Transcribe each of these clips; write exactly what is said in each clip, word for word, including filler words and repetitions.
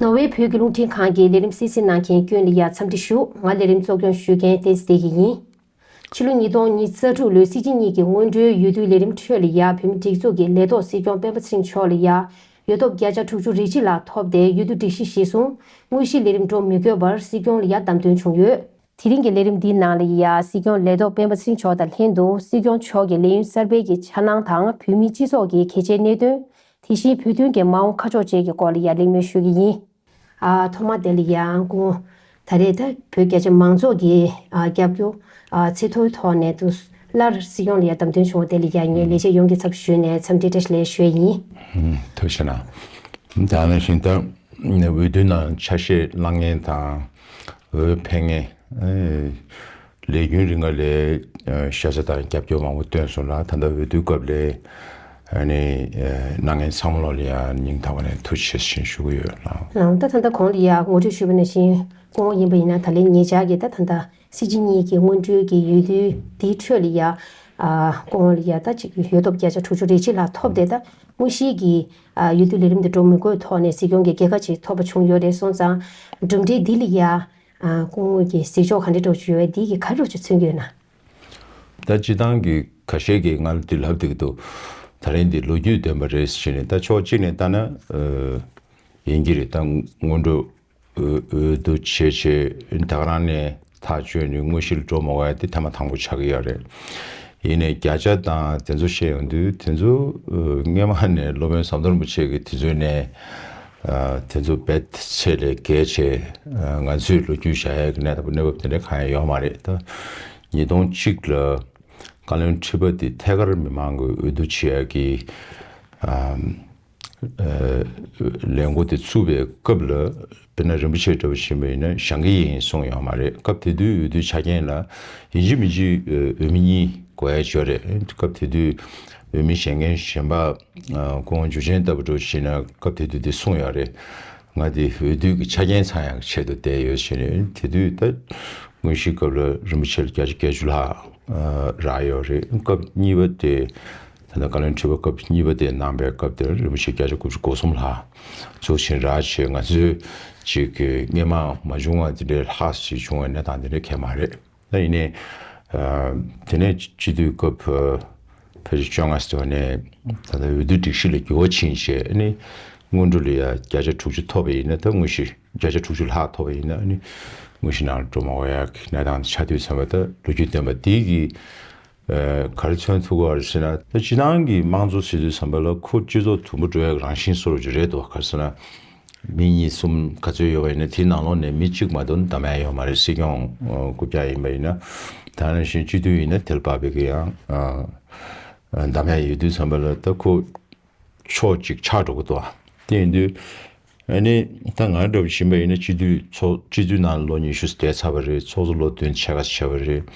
ནོར་ཝེ་བོད་ཀྱི་རླུང་འཕྲིན་ཁང་གི་ལས་རིམ་གསན་གཟིགས་གནང་མཁན་ཀུན་ལ་ཡ་འཚམས་འདྲི་ཞུ། ང་ལས་རིམ་གཙོ་སྐྱོང་ཞུ་མཁན་བསྟན་འཛིན་བདེ་སྐྱིད་ཡིན། ཕྱི་ལོ་ཉིས་སྟོང་ཉི་ཤུ་རྩ་དྲུག་ལོའི་སྲིད་སྤྱི་གཉིས་ཀྱི་སྔོན་འགྲོའི་འོས་བསྡུའི་ལས་རིམ་ཁྲོད་ལ་ཡ་བོད་མིའི་སྒྲིག་འཛུགས་ཀྱི་ལས་ཐོག་སྲིད་སྐྱོང་སྤེན་པ་ཚེ་རིང་མཆོག་ལ་ཡ་འོས་ཐོབ་བརྒྱ་ཆ་དྲུག་ཅུ་རེ་གཅིག་ལྷག་ཐོབ་སྟེ་འོས་བསྡུ་སྒྲིག་གཞི་གཞིར་བཟུང་དངོས་གཞིའི་ལས་རིམ་འགྲོ་མི་དགོས་པར་སྲིད་སྐྱོང་ལ་ཡ་བདམས་ཐོན་བྱུང་ཡོད། དེ་རིང་གི་ལས་རིམ་འདིའི་ནང་ལ་ཡ་སྲིད་སྐྱོང་ལས་ཐོག་སྤེན་པ་ཚེ་རིང་མཆོག་དང་ལྷན་དུ་སྲིད་སྐྱོང་མཆོག་གི་ལས་ཡུན་གསར་པའི་གི་འཆར་སྣང་དང་བོད་མིའི་སྤྱི་ཚོགས་ཀྱི་གལ་ཆེའི་གནད་དོན། དེ་བཞིན་བོད་དོན་གྱི་མ་འོངས་ཁ་ཕྱོགས་བཅས་ཀྱི་སྐོར་ལ་ཡ་གླེང་མོལ་ཞུ་གི་ཡིན། ཨ། ཐོག་མ་དེ་ལ་ཡ་སྐུ་ངོ་ད་རེས་ད་བོད་རྒྱ་ཆེ་མང་ཚོགས་ཀྱི་ཨ་རྒྱབ་སྐྱོར་ཨ་ཆེ་མཐོའི་ཐོག་ནས་དུ་སླར་སྲིད་སྐྱོང་ལ་ཡ་བདམས་ཐོན་བྱུང་བ་དེ་ལ་ཡ་ངས་ལེགས་ཆེད་ཡོངས་ཀྱི་ཚབ་ཞུས་ནས་འཚམས་འདྲི་བཀྲ་ཤིས་བདེ་ལེགས་ཞུ་ཡི་ཡིན། ཐུགས་རྗེ་གནང་། ད་ནང་བཞིན་ད་འོས་བསྡུའི་ནང་ཆ་ཤས་བླངས་མཁན་དང་འོས་འཕེན་མཁན། ལས་རྒྱུན་རིང་ལ་ལས་ཤ་ཚ་དང་རྒྱབ་སྐྱོར་མང་པོ་བཏོན་སོང་ལ། ད་ལྟ་འོས་བསྡུའི་སྐབས་ལས་ཨ་ནི་གནང་མཁན་ཚང་མ་ལོ་ལ་ཡང་སྙིང་ཐག་པ་ནས་ཐུགས་རྗེ་ཆེ་ཞུ་གི་ཡོད་ལགས། ལགས། ད་ད་ལྟ་གོང་ལ་ཡང་ངོ་སྤྲོད་ཞུས་པ་ནང་བཞིན་སྐུ་ངོ་ཡིན་པ་ཡིན་ན་ད་ལན་ཉེ་ཆར་གྱི་ད་ད་ལྟ་སྲིད་སྤྱི་གཉིས་ཀྱི་སྔོན་འགྲོའི་གི་འོས་བསྡུའི་དེའི་ཁྲོད་ལ་ཡང་ཨ་སྐུ་ངོ་ལ་ཡང་ད་ཅིག་འོས་ཐོབ་བརྒྱ་ཆ་དྲུག་ཅུ་རེ་གཅིག་ལྷག་ཐོབ་སྟེ་ད་དངོས་གཞིའི་གི་ཨ་འོས་བསྡུ་ལས་རིམ་དུ་འགྲོ་མི་དགོས་ཐོག་ནས་སྲིད་སྐྱོང་གི་རྒྱལ་ཁ་ཅིག་ཐོབ་པ་བྱུང་ཡོད་རེད། སོང་ཙང་གྲུབ་འབྲས་འདི་ལ་ཡང་ཨ་སྐུ་ངོ་གི་གཟིགས་ཕྱོགས་ག་འདྲ་འདྲ་བོ་ཅིག་ཡོད་པས་འདི་གི་ག་འདྲ་འདྲ་བོ་ཅིག་མཚོན་གྱི་ཡོད་ན། ད་སྤྱི་བཏང་གི་ཁ་ཤས་ཀྱིས་ང་ལ་འདི་ལབ་བསྡད་ཀྱི་འདུག། ད་རིང་འདི་ལོ་རྒྱུས་ལྡན་པ་རེད་ཟེར་ནས། ད་ཕྱོགས་གཅིག་ནས་ལྟ་ན་ཨ་ཡིན་གྱི་རེད། ད་སྔོན་འགྲོ་འོས་འོས་བསྡུ་བྱས་བྱས་ད་ག་རང་ནས་ཐག་གཅོད་ནས་དངོས་གཞིར་འགྲོ་མ་དགོས་ཡ་དེ་ཐེངས་མ་དང་པོ་ཆགས་ཀྱི་ཡོད་རེད། ཡིན་ནའི་བརྒྱ་ཆ་དང་དེ་ཚོ་བཤད་ཡོང་དུས་དེ་ཚོ་ཨ་སྔས་མ་ནས་སློབ་དཔོན་ཟམ་གདོང་རིན་པོ་ཆེ་གི་དུས་ཚོད་ནས་ཨ་དེ་ཚོ་རྦད་ཚད་ལས་བརྒལ་བྱས་ཨ་ང་ཚོས་ལོ་རྒྱུས་བཞག་ཡ་གི་གནས་སྟངས་གནས་བབ་དེ་འདྲ་གང་ཡང་ཡོད་མ་རེད། ད་ཉིས་སྟོང་གཅིག་ལ་བཀའ་བློན་ཁྲི་པ་དེ་ཐད་ཀར་མི་མང་གི་འོས་བསྡུ་བྱེད་ཡ་གི་ཨ་ཨ་ལས་འགུལ་དེ་བཙུགས་པའི་སྐབས་ལ། དཔེར་ན་རིན་པོ་ཆེ་འདྲ་བོ་ཕྱིན་པ་ཡིན་ན་བཞེངས་ཀྱི་ཡིན་གསུངས་ཡོད་མ་རེད། སྐབས་དེ་དུས་འོས་བསྡུའི་ཆ་རྐྱེན་ལ་ཡིན་གཅིག་མིན་གཅིག་འོས་མི་གཉིས་དགོས་ཡ་ཅིག་ཡོད་རེད། སྐབས་དེ་དུས་འོས་མི་བཞེངས་མཁན་གཞན་པ་སྐུ་ངོ་འཇུ་ཆེན་ལྟ་བུ་འདྲ་བོ་ཕྱིན་ན་སྐབས་དེ་དུས་དེ་གསུངས་ཡོད་རེད། ང་དེ་འོས་བསྡུ་གི་ཆ་རྐྱེན་ཚང་ཡག་ཆེད་དུ་བསྡད་ཡོད་ཟེར་ནས། དེ་དུས་ད་དངོས་གཞིའི་སྐབས་ལ་རིན་པོ་ཆེ་ལ་བརྒྱ་ཆ་བརྒྱད་ཅུ་ལྷག་རག་ཡོད་རེད། སྐབས་གཉིས་པ་དེ་ད་ལྟ་བཀའ་བློན་ཁྲི་པ་སྐབས་གཉིས་པ་དེ་གནང་པའི་སྐབས་དེར་རིན་པོ་ཆེ་བརྒྱ་ཆ་དགུ་བཅུ་གོ་གསུམ་ལྷག་ཚུགས་ཕྱིན་རག་བྱས། ང་ཚོས་ཅིག་གི་སྔོན་མ་མ་བྱུང་བ་དེ་འདྲའི་ལྷག་ཅིག་བྱུང་བའི་གནས་སྟངས་དེ་འདྲ་གང་ཡང་མ་རེད། ད་ཡིན་ནའི་ཨ་དེ་ནས་སྤྱི་འཐུས་སྐབས་ཨ་ཕལ་ཆེར་བཅོ་ལྔ་ཙམ་ནས་ད་ལྟ་འོས་བསྡུ་སྒྲིག་གཞི་ལ་འགྱུར་བ་ཕྱིན་བྱས། ཨ་ནི་སྔོན་འགྲོ་ལ་ཡ་བརྒྱ་ཆ་དྲུག་ཅུ་ཐོབ་པ་ཡིན་ན། ད་དངོས་གཞི་བརྒྱ་ཆ་དྲུག་ཅུ་ལྷག་ཐོབ་པ་ཡིན་ན། ཨ་ནི་དངོས་གཞི་ནང་ལ་འགྲོ་མ་དགོས་ཡག་གི་གནས་སྟངས་དེ་ཆགས་དུས་ཙམ་པ། ད་ལོ་རྒྱུས་ལྡན་པ་འདི་གི་ཨ་ག་རེ་མཚོན་ཐུབ་ཀྱི་ཡོད་རེད་ཟེར་ན། ད་སྤྱི་བཏང་གི་དམངས་གཙོ་ཟེར་དུས་ཙམ་པ་ལ་ཁོ་སྤྱི་ཚོགས་དུམ་བུ་འགྲོ་ཡག་གི་རང་བཞིན་བཟོ་འདྲ་ཅིག་རེད་འདུག། ག་རེ་ཟེར་ན། མི་གཉིས་གསུམ་ག་ཚོད་ཡོད་པ་ཡིན་ན་དེའི་ནང་ལོགས་ནས་མི་གཅིག་མ་གཏོགས་བདམས་ཡ་ཡོད་མ་རེད། སྲིད་སྐྱོང་ཨ་རྐུབ་བཀྱག་ཡིན་པ་ཡིན་ན། ད་ནང་བཞིན་སྤྱི་འཐུས་ཡིན་ན་དེ་ལ་དཔག་པའི་གི་ཡང་ཨ་བདམས་ཡ་ཡོད་དུས་ཙམ་པ་ལ་ད་ཁོ་ཕྱོགས་གཅིག་ཆགས་འགྲོ་གི་འདུག། དེ་ཡིན་དུས་ཨ་ནི་ད་ང་འདྲ་བོ་ཡིན་པ་ཡིན་ན་སྤྱི་འཐུས་ཚོགས་སྤྱི་འཐུས་ནང་ལོ་ཉི་ཤུ་བསྡད་ཚར་བ་རེད། ཚོགས་གཙོ་ལོ་བདུན་ཕྱེད་ཀ་བྱས་པ་རེད།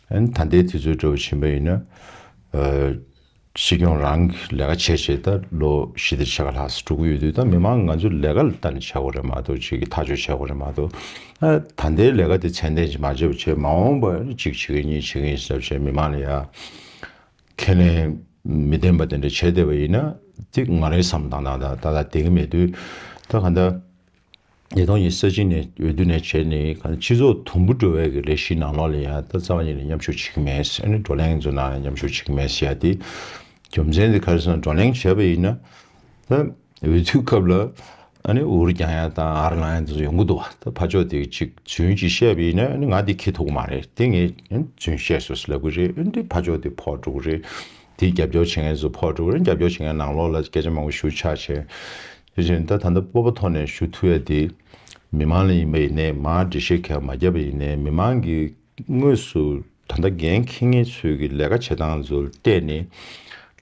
ཨ་ནི་ད་ལྟའི་དུས་ཚོད་འདྲ་བོ་ཡིན་པ་ཡིན་ན་ཨ། སྲིད་སྐྱོང་རང་གི་ལས་ཀ་བྱས་བྱས་ད་ལོ་བཞི་དང་ཕྱེད་ཀ་ལྷག་ཙམ་འགྲོ་གི་ཡོད་དུས། ད་མི་མང་ང་ཚོའི་ལས་ཀ་ལ་ལྟ་ནས་བྱ་དགོས་རེད་མ་གཏོགས། ཅིག་གི་ཐག་གཅོད་བྱ་དགོས་རེད་མ་གཏོགས། ཨ་ད་ལྟའི་ལས་ཀ་དེ་ཚད་ལྡན་ཅིག་མ་བྱས་པ་བྱས། མ་འོངས་པར་གཅིག་བྱེད་མཁན་གཉིས་བྱེད་མཁན་ཞིག་བྱས་མི་མང་ལ་ཡ་ཁས་ལེན་མི་ལྡན་པ་དེ་འདྲ་བྱས་བསྡད་པ་ཡིན་ན། དེ་ང་རའི་བསམ་སྟངས་དང་ད་ད་ལྟ་བསྡད་ཀྱི་མེད་དུས། ད་གང་ལྟར། ཉིས་སྟོང་ཉི་ཤུ་རྩ་གཅིག་ནས་འོས་བསྡུ་ནས་བྱས་ནས་གང་སྤྱི་ཚོགས་དུམ་བུ་འགྲོ་བའི་གི་ལས་གཞིའི་ནང་ལོགས་ལ་ཡང་ད་རྩ་བ་ཉིད་ནས་མཉམ་ཞུགས་བྱེད་ཀྱི་མེད། ཨ་ནི་བགྲོ་གླེང་ཚོ་ནང་ལ་མཉམ་ཞུགས་བྱེད་ཀྱི་མེད་ཟེར་ཡ་དེ། རྒྱུ་མཚན་དེ་ག་རེ་ཟེར་ན། བགྲོ་གླེང་བྱས་པ་ཡིན་ན་ད་འོས་བསྡུའི་སྐབས་ལ་ཨ་ནི་འུར་རྒྱག་ཡ་དང་ཨར་ལངས་ཡ་དེ་ཚོ་ཡོང་གི་འདུག་བ། ད་ཕར་ཕྱོགས་དེ་ཅིག་རྫུན་ཅིག་བཤད་པ་ཡིན་ན། ཨ་ནི་ང་དེ་འཁྱེར་ཐུབ་ཀྱི་མ་རེད། དེ་ངས་རྫུན་བཤད་སོང་ཟེར་ལབ་ཀྱི་རེད། ཨ་ནི་དེ་ཕར་ཕྱོགས་དེ་ཕོག་འགྲོ་གི་རེད། དེ་རྒྱབ་སྐྱོར་བྱེད་མཁན་ཚོ་ཕོག་འགྲོ་གི་རེད། རྒྱབ་སྐྱོར་བྱེད་མཁན་ནང་ལོགས་ལ་སྐད་ཆ་མང་པོ་ཞུ་ཆགས་བྱས། དེ་བཞིན་ད་ད་ལྟ་སྤོབས་པ་ཐོག་ནས་ཞུ་ཐུབ་ཡ་དེ། མི་མང་ལ་ཡིན་པ་ཡིན་ནའི། མར་འགྲེལ་བཤད་གང་མ་བརྒྱབ་པ་ཡིན་ནའི། མི་མང་གིས་དངོས་སུ་ད་ལྟ་འགན་འཁྱེར་མཁན་ཚོའི་གི་ལས་ཀ་བྱེད་སྟངས་ཚོ་ལ་བལྟས་ནས་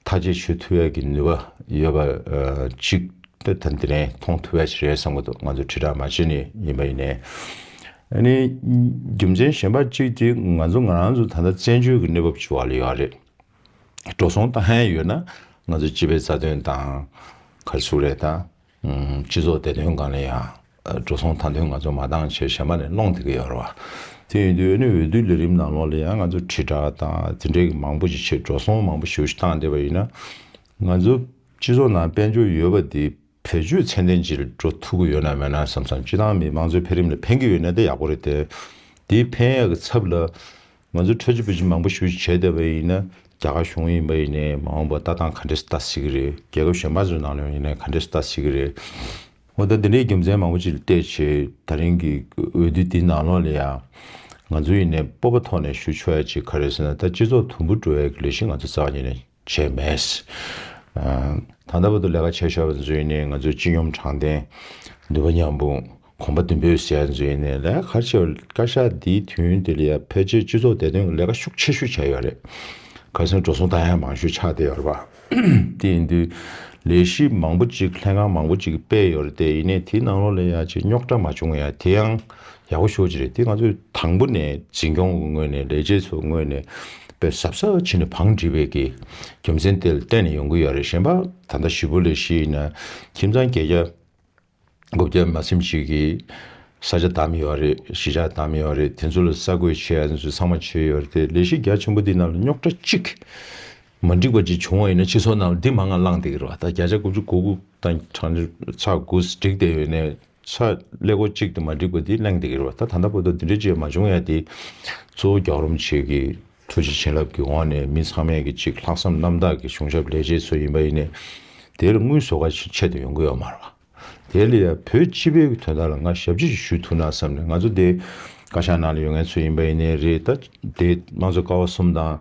ཐག་གཅོད་ཞུ་ཐུབ་ཡ་གི་ནུས་པ་ཡོད་པ་ཨ་གཅིག་ད་ད་འདི་ནས་མཐོང་ཐུབ་ཡ་ཞིག་རེད་བསམ་གྱི་འདུག། ང་ཚོ་དྲིལ་བསྒྲགས་མ་བྱེད་ནས་ཡིན་པ་ཡིན་ནའི། ཨ་ནི་རྒྱུ་མཚན་གཞན་པ་གཅིག་དེ་ང་ཚོ་ང་རང་ཚོ་ད་ལྟ་བཙན་བྱོལ་གི་གནས་བབ་ཅིག་འོག་ལ་ཡོད་རེད། འགྲོ་སོང་བཏང་ཡ་ཡོད་ན་ང་ཚོ་སྤྱི་པའི་རྩ་དོན་དང་། ག་རེ་ཟེར་དགོས་རེད་ད། ཨུམ། སྤྱི་ཚོགས་བདེ་དོན་སྒང་ལ་ཡང་འགྲོ་སོང་བཏང་དོན་ང་ཚོ་མ་བཏང་བྱས་གཞན་པ་ནས་སློང་བསྡད་ཀྱི་ཡོད་རེད་བ། དེ་ཡིན་དུས་ཨ་ནི་འོས་བསྡུ་ལས་རིམ་ནང་ལོགས་ལ་ཡང་ང་ཚོ་དྲིལ་བསྒྲགས་དང་དེ་འདྲའི་མང་པོ་ཞིག་བྱས། འགྲོ་སོང་མང་པོ་ཞེ་པོ་ཞིག་བཏང་བསྡད་པ་ཡིན་ན། ང་ཚོ་སྤྱི་ཚོགས་ནང་དཔལ་འབྱོར་ཡོད་པ་དེ་ བེད་སྤྱོད་ཚད་ལྡན་ཅིག་འགྲོ་ཐུབ་ཀྱི་ཡོད་ན་མེད་ན་བསམ་བསམ། སྤྱིར་བཏང་མི་མང་གཙོའི་འཕེལ་རིམ་ལ་ཕན་གྱི་ཡོད་ན་དེ་ཡག་པོ་རེད་དེ། དེའི་ཕན་ཡག་གི་ཚབ་ལ་ང་ཚོ་ཁྲལ་གཅོད་བེད་སྤྱོད་མང་པོ་ཞིག་བྱས་བསྡད་པ་ཡིན་ན། རྒྱ་གར་གཞུང་ཡིན་པ་ཡིན་ནའི་མ་འོངས་པ་ལྟ་སྟངས་ག་འདྲས་ལྟ་སྲིད་ཀྱི་རེད། རྒྱལ་ཁབ་གཞན་པ་ཚོའི་ནང་ལ་ཡིན་ནའི་ག་འདྲས་ལྟ་སྲིད་ཀྱི་རེད། འོ་ད་འདི་འདྲའི་རྒྱུ་མཚན་མང་པོ་ཅིག་ལ་བལྟས་བྱས། ད་རིང་གི་འོས་བསྡུ་འདིའི་ནང་ལོགས་ལ་ཡང་ང་ཚོ་ཡིན་ནའི་སྤོབས་པ་ཐོག་ནས་ཞུ་ཆོག་ཡ་ཅིག་ག་རེ་ཟེར་ན། ད་སྤྱི་ཚོགས་དུམ་བུ་འགྲོ་ཡ་གི་ལས་གཞི་ང་ཚོ་རྩ་བ་ཉིད་ནས་བྱས་མེད། ཨ། ད་ལྟ་བར་དུ་ལས་ཀ་བྱས་བཞག་པ་ཚོ་ཡིན་ནའི་ང་ཚོ་སྤྱི་སྙོམས་དྲང་བདེན། འདུན་པ་མཉམ་སྤུངས། གོམ་པ་མདུན་སྤོས་ཟེར་ཡ་ཚོ་ཡིན་ནའི་ལས་ཀ་ག་རེ་བྱས་པ། བཀའ་ཤག་འདིའི་དུས་ཡུན་འདི་ལ་ཡ་ཕལ་ཆེར་སྤྱི་ཚོགས་བདེ་དོན་གྱི་ལས་ཀ་ཤུགས་ཆེ་ཤོས་བྱས་ཡོད་རེད། ག་རེ་ཟེར་ན་འགྲོ་སོང་བཏང་ཡ་མང་ཤོས་ཆགས་བསྡད་ཡོད་རེད་པ། དེ་ཡིན་དུས་ལས་གཞི་མང་པོ་ཅིག་ལྷན་ཁང་མང་པོ་ཅིག་སྤེལ་ཡོད་རེད་དེ། ཡིན་ནའི་དེའི་ནང་ལོགས་ལ་ཡ་ཅིག་རྙོག་དྲ་མ་བྱུང་ཡ་དེ་ཡང་ཡག་པོ་ཤོས་ཅིག་རེད། དེ་ང་ཚོས་དང་པོ་ནས་འཛིན་སྐྱོང་གི་ངོས་ནས་ལས་བྱེད་ཚོའི་ངོས་ནས་དཔེ་གཟབ་གཟབ་བྱས་ནས་བང་བསྒྲིགས་པའི་གི་རྒྱུ་མཚན་དེ་ལ་བརྟེན་ནས་ཡོང་གི་ཡོད་རེད། གཞན་པ་ད་ལྟ་ཞེ་པོ་ལས་གཞི་ཡིན་ན་ཁྱིམ་ཚང་བརྒྱད་བརྒྱ་དགུ་བརྒྱ་མ་ཟིན་ཅིག་གིས་ས་ཆ་བདམས་ཡོད་རེད། གཞིས་ཆགས་བདམས་ཡོད་རེད། དེ་ཚོ་ལ་གསར་འགོད་བྱེད་ཡ་ཚོ་ཚང་མ་བྱས་ཡོད་རེད་དེ། ལས་གཞི་རྒྱ་ཆེན་པོ་འདི་ནང་ལ་རྙོག་དྲ་གཅིག་མ་འགྲིག་པ་ཅིག་བྱུང་བ་ཡིན་ན་སྤྱི་ཚོགས་ནང་ལ་འདི་མང་ང་ལངས་བསྡད་ཀྱི་རེད་པ། ད་བརྒྱ་ཆ་དགུ་བཅུ་གོ་དགུ་དང་གྲངས་ཆ་དགུ་འགྲིག་བསྡད་ཡོད་ནའི་ཆ་ཀླད་ཀོར་གཅིག་དེ་མ་འགྲིག་པ་འདི་གླེང་བསྡད་ཀྱི་རེད་པ། ད་ད་ལྟ་བར་དུ་འདི་འདྲ་ཅིག་མ་བྱུང་ཡ་དེ་གཙོ་བོ་རྒྱལ་བ་རིན་པོ་ཆེ་གི་ཐུགས་རྗེ་བྱིན་རླབས་ཀྱི་འོག་ནས་མི་ཚང་མས་ཀྱི་ཅིག་ལྷག་བསམ་རྣམ་དག་གི་གཞུང་ཞབས་ལས་བྱེད་ཚོ་ཡིན་པ་ཡིན་ནའི་དེ་ལ་དངུལ་བཟོ་ག་ཆེད་དུ་ཡོང་གི་ཡོད་མ་རེད་པ། དེ་ལ་ཡང་བོད་སྤྱི་པའི་དོན་དག་ལ་ང་ཞབས་ཕྱི་ཞིག་ཞུ་ཐུབ་ན་བསམ་ནས། ང་ཚོ་དེ་བཀའ་ཤག་ནང་ལ་ཡོད་མཁན་ཚོ་ཡིན་པ་ཡིན་ནའི་རེད། ད་དེ་དམངས་གཙོ་ཀ་བ་གསུམ་དང་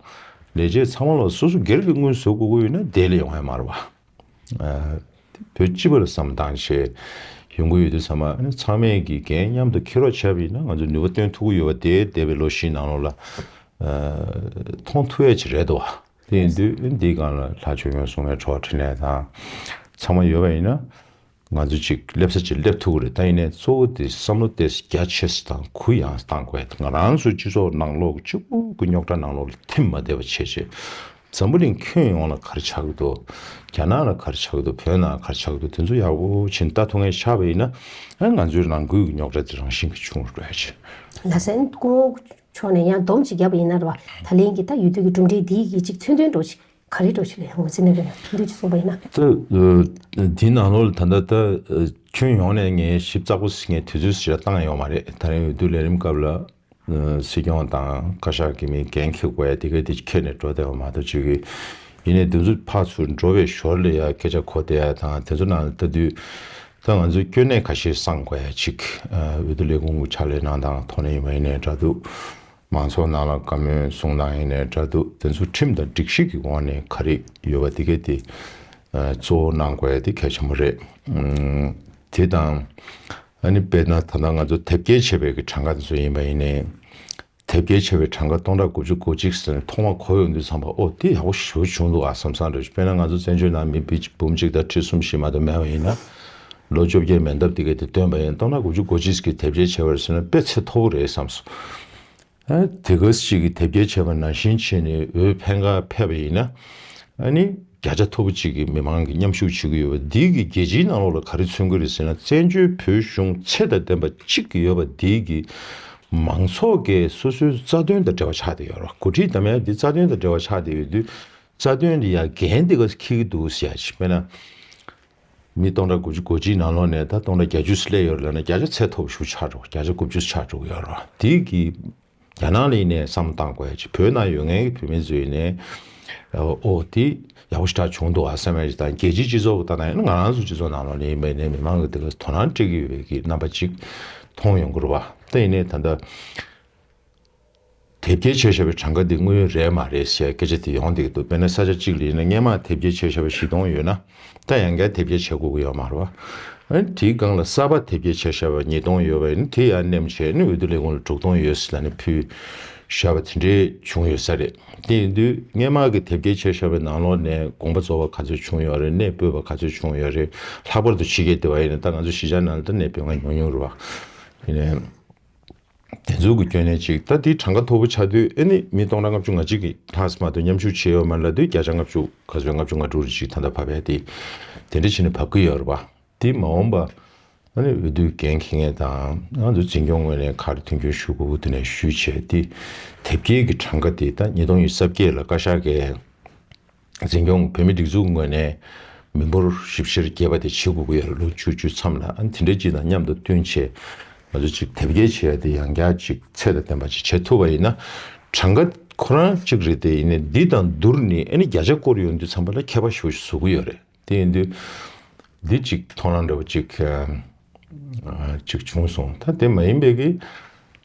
ལས་བྱེད་ཚང་མ་ལ་སོ་སོ་སྒེར་གྱི་དངུལ་བཟོ་དགོས་ཀྱི་ཡོད་ན་དེ་ལ་ཡོང་ཡ་མ་རེད་པ། ཨ། བོད་སྤྱི་པ་ལ་བསམ་བཏང་བྱས་ཡོང་གི་ཡོད་དུས་ཙམ་པ། ཨ་ནི་ཚང་མས་ཀྱི་འགན་མཉམ་དུ་འཁྱེར་རོགས་བྱས་པ་ཡིན་ན་ང་ཚོ་ནུས་པ་བཏོན་ཐུབ་ཀྱི་ཡོད་པ་དེ་འདས་པའི་ལོ་བཞིའི་ནང་ལོགས་ལ་ཨ་མཐོང་ཐུབ་ཡ་ཅིག་རེད་འདུག་པ། དེ་ཡིན་དུས་འདིའི་སྒང་ལ་ལྷ་ཆོས་སྐྱོང་སྲུང་མའི་གྲོགས་འཕྲིན་ལས་དང་ཚང་མ་ཡོད་པ་ཡིན་ན། ང་ཚོ་ཅིག་སླེབས་ས་ཅིག་སླེབས་ཐུབ་ཀྱི་རེད། ད་ཡིན་ནའི་གཙོ་བོ་དེ་བསམ་བློ་ཏོག་ཙམ་རྒྱ་ཆེ་ཙམ་དང་གུ་ཡངས་ཙམ་བཏང་དགོས། ང་རང་ཚོ་སྤྱི་ཚོགས་ནང་ལོགས་གཅིག་པུ་གི་རྙོག་དྲ་ནང་ལོགས་ལ་ཐིམ་མ་བསྡད་པ་བྱས་བྱས། འཛམ་བུ་གླིང་ཁྱོན་ཡོངས་ལ་ག་རེ་ཆགས་ཀྱི་འདུག་རྒྱ་ནག་ལ་ག་རེ་ཆགས་ཀྱི་འདུག་བོད་ནང་ག་རེ་ཆགས་ཀྱི་འདུག་དེ་ཚོ་ཡག་པོ་བྱས་ནས་ལྟ་ཐུབ་མཁན་ཆགས་པ་ཡིན་ན། ཨ་ང་ཚོའི་ནང་ཁུལ་གྱི་རྙོག་དྲ་དེ་རང་བཞིན་གྱིས་ཆུང་རུ་འགྲོ་ཡ་ཆེ། ལགས་སོ། སྐུ་ངོ་མཆོག་ནས་ཡང་སྡོམ་ཅིག་བརྒྱབ་པ་ཡིན་ན་རེད་པ། ད་ལན་གྱི་ད་འོས་བསྡུ་གི་གྲུབ་འབྲས་འདི་གི་ཅིག་མཚོན་དོན་འདྲ་ཅིག་ག་རེ་འདྲ་ཞིག་ལ་ཡང་ངོས་འཛིན་གནང་གི་ཡོད་ན། ཐུང་ཐུང་ཅིག་གསུངས་པ་ཡིན་ན། ད་ཨ་འདི་ནང་ལོགས་ལ་ད་ལྟ་ཨ་ཁྱོན་ཡོངས་ནས་ངས་ཞིབ་ཚགས་པོ་ཞིག་ངས་དུས་ཚོད་ཞིག་ལ་བཏང་ཡོད་མ་རེད། ད་རིང་འོས་བསྡུ་ལས་རིམ་སྐབས་ལ་ཨ་སྲིད་སྐྱོང་དང་བཀའ་ཤག་གི་མི་འགན་འཁྱེར་དགོས་ཡ་དེ་ག་དེ་འཁྱེར་ནས་འགྲོ་བསྡད་པ་མ་གཏོགས་ཅིག་གི། ཡིན་ནའི་དེ་ཚོ་ཕར་ཚུར་འགྲོ་བའི་ཞོར་ལ་ཡ་སྐད་ཆ་གོ་བསྡད་ཡ་དང་དེ་ཚོ་ནང་ལ་ལྟ་དུས། ད་ང་ཚོས་སྐྱོན་གནད་ཁ་ཤས་སངས་དགོས་ཡ་ཅིག་ཨ་འོས་བསྡུ་ལས་ཁུངས་ཀྱི་ཕྱག་ལས་གནང་སྟངས་ཐོག་ནས་ཡིན་པ་ཡིན་ནའི་འདྲ་འདུག་མང་ཚོགས་ནང་ལ་བཀའ་མོལ་གསུང་སྟངས་ཡིན་ནའི་འདྲ་འདུག་དེ་ཚོ་ཁྲིམས་དང་སྒྲིག་གཞི་གི་ངོས་ནས་ག་རེ་ཡོད་པ་དེ་ག་དེ་ཨ་གཙོ་བོ་གནང་དགོས་ཡ་དེ་གལ་ཆེན་པོ་རེད། ཨུམ། དེ་དང་ཨ་ནི་དཔེར་ན་ད་ལྟ་ང་ཚོ་དེབ་སྐྱེལ་བྱས་པའི་གི་གྲངས་ཀ་དེ་ཚོ་ཡིན་པ་ཡིན་ནའི། དེབ་སྐྱེལ་བྱས་པའི་གྲངས་ཀ་སྟོང་ཕྲག་དགུ་བཅུ་གོ་གཅིག་ཟེར་ནས་ཐོག་མ་གོ་ཡོང་དུས་ཙམ་པ། ཨོ་དེ་ཡག་པོ་ཞེ་པོ་བྱུང་འདུག་ཨ་བསམ་བསམ་འདྲ་ཞིག་དཔེར་ན་ང་ཚོ་བཙན་བྱོལ་ནང་མི་བི་འབུམ་གཅིག་དང་ཁྲི་གསུམ་བཞི་མ་གཏོགས་མེད་པ་ཡིན་ན། ལོ་བཅོ་བརྒྱད་མན་འདབས་དེ་ག་དེ་བཏོན་པ་ཡིན་ན་སྟོང་ཕྲག་དགུ་བཅུ་གོ་གཅིག་གི་དེབ་སྐྱེལ་བྱས་པ་རེད་ཟེར་ན་དཔེ་ཚད་མཐོ་པོ་རེད་བསམ་སོང་། ཨ་དེ་ག་ཞིག་གི་དེབ་སྐྱེལ་བྱས་པ་ནང་བཞིན་བྱས་ནས་འོས་འཕེན་ག་ཕེབས་པ་ཡིན་ན། ཨ་ནི་བརྒྱ་ཆ་མཐོ་པོ་ཅིག་གི་མི་མང་གིས་མཉམ་ཞུགས་བྱེད་ཀྱི་ཡོད་པ་འདི་གི་རྒྱལ་སྤྱིའི་ནང་ལོགས་ལ་ག་རེ་མཚོན་གྱི་རེད་ཟེར་ན། བཙན་བྱོལ་བོད་གཞུང་ཚད་དང་ལྡན་པ་གཅིག་ཡོད་པ་འདི་གི་མང་ཚོགས་ཀྱིས་སོ་སོའི་རྩ་དོན་དང་འབྲེལ་བ་ཆགས་བསྡད་ཡོད་རེད། འགོ་ཁྲིད་དམ་ཡ་འདི་རྩ་དོན་དང་འབྲེལ་བ་ཆགས་བསྡད་ཡོད་དུས། རྩ་དོན་འདི་ཡ་འགན་འདི་ག་འཁྱེར་གྱི་འདུག་ཟེར་ཡ་ཅིག་དཔེར་ན། མི་སྟོང་ཕྲག་དགུ་བཅུ་གོ་གཅིག་ནང་ལོགས་ནས་ད་སྟོང་ཕྲག་བརྒྱད་ཅུ་སླེབས་ཡོད་རེད་ལབ་ན་བརྒྱ་ཆ་ཚད་མཐོ་པོ་ཞིག་ཆགས་འགྲོ། བརྒྱ་ཆ་དགུ་བཅུ་ཆགས་འགྲོ་གི་ཡོད་རེད། དེ་གི་རྒྱ་ནག་ལ་ཡིན་ནའི་བསམ་བློ་བཏང་དགོས་ཡ་ཅིག་བོད་ནང་ཡོད་མཁན་གྱི་བོད་མི་ཚོ་ཡིན་ནའི་ཨོ་དེ་ཡག་པོ་ཞེ་དྲག་བྱུང་འདུག་ཨ་བསམ་ཡ་ཅིག་དང་། རྒྱལ་སྤྱིའི་སྤྱི་ཚོགས་ཀྱི་ལྟ་སྟངས་ཡིན་ན་ང་རང་ཚོ་སྤྱི་ཚོགས་ནང་ལོགས་ནས་ཡིན་པ་ཡིན་ནའི་མི་མང་གི་དེ་ག་དོ་སྣང་སྤྲད་ཀྱི་ཡོད་པའི་གི་རྣམ་པ་ཅིག་མཐོང་ཡོང་གི་རེད་པ། ད་ཡིན་ནའི་ད་ལྟ་དེབ་སྐྱེལ་བྱས་བཞག་པའི་གྲངས་ཀ་འདི་དངོས་ཡོད་རེད་མ་རེད་ཟེར་སྐད་ཆ་དེ་ཡོང་བསྡད་ཀྱི་འདུག་དཔེར་ན་ས་ཆ་གཅིག་ལ་ཡིན་ན་སྔོན་མ་དེབ་སྐྱེལ་བྱས་བཞག་པ་བཞི་སྟོང་ཡོད་ན། ད་ཡང་བསྐྱར་དེབ་སྐྱེལ་བྱེད་དགོས་ཀྱི་ཡོད་མ་རེད་པ། ཨ་ནི་དེའི་སྒང་ལ་གསར་པ་དེབ་སྐྱེལ་བྱས་བཞག་པ་ཉིས་སྟོང་ཡོད་པ་ཡིན་ན་དེ་ཡང་མཉམ་བྱས་ནས་འོས་བསྡུ་ལས་ཁུངས་ལ་དྲུག་སྟོང་ཡོད་ཟེར་ལབ་ནས་ཕུལ་བཞག་པ་དེ་འདྲས་བྱུང་ཡོད་ས་རེད། དེ་ཡིན་དུས་སྔོན་མ་གི་དེབ་སྐྱེལ་བྱས་བཞག་པའི་ནང་ལོགས་ནས་དགོངས་པ་རྫོགས་པ་ག་ཚོད་བྱུང་ཡོད་རེད། གནས་སྤོས་པ་ག་ཚོད་བྱུང་ཡོད་རེད། ལྷག་པར་དུ་ཕྱི་རྒྱལ་དེ་བ་ཡིན་ན་ད་ང་ཚོ་གཞིས་ཆགས་ནང་ལ་ད་གནས་སྤོས་མཁན་ཉུང་ཉུང་རེད་པ། ཡིན་ནའི། དེ་ཚོ་གི་སྐྱོན་གནད་ཅིག་ད་དེའི་གྲངས་ཀ་མཐོ་པོ་ཆགས་དུས་ཨ་ནི་མི་སྟོང་ཕྲག་ལྔ་བཅུ་ང་གཅིག་གིས་ལྷག་ཙམ་མ་གཏོགས་མཉམ་ཞུགས་བྱས་ཡོད་མ་རེད་ལབ་དུས་བརྒྱ་ཆ་ལྔ་བཅུ་ག་ཚོད་ལྔ་བཅུ་ང་དྲུག་རེ་ཅིག་ད་ལྟ་བབས་ཡ་དེ་དེ་འདྲ་བྱས་ནས་བབས་ཀྱི་ཡོད་རེད་པ། དེ་མ་འོངས་པ་ཨ་ནི་འོས་བསྡུའི་འགན་འཁྱེར་མཁན་དང་ང་ཚོ་འཛིན་སྐྱོང་ངོས་ནས་ག་རེ་མཐུན་འགྱུར་ཞུ་དགོས་དེ་ནས་ཞུས་བྱས་དེ་དེབ་སྐྱེལ་གྱི་གྲངས་ཀ་དེ་ད་ཉིས་སྟོང་ཉི་ཤུ་རྩ་བརྒྱད་ལ་བཀའ་ཤག་གིས། འཛིན་སྐྱོང་བོད་མིའི་སྒྲིག་འཛུགས་ངོས་ནས་ མི་འབོར་ཞིབ་བཤེར་རྒྱས་པ་དེ་བྱེད་དགོས་ཀྱི་ཡོད་རེད། ལོ་བཅུ་བཅུ་མཚམས་ལ་ཨ་ནི་དེ་འདྲའི་སྤྱི་དང་མཉམ་དུ་བསྟུན་བྱས་ང་ཚོ་ཅིག་དེབ་སྐྱེལ་བྱེད་ཡ་དེ་ཡང་བསྐྱར་ཅིག་ཚད་དང་ལྡན་པ་ཅིག་བྱེད་ཐུབ་པ་ཡིན་ན། གྲངས་ཀ་ཁོ་རང་གཅིག་རེད་དེ། ཡིན་ནའི་འདི་དང་བསྡུར་ནས་ཨ་ནི་བརྒྱ་ཆ་སྐོར་ཡོང་དུས་ཙམ་པ་ལ་ཁྱད་པར་ཞེ་པོ་ཞིག་བཟོ་གི་ཡོད་རེད། དེ་ཡིན་དུས་འདི་ཅིག་མཐོང་སྣང་འདྲ་བོ་ཅིག་ཨ་ཅིག་བྱུང་སོང་། ད་དེ་མ་ཡིན་པའི་གི་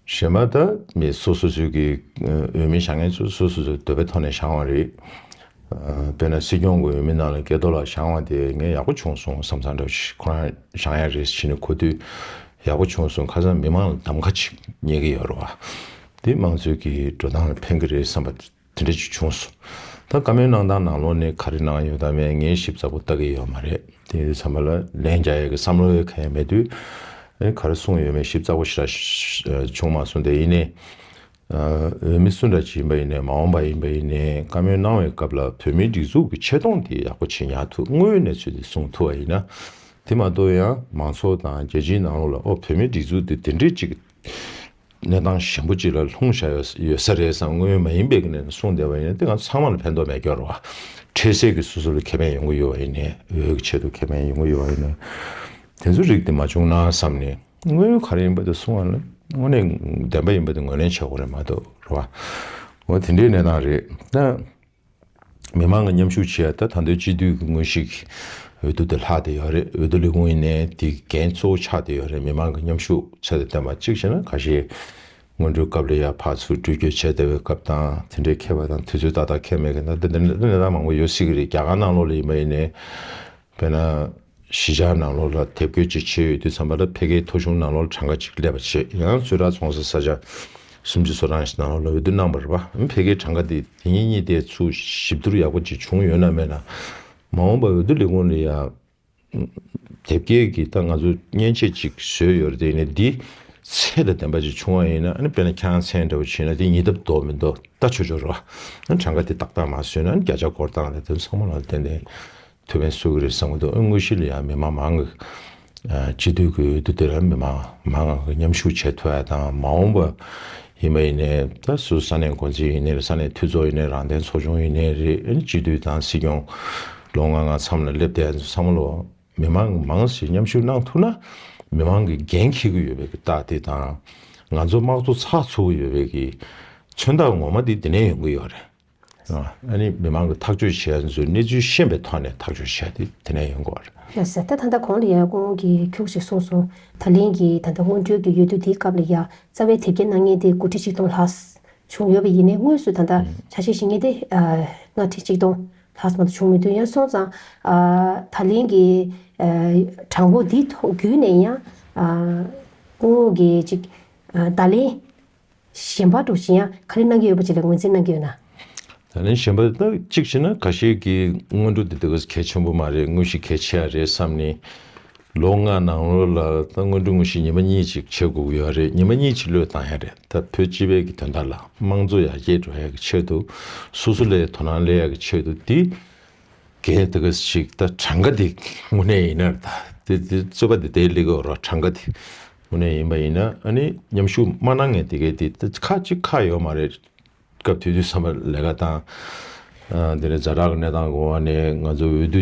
གཞན་པ་ད་མི་སོ་སོ་སོའི་གི་འོས་མི་བཞེངས་མཁན་ཚོ་སོ་སོ་སོའི་འདོད་པའི་ཐོག་ནས་བཞེངས་པ་རེད། དཔེར་ན་སྲིད་སྐྱོང་གི་འོས་མི་ནང་ལ་སྐལ་རྡོར་ལགས་བཞེངས་པ་དེ་ངས་ཡག་པོ་བྱུང་སོང་བསམ་བསམ་འདྲ་བོ་ཞིག་ཁོ་རང་བཞེངས་ཡ་རེད་ཟེར་ནས་གོ་དུས་ཡག་པོ་བྱུང་སོང་། ཁ་སང་མི་མང་ལ་གདམ་ཁ་ཅིག་རྙེད་ཀྱི་ཡོད་རེད་བ། དེ་དམངས་གཙོའི་གི་འགྲོ་སྟངས་ལ་ཕན་གི་རེད་བསམ་པ་དེ་འདྲ་ཅིག་བྱུང་སོང་། ད་བཀའ་མོལ་གནང་སྟངས་ནང་ལོགས་ནས་ག་རེ་གནང་ཡོད་དམ་མེད་ངས་ཞིབ་ཚགས་པོ་ལྟ་གི་ཡོད་མ་རེད། དེ་ཚང་མ་ལ་ལན་རྒྱག་ཡ་གི་བསམ་བློ་ཡོད་ག་ཡ་མེད་དུས་ཨེ་ག་རེ་གསུངས་ཡོད་མེད་ཞིབ་ཚགས་པོ་ཞེ་དྲག་བྱུང་མ་སོང་། དེ་ཡིན་ནའི་འོས་མི་སུ་འདྲ་ཅིག་ཡིན་པ་ཡིན་ནའི་མ་འོངས་པ་ཡིན་པ་ཡིན་ནའི་བཀའ་མོལ་གནང་བའི་སྐབས་ལ་བོད་མིའི་སྒྲིག་འཛུགས་ཀྱི་ཆེ་མཐོང་དེ་ཡག་པོ་ཅིག་ཉར་ཐུབ། དངོས་ཡོད་གནས་ཚུལ་དེ་གསུང་ཐུབ་པ་ཡིན་ན། དེ་མ་གཏོགས་ཡང་མང་ཚོགས་དང་རྒྱལ་སྤྱིའི་ནང་ལོགས་ལ་ཨོ་བོད་མིའི་སྒྲིག་འཛུགས་དེ་དེ་འདྲའི་ཅིག་གནས་སྟངས་ཞན་པོ་ཅིག་ལ་ལྷུང་བཞག་ཡོད་ཡོད་ས་རེད་བསམ། དངོས་ཡོད་མ་ཡིན་པའི་གི་ནས་གསུངས་བསྡད་པ་ཡིན་ན་དེ་ང་ཚང་མ་ལ་ཕན་ཐོགས་མེད་སྐྱོ་རེད་བ། འཕྲལ་སེལ་གྱི་སོ་སོ་ལ་ཁེ་ཕན་ཡོང་གི་ཡོད་པ་ཡིན་ནའི་འོས་ཀྱི་ཆེད་དུ་ཁེ་ཕན་ཡོང་གི་ཡོད་པ་ཡིན་ནའི་དེ་ཚོ་རིགས་དེ་མ་བྱུང་ན་བསམ་ནས། དངོས་ཡོད་ག་རེ་ཡིན་པ་དེ་གསུང་བ་ལ་དངོས་གནས་བདེན་པ་ཡིན་པ་དེ་ངོས་ལེན་བྱེད་དགོས་རེད་མ་གཏོགས་རེད་བ། འོ་དེ་འདྲའི་གནས་སྟངས་རེད་ད། མི་མང་གི་མཉམ་ཞུགས་བྱེད་ཡ་ད་ད་ལྟའི་སྤྱི་འཐུས་ཀྱི་དངོས་གཞི་གི་འོས་བསྡུ་དེ་ལྷག་བསྡད་ཡོད་རེད། འོས་བསྡུ་ལས་ཁུངས་ཡིན་ནའི་དེ་འགན་གཙོ་བོ་ཆགས་བསྡད་ཡོད་རེད། མི་མང་གི་མཉམ་ཞུགས་ཚད་དང་ལྡན་པ་གཅིག་བྱས་ན་ཁ་ཤས་སྔོན་འགྲོའི་སྐབས་ལ་ཡ་ཕར་ཚུར་འགྲུལ་སྐྱོད་བྱས་བསྡད་པའི་སྐབས་དང་དེ་འདྲའི་འཁེལ་བ་དང་དུས་ཚོད་ཏག་ཏག་འཁེལ་མེད་མཁན་དང་དེ་འདྲ་གནས་སྟངས་མང་པོ་ཡོད་སྲིད་ཀྱི་རེད། རྒྱ་གར་ནང་ལོགས་ལ་ཡིན་པ་ཡིན་ནའི་དཔེར་ན། གཞིས་ཆགས་ནང་ལོགས་ལ་དེབ་སྐྱེལ་ཅིག་བྱས་ཡོད་དུས་ཙམ་པ་ལ་ཕ་གིའི་ཐོ་གཞུང་ནང་ལོགས་ལ་གྲངས་ཀ་ཅིག་སླེབས་པ་བྱས། ཡང་ཚོད་དྲག་ཚོང་ས་ས་ཆ་སུམ་ཅུ་སོ་གྲངས་ཤིག་ནང་ལོགས་ལ་འོས་བསྡུ་གནང་བ་རེད་པ། ཕ་གིའི་གྲངས་ཀ་དེ་དེ་ཉིད་གཉིས་དེ་ཚུར་ཞིབ་བསྡུར་ཡག་པོ་ཅིག་བྱུང་ཡོད་ན་མེད་ན། མ་འོངས་པ་འོས་བསྡུ་ལས་ཁུངས་ལ་ཡ་དེབ་སྐྱེལ་གྱི་ད་ང་ཚོ་མཉེན་ཆས་ཅིག་བཟོས་ཡོད་རེད། དེ་ནས་འདི་ཚད་དང་ལྡན་པ་ཅིག་བྱུང་བ་ཡིན་ན་ཨ་ནི་དཔེར་ན་ཁྱེད་རང་མཚན་འདྲ་བོ་བྱས་ན་དེ་ཉིས་ལྡབ་འདུག་མི་འདུག་ལྟ་ཆོག་ཆོག་རེད་པ། ཨ་ནི་གྲངས་ཀ་དེ་ཏག་ཏག་མ་བཟོས་ན་ཨ་ནི་བརྒྱ་ཆ་སྐོར་བཏང་ནས་དེ་ཚང་མ་ལ་བརྟེན་ནས། ཐུབ་པའི་སུ་གི་རེད་བསམ་གི་འདུག་ཨ་དངོས་གཞི་ལ་ཡང་མི་མང་མང་གི་སྤྱི་འཐུས་ཀྱི་འོས་བསྡུ་དེ་ལ་མི་མང་མང་གི་མཉམ་ཞུགས་བྱེད་ཐུབ་ཡ་དང་མ་འོངས་པ་ཡིན་པ་ཡིན་ནའི་ད་སུ་ས་གནས་འགོ་འཛིན་ཡིན་ནའི་རེད། ས་གནས་འཐུས་ཚོགས་ཡིན་ནའི་རང་བདེན་ཚོགས་ཆུང་ཡིན་ནའི་རེད། ཨ་ནི་སྤྱི་འཐུས་དང་སྲིད་སྐྱོང་ལོ་ལྔ་ལྔ་མཚམས་ལ་སླེབས་བསྡད་ཚང་མ་ལོ་མི་མང་མང་ཞིག་མཉམ་ཞུགས་གནང་ཐུབ་ན་མི་མང་གི་འགན་འཁྱེར་གི་ཡོད་པའི་གི་རྟགས་དེ་དང་ང་ཚོ་དམངས་གཙོ་ཚགས་ཚུད་གི་ཡོད་པའི་གི་མཚོན་རྟགས་ངོ་མ་དེ་དེ་ནས་ཡོང་གི་ཡོད་རེད། ཨ་ནི་མི་མང་གི་ཐག་གཅོད་བྱེད་ཡ་ཚོའི་གནས་ཚུལ་ཤེས་པའི་ཐོག་ནས་ཐག་གཅོད་བྱས་ཏེ་དེ་ནས་ཡོང་དགོས་རེད། ལགས་སོ། ད་ད་ལྟ་གོང་ལ་ཡང་སྐུ་ངོ་གིས་ཁྱུག་ཅིག་གསུངས་སོང་། ད་ལན་གྱི་ད་ལྟ་སྔོན་འགྲོའི་གི་འོས་བསྡུ་དེའི་སྐབས་ལ་ཡ་རྩ་བའི་དེབ་སྐྱེལ་གནང་མཁན་དེ་དགུ་ཁྲི་ཆིག་སྟོང་ལྷག་བྱུང་ཡོད་པ་ཡིན་ནའི་དངོས་སུ་ད་ལྟ་ཆ་ཤས་ཤིག་ངེས་ཏེ་ལྔ་ཁྲི་ཆིག་སྟོང་ལྷག་མ་གཏོགས་བྱུང་མི་འདུག་ཡང་སོང་ཙང་ད་ལན་གྱི་གྲངས་འབོར་འདི་ཐོག་བརྒྱུད་ནས་ཡང་སྐུ་ངོ་གིས་ཅིག་ད་ལན་གཞན་པ་འདྲ་ཞིག་ཡང་ག་རེ་གནང་གི་ཡོད་པ་ཅིག་ལ་ངོས་འཛིན་གནང་གི་ཡོད་ན། ད་ནི་གཞན་པ་ད་གཅིག་བྱས་ན་ཁ་ཤས་ཀྱིས་སྔོན་འགྲོ་འདི་དེ་ག་གལ་ཆེན་པོ་མ་རེད། དངོས་གཞི་གལ་ཆེ་ཡ་རེད་བསམ་ནས་ལོ་ལྔ་ནང་ལོགས་ལ་ད་སྔོན་འགྲོ་དངོས་གཞི་ཉི་མ་གཉིས་ཅིག་བྱེད་དགོས་ཀྱི་ཡོད་རེད། ཉི་མ་གཉིས་ཅིག་བློས་བཏང་ཡ་རེད། ད་བོད་སྤྱི་པའི་གི་དོན་དག་ལ་དམངས་གཙོ་ཡར་རྒྱས་འགྲོ་ཡ་གི་ཆེད་དུ་སོ་སོ་ལ་དོ་སྣང་སླེབས་ཡ་གི་ཆེད་དུ་འདི་གལ་དེ་ག་ཞིག་ད་གྲངས་ཀ་དེ་དངོས་གནས་ཡིན་ན་ད་དེ་དེ་རྩོད་པ་དེ་དེ་ལས་གོ་རོགས་གྲངས་ཀ་དེ་དངོས་གནས་ཡིན་པ་ཡིན་ན་ཨ་ནི་མཉམ་ཞུགས་མ་གནང་མཁན་དེ་གས་དེ་ད་ཁག་ཅིག་ཁག་ཡོད་མ་རེད། སྐབས་དེ་དུས་བསམ་པ་ལས་ཀ་དང་། དེ་ནས་ཛ་དྲག་གི་གནས་སྟངས་གོ་བ་ནས་ང་ཚོ་འོས་བསྡུ་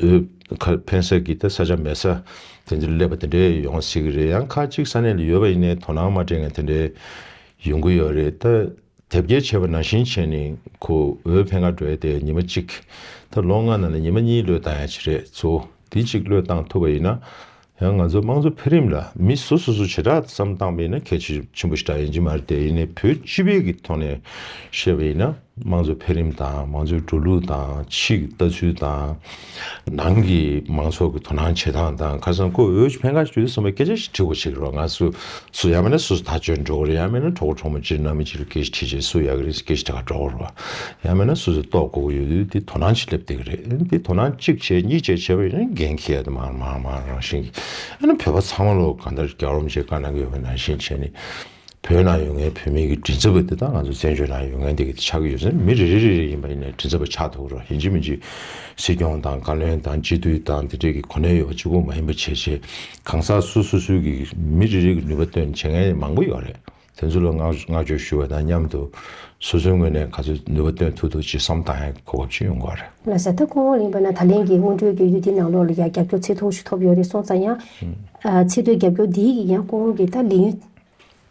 འོས་ཁ་འཕེན་ས་གི་ད་ས་ཆ་མེད་ས་དེ་ཚོ་སླེབས་པ་དེ་འདྲས་ཡོང་སྲིད་གི་རེད། ཡང་ཁག་ཅིག་ས་གནས་ལ་ཡོད་པ་ཡིན་ནའི་དོ་སྣང་མ་སྤྲད་མཁན་དེ་འདྲས་ཡོང་གི་ཡོད་རེད། ད་དེབ་སྐྱེལ་བྱས་པ་ནང་བཞིན་བྱས་ནས་ཁོ་འོས་འཕེན་ག་འགྲོ་ཡ་དེ་ཉི་མ་གཅིག་ད་ལོ་ལྔ་ནང་ལ་ཉི་མ་གཉིས་བློས་བཏང་ཡ་ཅིག་རེད། གཙོ་བོ་དེ་གཅིག་བློས་བཏང་ཐུབ་པ་ཡིན་ན། ཡང་ང་ཚོ་དམངས་གཙོ་འཕེལ་རིམ་ལ་མི་སོ་སོ་སོ་བྱེ་བྲག་བསམ་བཏང་བ་ཡིན་ན་གལ་ཆེ་ཆེན་པོ་ཞེ་དྲག་ཡིན་གྱི་མ་རེད་དེ། ཡིན་ནའི་བོད་སྤྱི་པའི་གི་ཐོག་ནས་བཤད་པ་ཡིན་ན་དམངས་གཙོ་འཕེལ་རིམ་དང་དམངས་གཙོའི་འགྲོ་ལུགས་དང་ཕྱི་གི་ལྟ་ཚུལ་དང་ནང་གི་མང་ཚོགས་ཀྱི་དོ་སྣང་བྱེད་སྟངས་དང་ཁ་སང་ཁོ་འོས་ཤིག་འཕེན་ག་ཞུ་དུས་ཙམ་པ་སྐད་ཆ་ཞིག་དྲི་དགོས་ཞིག་རེད་བ། ང་ཚོ་སུ་ཡང་མིན་ན་སོ་སོ་ཐག་གཅོད་འགྲོ་གི་རེད། ཡང་མིན་ན་གྲོགས་པོ་གྲོགས་མོ་གཅིག་རྣམ་པ་གཅིག་ལ་སྐད་ཆ་དྲིས་བྱས་སུ་ཡག་གི་རེད་ཟེར་སྐད་ཆ་དྲི་ག་འགྲོ་གི་རེད་བ། ཡང་མིན་ན་སོ་སོས་རྟོགས་དགོས་ཀྱི་ཡོད་དུས་དེ་དོ་སྣང་ཅིག་སླེབས་བསྡད་ཀྱི་རེད། དེ་དོ་སྣང་གཅིག་བྱས་གཉིས་བྱས་བྱས་པ་ཡིན་ན་འགན་འཁྱེར་ཡ་དེ་མང་མང་མང་རང་བཞིན་གྱི་ཨ་ནི་བོད་པ་ཚང་མ་ལོ་གང་ལྟར་རྒྱལ་བ་རིན་པོ་ཆེས་བཀའ་གནང་གི་ཡོད་པ་ནང་བཞིན་བྱས་ནས་བོད་ནང་ཡོད་མཁན་བོད་མི་གི་མགྲིན་ཚབ་པ་དེ་དང་ང་ཚོ་བཙན་བྱོལ་ནང་ཡོད་མཁན་དེ་གི་ཆགས་ཀྱི་ཡོད་ཚེ་མི་རེ་རེ་རེ་རེ་ཡིན་པ་ཡིན་ནའི་མགྲིན་ཚབ་པ་ཆགས་ཐུབ་རོགས། ཡིན་གཅིག་མིན་གཅིག་སྲིད་སྐྱོང་དང་བཀའ་བློན་དང་སྤྱི་འཐུས་དང་དེ་འདྲས་ཀྱི་གོ་གནས་ཡོད་པ་གཅིག་པུ་མ་ཡིན་པ་བྱས་བྱས་གང་ཟག་སུ་སུ་སུ་གི་མི་རེ་རེ་གི་ནུས་པ་བཏོན་བྱེད་མཁན་མང་པོ་ཡོད་རེད། དེ་ཚོ་ལ་བསྔགས་བསྔགས་བརྗོད་ཞུ་བ་དང་མཉམ་དུ་སོ་སོའི་ངོས་ནས་ག་ཚོད་ནུས་པ་བཏོན་ཐུབ་ཐུབ་ཅིག་བསམ་བཏང་ཡ་གོ་སྐབས་ཅིག་ཡོང་གི་རེད། ལགས་སོ། ད་སྐུ་ངོ་ལ་ཡིན་པ་ན་ད་ལན་གྱི་སྔོན་འགྲོའི་གི་གཡུལ་འདི་ནང་ལོགས་ལ་ཡ་རྒྱབ་སྐྱོར་ཚད་མཐོ་ཤོས་ཐོབ་ཡོད་རེད་སོང་ཙང་ཡང་། ཨ་ཚད་མཐོའི་རྒྱབ་སྐྱོར་འདིའི་གི་ཡང་སྐུ་ངོ་གི་ད་ལས་ཡུན་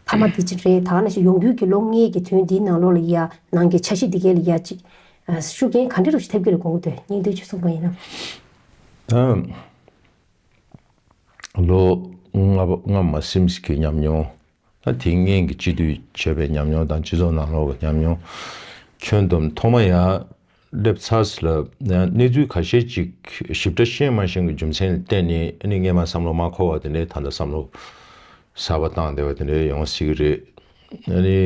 མཐའ་མ་འདི་ཅིག་རེད། ད་ནང་བཞིན་ཡོང་རྒྱུའི་གི་ལོ་ལྔའི་གི་དོན་འདིའི་ནང་ལོགས་ལ་ཡ་ནང་གི་འཆར་གཞི་འདི་གའི་ལ་ཡ་ཅིག་ཨ་ཤུགས་རྐྱེན་ག་འདྲ་རུ་ཞིག་ཐེབས་ཀྱི་རེད་དགོངས་ཀྱི་འདུག་སྙིང་དོན་ཅིག་གསུངས་པ་ཡིན་ན། ད་ལོ་ལྔ་པ་ལྔ་མ་ཟིན་གྱི་ཉམས་མྱོང་། ད་དེ་སྔོན་གྱི་སྤྱི་འཐུས་བྱས་པའི་ཉམས་མྱོང་དང་སྤྱི་ཚོགས་ནང་ལོགས་ཀྱི་ཉམས་མྱོང་། ཁྱོན་བསྡོམས་ཐོག་མ་ཡར་སླེབས་ཚར་ལ་གནས་ཚུལ་ཁ་ཤས་ཅིག་ཞིབ་ཕྲ་ཤེས་མ་ཤེས་ཀྱི་རྒྱུ་མཚན་ལ་བརྟེན་ནས་ཨ་ནི་སྔས་མ་བསམ་བློ་མ་འཁོར་བ་དེ་འདྲའི་ད་ལྟ་བསམ་བློ་གསར་པ་བཏང་བསྡད་པ་དེ་འདྲའི་ཡོང་སྲིད་ཀྱི་རེད། ཨ་ནི་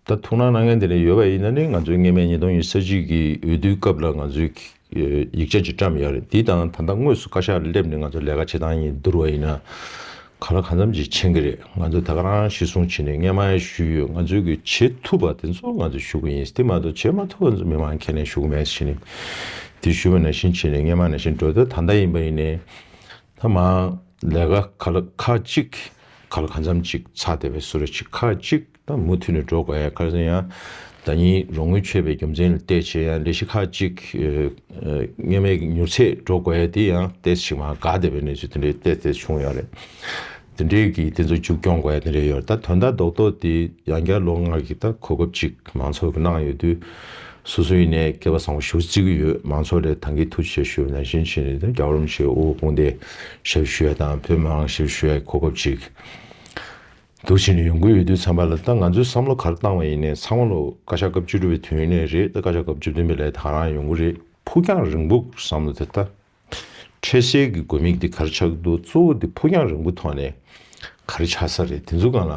ད་ཐུགས་སྣང་གནང་མཁན་དེ་འདྲ་ཡོད་པ་ཡིན་ན་ནི་ང་ཚོའི་སྔས་མའི་ཉིས་སྟོང་ཉི་ཤུ་རྩ་གཅིག་གི་འོས་བསྡུའི་སྐབས་ལ་ང་ཚོའི་ཡིག་ཆ་ཅིག་བཀྲམ་ཡོད་རེད། འདི་དང་ད་ལྟ་དངོས་སུ་བཀའ་ཤག་སླེབས་ནས་ང་ཚོ་ལས་ཀ་བྱེད་སྟངས་གཉིས་བསྡུར་བ་ཡིན་ན་ག་ལ་གང་འཚམ་ཅིག་ཕྱིན་གྱི་རེད། ང་ཚོ་ད་ག་རང་གཞི་བཟུང་བྱས་ནས་སྔས་མ་ཞུས་ཡོད། ང་ཚོས་གི་བྱེད་ཐུབ་པ་དེ་ཚོ་ང་ཚོས་ཞུ་གི་ཡིན། དེ་མ་གཏོགས་བྱེད་མ་ཐུབ་པ་ཚོ་མི་མང་ཁས་ལེན་ཞུ་གི་མེད་ཟེར་ནས་དེ་ཞུས་པ་ནང་བཞིན་བྱས་ནས་སྔས་མ་ནང་བཞིན་འགྲོ། ད་ད་ལྟ་ཡིན་པ་ཡིན་ནའི་ད་མང་ལས་ཀ་ག་ལ་ཁག་ཅིག་ག་ལ་གང་འཚམ་ཅིག་ཚར་བསྡད་པའི་བཟོ་འདྲ་ཅིག་ཁག་ཅིག་ད་མུ་མཐུད་ནས་འགྲོ་དགོས་ཡ། ག་རེ་ཟེར་ན་ཡང་ཟླ་ཉིན་རོགས་དངུལ་ཆད་པའི་རྒྱུ་མཚན་ལ་བལྟས་བྱས་ཡང་ལས་གཞི་ཁག་ཅིག་ཨ་ཨ་སྔས་མའི་མྱུར་ཚད་འགྲོ་དགོས་ཡ་དེ་ཡང་ཏོག་ཙམ་མར་འགག་བསྡད་པའི་གནས་ཚུལ་དེ་འདྲའི་ཏོག་ཙམ་བྱུང་ཡོད་རེད། དེ་འདྲའི་གི་དེ་ཚོ་མཇུག་སྐྱོང་དགོས་ཡ་དེ་འདྲ་ཡོད་རེད། ད་དོན་དག་རྡོག་རྡོག་དེ་ཡང་བསྐྱར་ལོ་ལྔ་གི་ད་གོ་སྐབས་ཅིག་མང་ཚོགས་ཀྱིས་གནང་ཡོད་དུས་སོ་སོ་ཡིན་ནའི་སྐལ་པ་བཟང་པོ་ཞེ་པོ་བརྩི་གི་ཡོད། མང་ཚོགས་ལ་ད་གིན་ཐུགས་རྗེ་ཆེ་ཞུ་ནང་བཞིན་བྱས་ནས་ད་རྒྱལ་བ་རིན་པོ་ཆེའི་དབུ་དཔུང་སྡེ་ཞབས་ཞུ་ཡ་དང་བོད་མི་མང་ཞབས་ཞུ་ཡ་གོ་སྐབས་ཅིག་འདུག་བྱས་ནས་ཡོང་གི་ཡོད་དུས་ཙམ་པ་ལ་ད་ང་ཚོས་བསམ་བློ་ག་རེ་བཏང་བ་ཡིན་ནའི་ཚང་མ་ལོ་བཀའ་ཤག་སྐབས་བཅུ་དྲུག་པའི་དུས་ཡུན་ནས་རེད། ད་བཀའ་ཤག་སྐབས་བཅུ་བདུན་པའི་ལས་ད་ག་རང་ཡོང་གི་རེད། ཕུགས་རྒྱང་རིང་པོ་བསམ་བློ་དེ་ད་འཕྲལ་སེལ་གྱི་དགོས་དམིགས་དེ་ག་རེ་ཆགས་ཀྱི་འདུག་གཙོ་བོ་དེ་ཕུགས་རྒྱང་རིང་པོ་ཐོག་ནས་ག་རེ་ཆགས་ས་རེད། དེ་ཚོ་སྒང་ལ་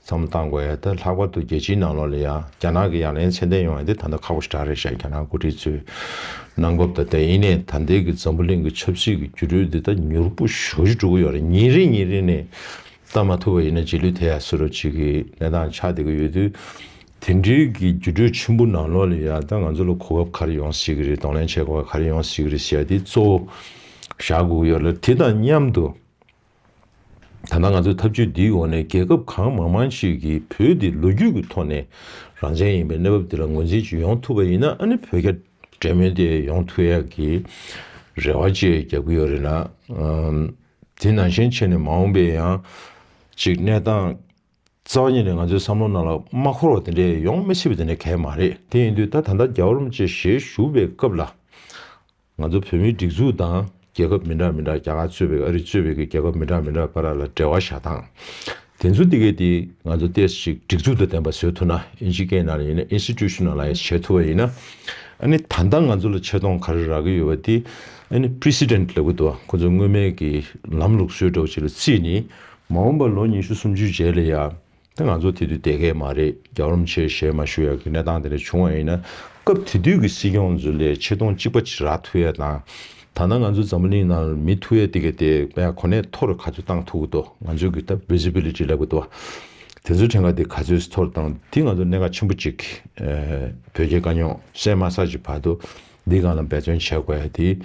བསམ་བློ་བཏང་དགོས་ཡ། ད་ལྷག་པར་དུ་རྒྱལ་སྤྱིའི་ནང་ལོགས་ལ་ཡང་རྒྱ་ནག་གི་ཡ་ལན་མཚན་ལྡན་ཡོང་ཡ་དེ་ད་ལྟ་ཁག་པོ་ཞེ་དྲག་རེད་ཤག་རྒྱ་ནག་འགོ་ཁྲིད་ཚོས་གནང་བབ་ད་ལྟ་ཡིན་ནའི་ད་ལྟའི་གི་འཛམ་བུ་གླིང་གི་ཆབ་སྲིད་ཀྱི་འགྱུར་འགྲོས་འདི་ད་མྱུར་པོ་ཞེ་པོ་ཅིག་འགྲོ་གི་ཡོད་རེད། ཉིན་རེ་ཉིན་རེ་ནས་ལྟ་མ་ཐུབ་པ་ཡིན་ན་རྗེས་ལུས་ཐེབས་ཡ་བཟོ་འདྲ་ཅིག་གི་གནས་སྟངས་ཆགས་བསྡད་ཀྱི་ཡོད་དུས། དེ་འདྲའི་གི་འགྱུར་འགྲོས་ཆེན་པོ་ནང་ལོགས་ལ་ཡ་ད་ང་ཚོ་ལ་གོ་སྐབས་ག་རེ་ཡོང་སྲིད་ཀྱི་རེད། གདོང་ལེན་བྱེད་དགོས་པ་ག་རེ་ཡོང་སྲིད་ཀྱི་རེད་ཟེར་ཡ་དེ་གཙོ་བོ་བཞག་དགོས་ཀྱི་ཡོད་ལ། དེ་དང་མཉམ་དུ་ད་ལྟ་ང་ཚོའི་ཐབས་ཇུས་འདིའི་འོག་ནས་རྒྱལ་ཁབ་གང་མང་མང་ཞིག་གིས་བོད་འདི་ལོ་རྒྱུས་ཀྱི་ཐོག་ནས་རང་བཙན་ཡིན་པའི་གནས་བབ་འདི་ལ་ངོས་འཛིན་ཅིག་ཡོང་ཐུབ་པ་ཡིན་ན་ཨ་ནི་བོད་རྒྱ་འབྲེལ་མོལ་དེ་ཡོང་ཐུབ་ཡ་གི་རེ་བ་ཅིག་རྒྱག་གི་ཡོད་རེད་ལ། ཨམ། དེ་ནང་བཞིན་བྱས་ནས་མ་འོངས་པའི་ཡང་ཅིག་གནས་སྟངས་རྩ་བ་ཉིད་ནས་ང་ཚོའི་བསམ་བློ་ནང་ལ་མ་འཁོར་བ་དེ་འདྲས་ཡོང་མི་སྲིད་པ་དེ་འདྲས་གང་ཡང་མ་རེད། དེ་ཡིན་དུས་ད་ད་ལྟ་རྒྱལ་བ་རིན་པོ་ཆེ་ཞལ་བཞུགས་པའི་སྐབས་ལ་ང་ཚོ་བོད་མིའི་སྒྲིག་འཛུགས་དང་རྒྱལ་ཁབ་མི་འདྲ་མི་འདྲ་རྒྱ་གར་གཙོས་པའི་ཨ་རི་གཙོས་པའི་གི་རྒྱལ་ཁབ་མི་འདྲ་མི་འདྲ་བར་ལ་འབྲེལ་བ་བཞག་སྟངས་དེ་ཚོ་དེ་གས་དེ་ང་ཚོ་ཏོག་ཙམ་ཞིག་སྒྲིག་འཛུགས་དང་ལྡན་པ་བཟོས་ཐུབ་ན་ཨིན་ཇི་སྐད་ནང་ལ་ཡིན་ན་institutionalize་བྱེད་ཐུབ་པ་ཡིན་ན་ཨ་ནི་ད་ལྟ་ང་ཚོ་ལ་ཆེ་མཐོང་ག་རེ་རག་གི་ཡོད་པ་དེ་ཨ་ནི་precedent་ལབ་གི་འདུག་ཁོ་ཚོ་སྔོན་མའི་གི་ལམ་ལུགས་སྲོལ་འདྲ་བོ་ཅིག་ལ་བརྩིས་ནས། མ་འོངས་པར་ལོ་ཉི་ཤུ་སུམ་ཅུའི་རྗེས་ལ་ཡ། ད་ང་ཚོ་དེ་དུས་བསྡད་མཁན་མ་རེད། རྒྱལ་བ་རིན་པོ་ཆེ་ཞལ་མ་བཞུགས་ཡག་གི་གནས་སྟངས་དེ་འདྲ་བྱུང་བ་ཡིན་ན། སྐབས་དེ་དུས་ཀྱི་སྲིད་སྐྱོང་ཚོ་ལས་ཆེ་མཐོང་གཅིག་པ་ཅིག་རག་ཐུབ་ཡ་དང་། ད་ལྟ་ང་ཚོ་འཛམ་བུ་གླིང་ནང་མི་ཐུག་ཡ་དེ་ག་དེ་དཔེ་གོ་གནས་མཐོ་རུ་ག་ཚོད་བཏང་ཐུབ་ཀྱི་འདུག་ང་ཚོའི་གི་ད་visibility་ལབ་ཀྱི་འདུག་དེ་ཚོའི་ཕྲན་ཁ་དེ་ག་ཚོད་མཐོ་རུ་བཏང་དེ་ང་ཚོ་གནད་འགག་ཆེན་པོ་ཅིག་ཨེ། བོད་རྒྱའི་དཀའ་རྙོག་སེལ་མ་ཚར་གྱི་བར་དུ་འདི་སྒང་ལ་འབད་བརྩོན་བྱེད་དགོས་ཡ་དེ།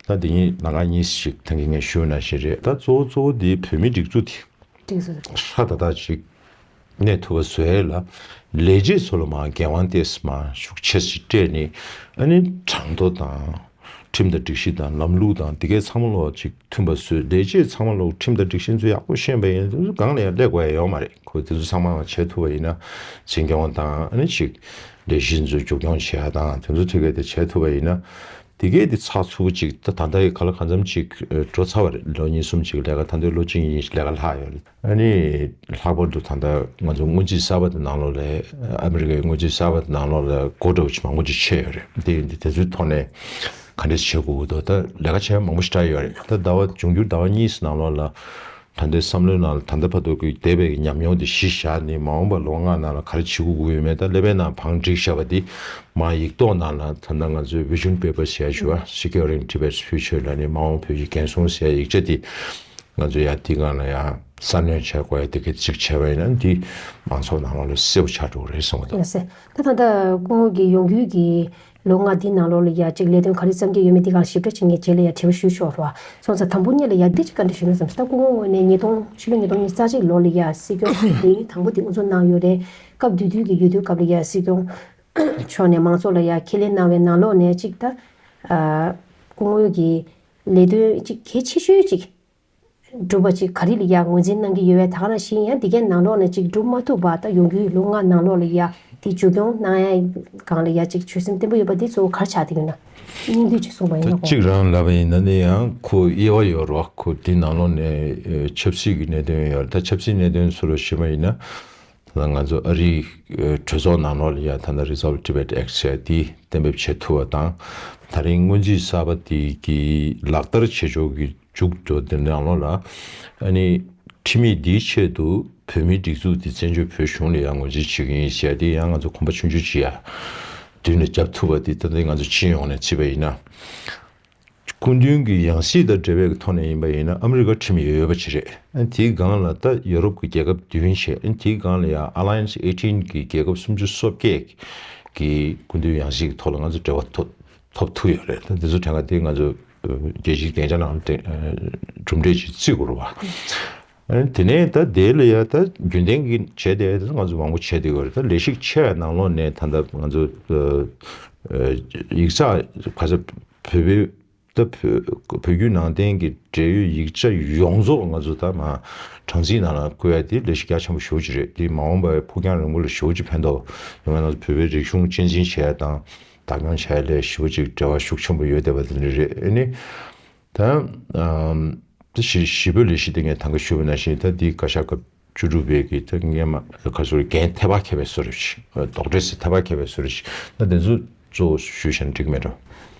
ད་དེ་ཉིད་ལམ་ཁ་གཉིས་ཤིག་ཐེངས་ཀྱི་ངས་ཞུས་ནང་བཞིན་རེད། ད་གཙོ་བོ་གཙོ་བོ་དེ་བོད་མིའི་སྒྲིག་འཛུགས་དེ། སྒྲིག་འཛུགས་དེ། ཧྲ་ཏག་ཏག་ཅིག་གནས་ཐུབ་པ་བཟོ་ཡས་ལ་ལས་བྱེད་ཚོ་ལ་མར་འགན་དབང་ཏོག་ཙམ་མར་ཤུགས་ཆེ་ཙམ་སྤྲད་ནས་ཨ་ནི་གྲངས་ཐོ་དང་ཁྲིམས་དང་སྒྲིག་གཞི་དང་ལམ་ལུགས་དང་དེ་གའི་ཚང་མ་ལོག་ཅིག་མཐུན་པ་བཟོས། ལས་བྱེད་ཚང་མ་ལོག་ཁྲིམས་དང་སྒྲིག་གཞི་ཚོ་ཡག་པོ་ཤེས་པ་ཡིན་ན་དེ་ཚོ་སྒང་ལ་ཡང་སླེབས་དགོས་ཡ་ཡོད་མ་རེད། ཁོ་དེ་ཚོ་ཚང་མ་བྱེད་ཐུབ་པ་ཡིན་ན་འཛིན་སྐྱོང་དང་ཨ་ནི་ཅིག་ལས་གཞི་ཚོ་མཇུག་སྐྱོང་བྱེད་ཡ་དང་དེ་ཚོ་ཐད་ཀའི་དེ་བྱེད་ཐུབ་པ་ཡིན་ན། དེ་གས་དེ་ཚགས་ཚུད་པོ་ཅིག་ད་ད་ལྟ་ཡི་ག་ལ་གང་འཚམ་ཅིག་ཨ་འགྲོ་ཚར་བ་རེད། ལོ་གཉིས་གསུམ་ཅིག་ལས་ཀ་ད་ལྟའི་ལོ་གཅིག་གཉིས་ལས་ཀ་ལྷག་ཡོད་རེད། ཨ་ནི་ལྷག་པར་དུ་ད་ལྟ་ང་ཚོ་སྔོན་རྩིས་གསར་པ་དེ་ནང་ལོགས་ལ་ཨ་མི་རི་ཀའི་སྔོན་རྩིས་གསར་པ་དེ་ནང་ལོགས་ལ་སྒོ་འདྲ་བོ་ཅིག་མང་པོ་ཅིག་ཕྱེ་ཡོད་རེད། དེ་ཡིན་དུས་དེ་ཚོའི་ཐོག་ནས་ག་འདྲས་བྱེད་དགོས་ཀྱི་འདུག་ད་ལས་ཀ་བྱེད་ཡ་མང་པོ་ཞེ་དྲག་ཡོད་རེད། ད་ཟླ་བ་འབྱུང་འགྱུར་ཟླ་བ་གཉིས་ནང་ལོགས་ལ། ད་ལྟའི་བསམ་བློའི་ནང་ལ་ད་ལྟ་བར་དུ་གི་འདས་པའི་ཉམས་མྱོང་དེ་གཞི་བཞག་ནས་མ་འོངས་པ་ལོ་ལྔ་ནང་ལ་ག་རེ་བྱེད་དགོས་ཀྱི་ཡོད་མེད་ད་ཀླད་པའི་ནང་བང་བསྒྲིགས་བཞག་པ་འདི་མར་ཡིག་ཐོག་ནང་ལ་ད་ལྟ་ང་ཚོའི་vision paper་ཟེར་ཡ་ཞུ་བ་Securing Tibet's Future་ལ་ནི་མ་འོངས་བོད་ཀྱི་འགན་སྲུང་ཟེར་ཡ་ཡིག་ཆ་འདི་ང་ཚོ་ཡ་འདི་སྒང་ལ་ཡ་གསར་སྣོན་བྱ་དགོས་ཡ་དེ་ག་ཅིག་བྱས་པ་ཡིན་ན་འདི་མང་ཚོགས་ནང་ལོགས་ལ་གསལ་པོ་ཆགས་འགྲོ་གི་རེད་གསུངས་པ་དང་། ལགས་སེ། ད་ད་ལྟ་སྐུ་ངོ་གི་ཡོང་རྒྱུའི་གི་ ལོ་ལྔ་འདི་ནང་ལོགས་ལ་ཡ་གཅིག་ལས་དོན་ག་རེ་བརྩམས་ཀྱི་ཡོད་མེད་འདི་ག་ཞིབ་ཕྲ་ཅིག་ངས་རྗེས་ལ་ཡ་དྲི་བ་ཞུ་ཆོག་རེད་བ། སོང་ཙང་དང་པོ་ཉིད་ལ་ཡ་འདི་ཅིག་བཀའ་འདྲི་ཞུ་ན་བསམ། ད་སྐུ་ངོ་ངོས་ནས་ཉིས་སྟོང་ཕྱི་ལོ་ཉིས་སྟོང་ཉི་ཤུ་རྩ་གཅིག་ལོ་ལ་ཡ་སྲིད་སྐྱོང་འདི་དང་པོ་དེ་དབུ་འཛུགས་གནང་ཡོད་རེད། སྐབས་དེ་དུས་ཀྱི་ཡོད་དུས་སྐབས་ལ་ཡ་སྲིད་སྐྱོང་མཆོག་ནས་མང་ཚོགས་ལ་ཡ་ཁས་ལེན་གནང་བའི་ནང་ལོགས་ནས་ཅིག་ད་སྐུ་ངོ་གི་ལས་དོན་ཅིག་གལ་ཆེ་ཤོས་ཅིག་སྒྲུབ་པ་ཅིག་ག་རེ་ལ་ཡ་ངོས་འཛིན་གནང་གི་ཡོད་པས། ད་ག་ནང་བཞིན་ཡང་འདི་གའི་ནང་ལོགས་ནས་ཅིག་སྒྲུབ་མ་ཐུབ་པ་ད་ཡོང་རྒྱུའི་ལོ་ལྔ་ནང་ལོགས་ལ་ཡ་དེ་མཇུག་སྐྱོང་གནང་ཡ་སྒང་ལ་ཡ་ཅིག་ཆོད་སེམས་བརྟན་པོ་ཡོད་པ་འདི་གཙོ་བོ་ག་རེ་ཆགས་བསྡད་ཀྱི་ཡོད་ན། སྙིང་བསྡུས་ཅིག་གསུངས་པ་ཡིན་ན། ད་གཅིག་རང་ལབ་པ་ཡིན་ན་ནི་ཡང་ཁོ་དབྱེ་བ་ཡོད་རེད་བ། ཁོ་དེ་ནང་ལོགས་ནས་ཨེ་ཆབ་སྲིད་ཀྱི་གནད་དོན་ཡོད་རེད། ད་ཆབ་སྲིད་གནད་དོན་ཚུར་ལ་ཞུས་པ་ཡིན་ན། ད་ལྟ་ང་ཚོ་ཨ་རིའི་ཨེ་གྲོས་ཚོགས་ནང་ལོགས་ལ་ཡ་ད་ལྟ་Resolve Tibet Act ཟེར་དེ་གཏན་འབེབས་བྱེད་ཐུབ་པ་དང་། ད་རིང་སྔོན་རྩིས་གསར་པ་དེ་གི་ལག་བསྟར་བྱེད་ཕྱོགས་ཀྱི་མཇུག་འགྲོ་དེ་ནང་ལོགས་ལ་ཨ་ནི་ཁྲིམས་ཡིག་འདིའི་ཆེད་དུ་བོད་མིའི་སྒྲིག་འཛུགས་འདི་བཙན་བྱོལ་བོད་གཞུང་ལ་ཡང་ངོས་འཛིན་བྱེད་ཀྱི་ཡིན་ཟེར་ཡ་དེ་ཡང་ང་ཚོ་གོམ་པ་ཆུང་ཆུང་ཅིག་ཡ་མདུན་ལ་བརྒྱབ་ཐུབ་པ་འདི་ད་ལྟ་ང་ཚོ་སྤྱི་ཡོངས་ནས་བརྩིས་པ་ཡིན་ན། སྐུ་མདུན་གྱི་ཡང་སྲིད་དང་འབྲེལ་བའི་ཐོག་ནས་ཡིན་པ་ཡིན་ན་ཨ་མི་རི་ཀ་ཁྲིམས་ཡོད་ཡོད་པ་ཅིག་རེད། ཨ་དེའི་སྒང་ལ་ད་ཡོ་རོབ་ཀྱི་རྒྱལ་ཁབ་བདུན་བྱས། ཨ་དེའི་སྒང་ལ་ཡང་Alliance eighteen གི་རྒྱལ་ཁབ་སུམ་ཅུ་སོ་བརྒྱད་ཀྱི་སྐུ་མདུན་ཡང་སྲིད་ཀྱི་ཐོག་ལ་ང་ཚོ་འབྲེལ་བ་ཐོབ་ཐོབ་ཐུབ་ཡོད་རེད། ད་འདི་ཚོ་དྲན་ག་དེ་ང་ཚོ་རྒྱལ་སྤྱིའི་སྡིངས་ཆ་ནང་ལ་གྲུབ་འབྲས་ཅིག་བརྩི་དགོས་རེད་བ། ཨ་དེ་ནས་ད་དེ་ལ་ཡ་ད་རྒྱུན་ལྡན་གྱི་བྱས་དེ་ང་ཚོ་མང་པོ་བྱས་བསྡད་ཡོད་རེད། ད་ལས་ཞུགས་ཆེ་བའི་ནང་ལོགས་ནས་ད་ལྟ་ང་ཚོ་ཡིག་ཚགས་ག་ཚོད་བོད་པའི་ད་བོད་བོད་བརྒྱུད་ནང་བསྟན་གྱི་འབྲེལ་ཡོད་ཡིག་ཆ་ཡོངས་རྫོགས་ང་ཚོ་ད་མ་གྲངས་རྩིས་ནང་ལ་བཀོད་ཡ་དེ་ལས་གཞི་རྒྱ་ཆེན་པོ་ཞེ་པོ་ཅིག་རེད། དེ་མ་འོངས་པའི་ཕུགས་རྒྱང་རིང་པོ་ལ་ཞེ་པོ་ཅིག་ཕན་ཐོགས་ཡོང་བ། ང་ཚོ་བོད་པའི་རིག་གཞུང་གཅེས་འཛིན་བྱེད་ཡ་དང་བདག་སྐྱོང་བྱེད་ཡ་ལ་ཞེ་པོ་ཅིག་འབྲེལ་བ་ཤུགས་ཆེན་པོ་ཡོད་བསྡད་པ་དེ་འདྲ་རེད། ཨ་ནི་ད་ཨམ་ད་ཞི་ཞི་བོད་ལས་གཞི་དེ་ངས་ད་ག་ཞུས་པ་ནང་བཞིན་ད་འདི་བཀའ་ཤག་སྐབས་བཅུ་དྲུག་པའི་གི་ད་སྔས་མ་ག་སོ་རེད། འགན་ཐེ་བ་ཁེ་བའི་སོ་རེད། ཌོག་ཊར་སི་ཐེ་བ་ཁེ་བའི་སོ་རེད། ད་དེ་ཚོ་གཙོ་བོ་ཞུས་བཞག་ན་འགྲིག་མེད་འགྲོ།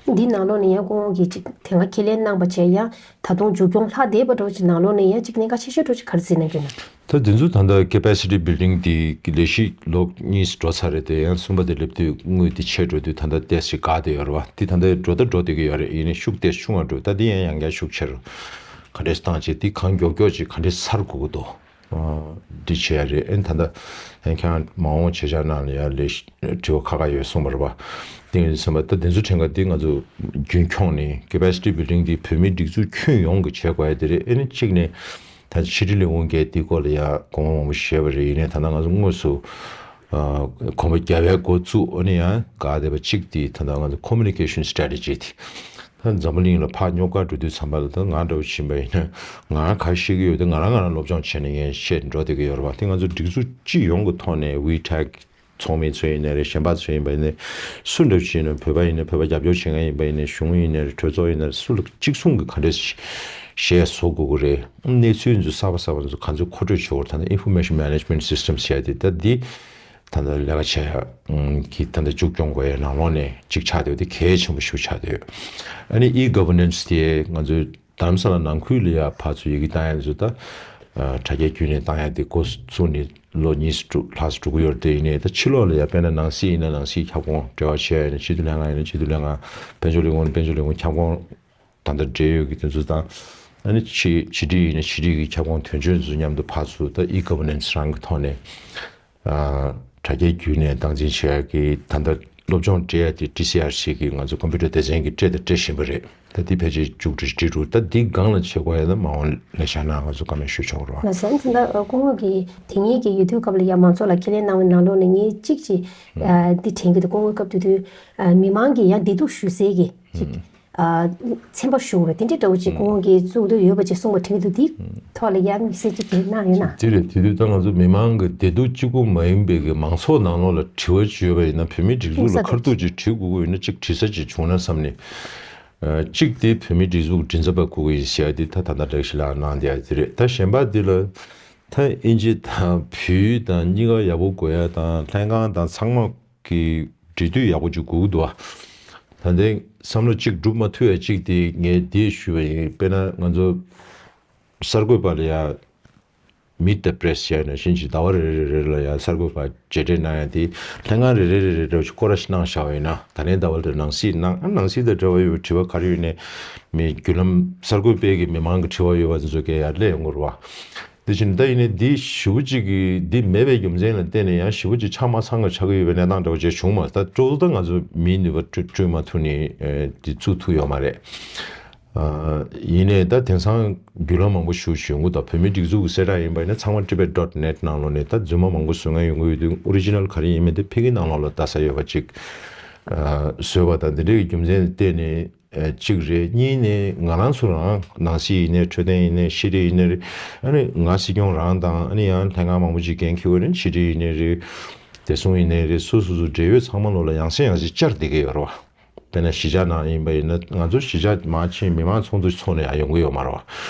འདི་ནང་ལོགས་ནས་ཡང་སྐུ་ངོ་གིས་ཅིག་དེ་སྔ་ཁས་ལེན་གནང་པ་བྱས་ཡང་ད་དུང་མཇུག་སྐྱོང་ལྷག་བསྡད་པ་འགྲོ་ཅིག་ནང་ལོགས་ནས་ཡང་ཅིག་གནད་འགག་ཆེ་ཤོས་འགྲོ་ཅིག་ག་རེ་བརྩིས་གནང་གི་ན། ད་འདི་ཚོ་ད་ལྟ་capacity building འདི་ལས་གཞི་ལོ་གཉིས་འགྲོ་ཚར་རེད། དེ་ཡང་གསུམ་པ་དེ་སླེབས་དུས་དངུལ་འདི་ཆད་འགྲོ་དུས་ད་ལྟ་ཏོག་ཙམ་འགག་བསྡད་ཡོད་རེད་བ། འདི་ད་ལྟ་འགྲོ་ད་འགྲོ་བསྡད་ཀྱི་ཡོད་རེད། ཡིན་ནའི་ཤུགས་ཏོག་ཙམ་ཆུང་བ་འགྲོ། ད་འདི་ཡང་ཡང་བསྐྱར་ཤུགས་ཆེ་རུ་ག་འདྲས་བཏང་བྱས་འདི་གང་མགྱོགས་མགྱོགས་ཅིག་ག་འདྲས་ཚར་དགོས་ཀྱི་འདུག་འདི་བྱས་རེད། ཨེ་ད་ལྟ་ཨེ་ཁྱེད་རང་མ་འོངས་བྱེད་འཆར་ནང་ལ་ཡ་ལས་དྲི་བ་ཁག་ཁག་ཡོད་གསུངས་པ་རེད་བ། དེ་ཡིན་ཙམ་པ་ད་དེ་ཚོ་དྲན་ག་དེ་ང་ཚོ་རྒྱུན་འཁྱོངས་ནས་capacity building འདི་བོད་མིའི་སྒྲིག་འཛུགས་ཁྱོན་ཡོངས་ཀྱི་བྱེད་དགོས་ཡ་དེ་རེད། ཨེ་ནི་གཅིག་ནས་ད་ཕྱི་དྲིལ་ལས་ཁུངས་ཀྱིས་འདི་སྐོར་ལ་ཡ་དགོངས་པ་མང་པོ་བཞེས་པ་རེད། ཡིན་ནའི་ད་ལྟ་ང་ཚོ་དངོས་སུ་ཨ་གོམ་པ་རྒྱག་པའི་འགོ་བཙུགས། ཨ་ནི་ཡང་འགག་བསྡད་པ་གཅིག་དེ་ད་ལྟ་ང་ཚོ་communication strategy དེ། ད་འཛམ་བུ་གླིང་ལ་ཕར་རྙོག་དཀར་འགྲོ་དུས་ཙམ་པ་ལ་ད་ང་འདྲ་བོ་ཕྱིན་པ་ཡིན་ན་ང་རང་ག་རེ་ཤེས་ཀྱི་ཡོད་དེ་ང་རང་ང་རང་སློབ་སྦྱོང་བྱས་ནས་ངས་བཤད་འགྲོ་བསྡད་ཀྱི་ཡོད་རེད་བ། དེ་ང་ཚོ་སྒྲིག་འཛུགས་སྤྱི་ཡོངས་ཀྱི་ཐོག་ནས་WeChat ཚོགས་མི་ཚོ་ཡིན་ནའི་རེད། གཞན་པ་ཚོ་ཡིན་པ་ཡིན་ནའི་སུ་འདྲ་བོ་ཡིན་ནའི་བོད་པ་ཡིན་ནའི་བོད་པ་རྒྱབ་སྐྱོར་བྱེད་མཁན་ཡིན་པ་ཡིན་ནའི་གཞུང་ཡིན་ནའི་རེད། གྲོས་ཚོགས་ཡིན་ནའི་རེད། སུ་ལ་གཅིག་མཚུངས་ཀྱི་ག་འདྲས་གཞས་བཟོ་དགོས་ཀྱི་རེད། གནས་ཚུལ་ཚོ་གསར་པ་གསར་པ་ཚོ་ག་ཚོད་མཁོ་སྤྲོད་བྱེད་དགོས་རེད། ད་ནི་Information Management System ཟེར་ཡ་དེ་ད་འདི་ད་ལྟ་ལས་ཀ་བྱེད་ཡ་གི་ད་ལྟ་མཇུག་སྐྱོང་དགོས་ཡ་ནང་ལོགས་ནས་གཅིག་ཆགས་བསྡད་ཡོད། དེ་གལ་ཆེན་པོ་ཞིག་ཆགས་བསྡད་ཡོད། ཨ་ནི་e-governance དེ་ང་ཚོའི་རྡ་རམ་ས་ལ་ནང་ཁུལ་ལ་ཡ་ཕར་ཚུར་ཡི་གེ་བཏང་ཡ་དེ་ཚོ་ད་དྲ་རྒྱའི་བརྒྱུད་ནས་བཏང་ཡ་དེ་འགོ་བཙུགས་ནས་ལོ་གཉིས་དྲུག་ལྷག་ཙམ་འགྲོ་གི་ཡོད་རེད། དེ་ཡིན་ནའི་ད་ཕྱི་ལོགས་ལ་ཡ་དཔེར་ན་ནང་སྲིད་ཡིན་ན་ནང་སྲིད་ཁྱབ་ཁོངས་འབྲེལ་བ་བྱས་ཡ་ཡིན་ན། སྤྱི་འཐུས་ལྷན་ཁང་ཡིན་ན་སྤྱི་འཐུས་ལྷན་ཁང་། དཔལ་འབྱོར་ལས་ཁུངས་ཡིན་ན་དཔལ་འབྱོར་ལས་ཁུངས་ཁྱབ་ཁོངས་ད་ལྟ་འབྲེལ་ཡོད་ཀྱི་དེ་ཚོ་དང་། ཨ་ནི་ཕྱི་ཕྱི་དྲིལ་ཡིན་ན་ཕྱི་དྲིལ་གྱི་ཁྱབ་ཁོངས་དོན་གཅོད་ཚོ་མཉམ་དུ་ཕར་ཚུར་ད་e-governance རང་གི་ཐོག་ནས་ཨ་དྲ་རྒྱའི་བརྒྱུད་ནས་སྟངས་འཛིན་བྱེད་ཡག་གི་ད་ལྟ་སློབ་སྦྱོང་སྤྲད་ཡ་དེ་ཌི་སི་ཨར་སི་གི་ང་ཚོ་ཀམ་པུ་ཊར་སྡེ་ཚན་གྱིས་སྤྲད་དང་སྤྲད་བཞིན་པ་རེད། ད་འདི་ཕལ་ཆེར་མཇུག་སྒྲིལ་སྒྲིལ་འགྲོ། ད་འདི་སྒང་ལ་བྱེད་དགོས་ཡ་ད་མ་འོངས་ལས་འཆར་ནང་ང་ཚོ་བཀའ་མོལ་ཞུ་ཆོག་རོགས། ལགས་སོ། ད་ལྟ་སྐུ་ངོ་གིས་དེ་སྔའི་གི་ཡོད་དུས་སྐབས་ལ་ཡ་མང་ཚོགས་ལ་ཁས་ལེན་གནང་བའི་ནང་ལོགས་ནས་ངས་གཅིག་ཅིག་ཨ་འདི་དྲན་གྱི་འདུག་སྐུ་ངོ་སྐབས་དེ་དུས་ཨ་མི་མང་གིས་ཡང་བདེ་སྡུག་ཞུ་སའི་གི་ཅིག་ཨ་ཚན་པ་ཞུ་རེད། དེ་འདྲའི་འདྲ་བོ་ཅིག་སྐུ་ངོ་གིས་བཙུགས་འདོད་ཡོད་པ་ཅིག་གསུངས་པ་དྲན་གྱི་འདུག་དེའི་ཐོག་ལ་ཡང་དམིགས་བསལ་ཅིག་དེ་གནང་ཡོད་ན། དེ་རེད། དེ་དུས་ད་ང་ཚོ་མི་མང་གི་བདེ་སྡུག་གཅིག་པུ་མ་ཡིན་པའི་གི་མང་ཚོགས་ནང་ལོགས་ལ་དྲི་བ་ཅིག་ཡོད་པ་ཡིན་ན། བོད་མིའི་སྒྲིག་འཛུགས་ལ་ཁ་ཐུག་ཅིག་དྲི་དགོས་ཀྱི་ཡོད་ན་ཅིག་དྲི་ས་ཅིག་བྱུང་ན་བསམ་ནས། ཨ་གཅིག་དེ་བོད་མིའི་སྒྲིག་འཛུགས་མགྲིན་ཚབ་པ་དགོས་ཀྱི་ཡིན་ཟེར་ཡ་དེ་ད་ད་ལྟ་བཀྲ་ཤིས་ལགས་གནང་བསྡད་ཡ་དེ་རེད། ད་གཞན་པ་དེ་ལ་ད་ཨིན་ཇི་དང་བོད་ཡིག་དང་གཉིས་ཀ་ཡག་པོ་དགོས་ཡ་དང་ལྷན་ཁང་དང་ཚང་མ་གི་འབྲེལ་མཐུད་ཡག་པོ་ཅིག་དགོས་ཀྱི་འདུག་བ། ད་ལྟའི་བསམ་བློ་གཅིག་སྒྲུབ་མ་ཐུབ་ཡ་གཅིག་དེ་ངས་འདི་ཞུས་པ་ཡིན། དཔེར་ན་ང་ཚོ་གསར་འགོད་པ་ལ་ཡ་Meet the Press ཟེར་ནང་བཞིན་གྱི་ཟླ་བ་རེ་རེ་རེ་ལ་ཡང་གསར་འགོད་པ་མཇལ་འཕྲད་གནང་ཡ་དེ་ལྷན་ཁང་རེ་རེ་རེ་རེ་འདྲ་བོ་ཞིག་སྐོར་ར་ཞིག་གནང་བཞག་པ་ཡིན་ན། ད་ལན་ཟླ་བ་ལ་ནང་སྲིད་གནང་། ཨ་ནང་སྲིད་དང་འབྲེལ་བ་ཡོད་པའི་དྲི་བ་ག་རེ་ཡོད་ནའི་མི་བརྒྱུད་ལམ་གསར་འགོད་པས་ཀྱི་མི་མང་གི་དྲི་བ་ཡོད་པ་དེ་ཚོ་གས་ཡར་སླེབས་ཡོང་གི་རེད་བ། དེ་བཞིན་ད་ཡིན་ནའི་འདི་ཞེ་པོ་ཅིག་གི་འདི་མེད་པའི་རྒྱུ་མཚན་ལ་བརྟེན་ནས་ཡང་ཞེ་པོ་ཅིག་ཆགས་མ་ཚང་གི་ཆགས་ཀྱི་ཡོད་པའི་གནས་སྟངས་འདྲ་བོ་ཅིག་བྱུང་མ། ད་སྤྲོ་ད་ང་ཚོ་མིའི་ནུས་པ་སྤྲོད་སྤྲོད་མ་ཐུབ་ནས་ཨེ་འདི་བཙུགས་ཐུབ་ཡོད་མ་རེད། ཨ་ཡིན་ནའི་ད་དེང་སང་བརྒྱུད་ལམ་མང་པོ་ཞིག་ཡོང་གི་འདུག་བོད་མིའི་སྒྲིག་འཛུགས་ཀྱི་གསལ་བསྒྲགས་ཡིན་པ་ཡིན་ན་ཚང་མ་ཊི་བེ་ཊི་ཌོ་ཊི་ནེ་ཊི་ནང་ལོགས་ནས་ད་རྫུན་མ་མང་པོ་བཟོ་མཁན་ཡོང་གི་ཡོད་དུས་ཨོ་རི་ཇི་ནལ་ག་རེ་ཡིན་མིན་དེ་ཕ་གི་ནང་ལོགས་ལ་ལྟ་ས་ཡོད་པ་ཅིག་ཨ་བཟོས་པ་དང་དེ་འདྲའི་རྒྱུ་མཚན་བརྟེན་ནས། ཨ་གཅིག་རེད། གཉིས་ནས་ང་རང་ཚོ་རང་ནང་སྲིད་ཡིན་ནའི་འཕྲོད་བསྟེན་ཡིན་ནའི་ཤེས་རིག་ཡིན་ནའི་རེད། ཨ་ནི་ང་སྲིད་སྐྱོང་རང་དང་ཨ་ནི་ཡང་ལྷན་ཁང་མང་པོ་ཅིག་འགན་འཁྱེར་བ་རེད། ཕྱི་དྲིལ་ཡིན་ནའི་རེད། བདེ་སྲུང་ཡིན་ནའི་རེད། སོ་སོ་སོ་འབྲེལ་ཡོད་ཚང་མ་ལོག་ལ་ཡང་སེ་ཡང་སེ་བཅར་བསྡད་ཀྱི་ཡོད་རེད་བ། དཔེར་ན་གཞིས་ཆགས་ནང་ཡིན་པ་ཡིན་ན་ང་ཚོ་གཞིས་ཆགས་མར་ཕྱིན་མི་མང་ཚོགས་འདུ་ཚོགས་ནས་ཡང་ཡོང་གི་ཡོད་མ་རེད་བ།